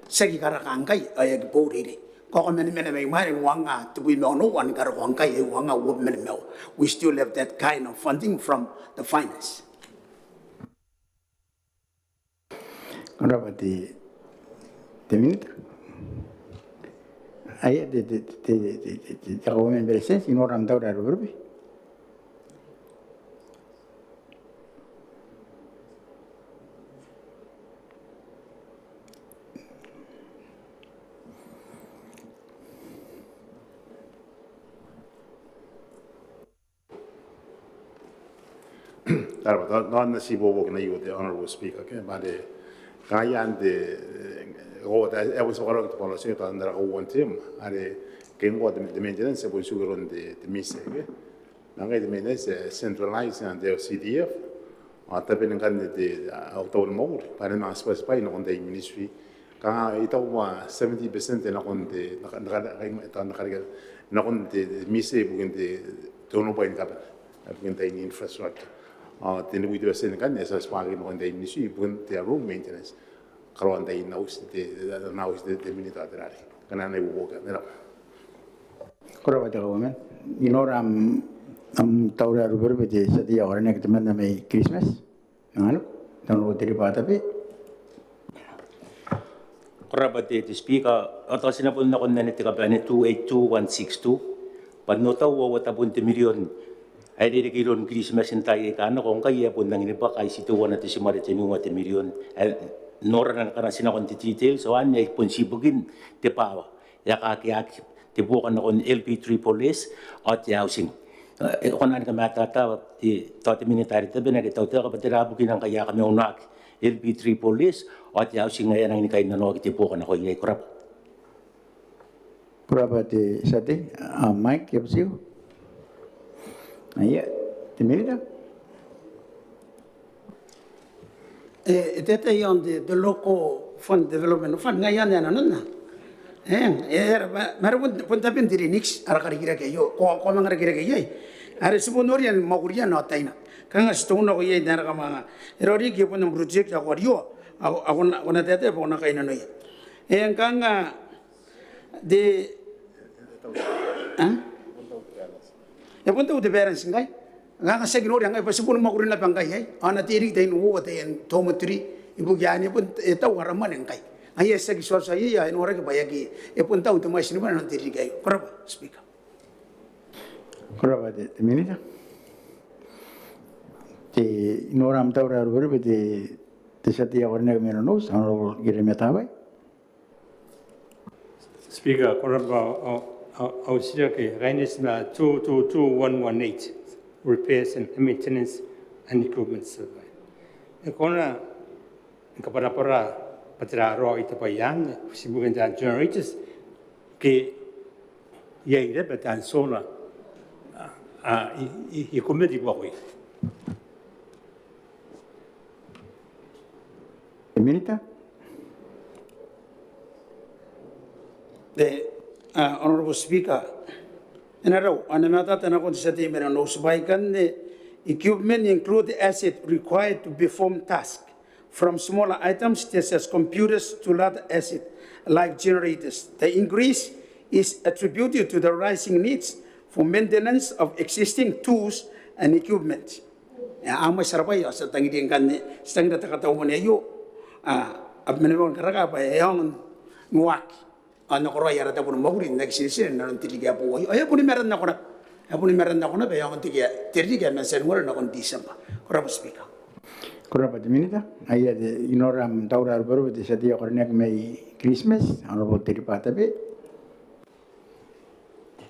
Tiaki karaka ngkai, ao e aki boo reirei. Ko a kaman mena mai mwaina uanga tebwi ma onoua ni karokoa ngkai, uanga uabwi ma nimaua. We still have that kind of funding from the finance. Ko rabwa te, te Minita. Aia, te, te, te Kauoman ni Beretitenti, I nora am taura ae ruberube. Tara bwa tao, tao N na ti ibuobuoki n aio te Honourable Speaker, ke, bwa are kanga ian te, e, ko, e, e, e, are ke ngkoa te, te maintenance e bon tiku iroun te, te MISE, ke. Ma ngkai te maintenance e centralize n te L C D F, ao taben ngkanne te, a, au taua ni mwakuri bwa are e manga tibwatibwai nakon te ministry. Kanga I taku bwa seventy percent nakon te, naka, naka, naka, nakon te, te MISE ibukin te, te onobwai ni kabane ibukin taian infrastructure. Ao tenibwi te percent ngkanne e tibwatibwaki nakon te ministry ibukin te road maintenance. Karaoan taian auti, te, te, te, te, te Minita, te rari. Kanga anne ibuobuoki, ko rabwa. Ko rabwa te Kauoman. I nora am, am taura ae ruberube te tia tei ae karineaki temanna mai Kiritimati. Ngkana tao n roko te ribaa tabe. Ko rabwa te, te Speaker, ao tao ti na bon nakon anne te kabane two eight two one six two. Bwa n otaua uoua tabun te mirion ae rereke iroun Kiritimati n taai aika a nako, ngkai e a bon nangi ni bwaka, iti teuana te timare teniua te mirion. Ae, nora ngkana ti nako n te details, ao anne bon ti ibukin te bwaawa ae kakeaki, te buoka nakon L P triple S ao te housing. E kona ni kamatata te, tao te minita are tabena ke tautaeka bwa tera bukina ngkai a kamaunaaki L P triple S ao te housing ae a nangi ni kainnanoaki te buoka nako iai. Ko rabwa. Ko rabwa te tia tei. A, Mike, e bati iai. Aia, te minita. E, e taetae iaon te, te local fund development fund, ngaia anne nanona. E, e, ma, ma are bon, bon taben te Linnix ara karikirake aio, ko, ko a manga rikirake iai. Are ti bon noria ni mwakuria ao taina. Kanga ti tongnako iai n ae raka manga. E raoiroi ke bon am project ae ko a rioa, ao, ao ko na, ko na taetae bwa ko na kainnanoia. E, kanga te, e? E bon tau te balance ngkai. Kanga ti aki noria ngkai bwa ti boni mwakuri naba ngkai aei. Ao a na tei riki taian uoua taian dormitory ibukia anne, e bon, e tau ara mwane ngkai. Ngaia ti aki tuatua iai, ao e noraki bwa e aki, e bon tau te mwaiti ni mwane n te ririki aio. Ko rabwa, Speaker. Ko rabwa te, te minita. Te, I nora am taura ae ruberube te, te tia tei ae karineaki mai Nonouti, Honourable Kireme Tabai. Speaker, ko rabwa. Au, au, au titiraki, kaineti ma two two two one one eight, repairs and maintenance and equipment. E kona ni kabwarabwara bwa tera raoi te bwai anne, ti ibukin taan generators ke iai naba taan solar, a, a, i, i, equipment i buakoia. Minita. E, a, Honourable Speaker, e na rau ana matata nakon te tia tei mai Nonouti bwa ikanne, equipment include asset required to perform task, from smaller items such as computers to larger assets like generators. The increase is attributed to the rising needs for maintenance of existing tools and equipment. E, a mwaiti ara bwai ao ti a tangiria ngkanne, ti tangira te katau mwane aio, a, a mena bwa ngkana e raka bwa e aonga n waaki ao n nakoraoi ara tabo ni mwakuri n aki tiritiri n nanon te ririki ae boou aio. Ao e a boni mara nako naba, e a boni mara nako naba, e aonga n tekea te ririki ae man Tianuare nakon December. Ko rabwa Speaker. Ko rabwa te minita. Aia te, I nora am taura ae ruberube te tia tei ae karineaki mai Kiritimati, Honourable Teriba Tabe.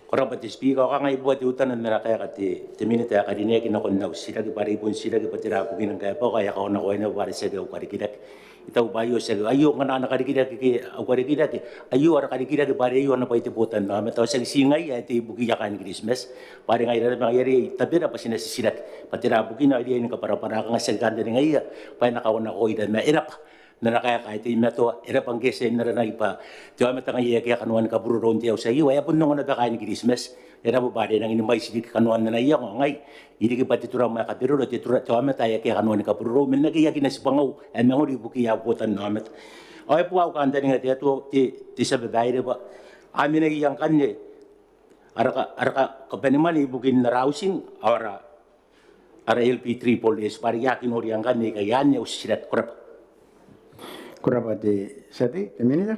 Ko rabwa te Speaker, ao kanga I bua teutana n ana kaeka te, te minita ae karineaki nakon au titiraki bwa are I bon titiraki bwa tera bukina ngkai e bwaka ao e a kaonakoa naba bwa are tiaki au karikirake. I taku bwa aio tiaki, aio ngkana ana karikirake ke au karikirake, aio ara karikirake bwa are aio ana bwai te botannaomata ao tiaki ti ngaia ae tei ibukiia kaain Kiritimati. Bwa are ngaira naba ngaia are I tabera bwa ti na titiraki bwa tera bukina ao e riai ni kabwarabwara, kanga tiaki kantaningaia bwa e na kaonakoira ma e raba n ana kaeka ae teimatoa, e raba ngke e tia n aranaki bwa te aomata ngaia ae akea kanoan kaburoroon te auti aio, ao e a bon ongo naba kaain Kiritimati. E raba bwa are e nangi ni mwaiti riki kanoan ana iango, ao ngai I riki bwa te turam ae kaberoro, te tura, te aomata ae akea kanoan kaburoroon, man akea kinatibwangau ae mangori ibukiia au botannaomata. Ao e bua au kantaninga te Atua, te, te tia babaire bwa a mena iai ngkanne ara ka, ara ka, kabanemwane ibukin ara housing ao ara ara L P triple S bwa are I aki noria ngkanne ikai. Anne au titiraki. Ko rabwa. Ko rabwa te tia tei. Te minita.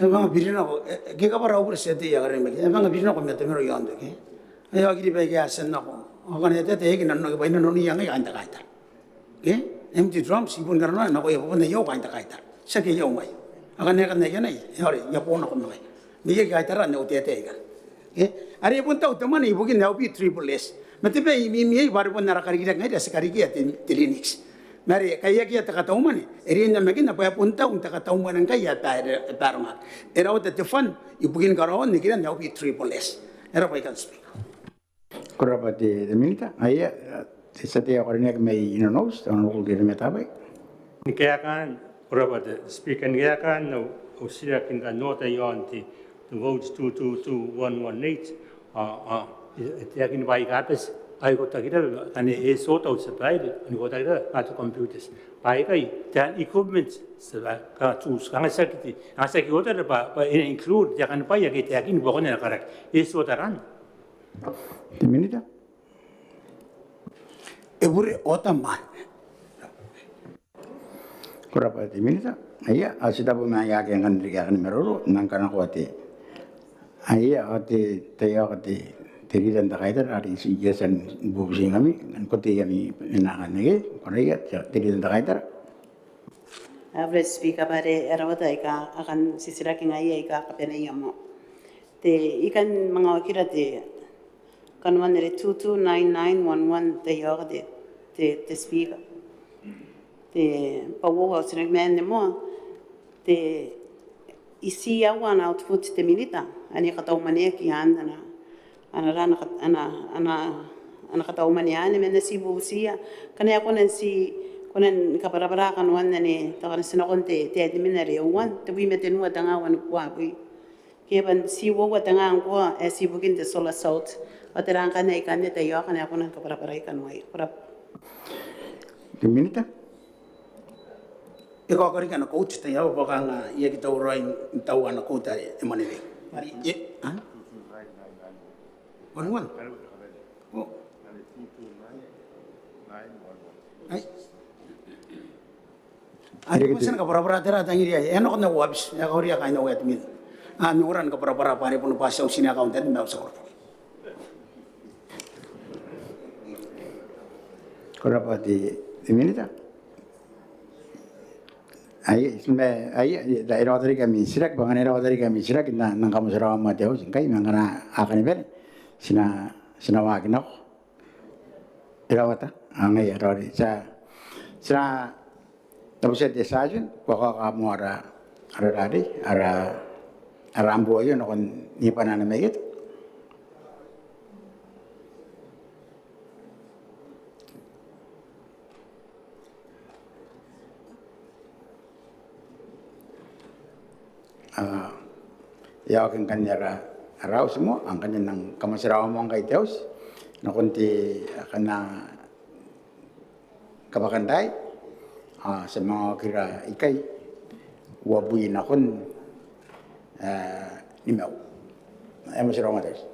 E manga biri nako, e, ke kabwara au bure tia tei ae karineaki, e manga biri nako ma te mero iaon te, ke? Aio a kiri bwa ikai a tia n nako. Ao ngkana e taetae e aki nanonaki bwa I nanoni iango kaain te kaitara. Ke? Empty drums, I bon karaoa nakoia bwa bon aio kaain te kaitara. Tiaki aio ngai. Akana e kan aia nei, e ore, I a bon nako ma ngaia. N aia kaitara n au taetae ikai. Ke? Are e bon tau te mwane ibukin L P triple S. Ma te bwai I mimi iai bwa are bon ara karikirake ngaira ti karikea te, te Linnix. Ma are kai akea te katau mwane, e riai n namakina bwa e bon tau n te katau mwane ngkai ae ba, ae baronga. E rawata te fund ibukin karaoan nikiran L P triple S. E raba ikai Speaker. Ko rabwa te, te minita. Aia, te tia tei ae karineaki mai Nonouti, Honourable Kireme Tabai. Ni kaekaan, ko rabwa te Speaker, ni kaekaan au, au titiraki ni kan oota iaon te, te vote two two two one one eight, a, a, e, e taekin bwaai aika bati, ao I kotaki naba, ane e tia n oota au tia babaire, ane I kotaki naba, ma te computers. Bwaai aikai, taian equipment, tia babaire, kanga tools, kanga tiaki te, kanga tiaki oota naba, bwa e na include, taian bwaai ake e taekin buakon ana karaki. E tia n oota arana. Te minita. E bure oota man. Ko rabwa te minita. Aia, ao ti tabo ma aia ake ngkanne riki ae kani maroro, N nang kanakoa te. Aia, ao te, te, ao te, Te Leader n te Kaitara are I a tia ni bubuti ngkami, ngkana ko tei ami mena akanne, ko rabwa. Te Leader n te Kaitara. Ao Speaker, bwa are e rawata aika a kan titiraki ngaia aika kabaneia moa. Te, I kan manga okira te kanoan are two two nine nine one one, te ioka te, te, te Speaker. Te bwai ae I titiraki ma anne moa, te, itiua ana output te Minita ane e kataumaneaki ana, ana, ana, ana, ana kataumaneia anne ma N na ti bubutiia ngkana e kona n ti, kona ni kabwarabwara kanoan anne, tao ngkana ti nakon te, te admin are one, tebwi ma tenua tenga wanibwi. Ke bwa n ti uoua tenga ngkoa ae ti ibukin te solar salt. Ao tera ngkanne ae I kan, te ioka, ngkana e kona ni kabwarabwarai kanoaia. Ko rabwa. Te Minita. E kaoka riki ana quote, te ioka, bwa kanga I aki tauraoi n taua ana quote ae e mwaneweia. Are e, ha? One one. Oh. Ai. Ai, ko tia ni kabwarabwara, tera tangiria? E a nako n au aobiti, e a kauria kaain au admin. A, n ongora ni kabwarabwara bwa are bon bwa ti a uti n account anne ma au tia korokoro. Ko rabwa te, te Minita. Ai, ma, ai, e rawata riki ami titiraki, bwa ngkana e rawata riki ami titiraki, N na, N na kamotirawa moa te auti ngkai, ma ngkana a kani bane, ti na, ti na waaki nako. E rawata, a ngaia, e rawata. Ti a, ti na tabutia te sergeant bwa e kaoka moa ara, ara rarei, ara, ara ambo aio nakon ni bwanaa mai ieta. A, e a oki ngkanne ara, ara auti moa, ao ngkanne N nang kamotirawa moa ngkai te auti nakon te, akana kabwakantaai, a, ti a manga okira ikai uabwi nakon, a, nimaua. E a motirawa te auti.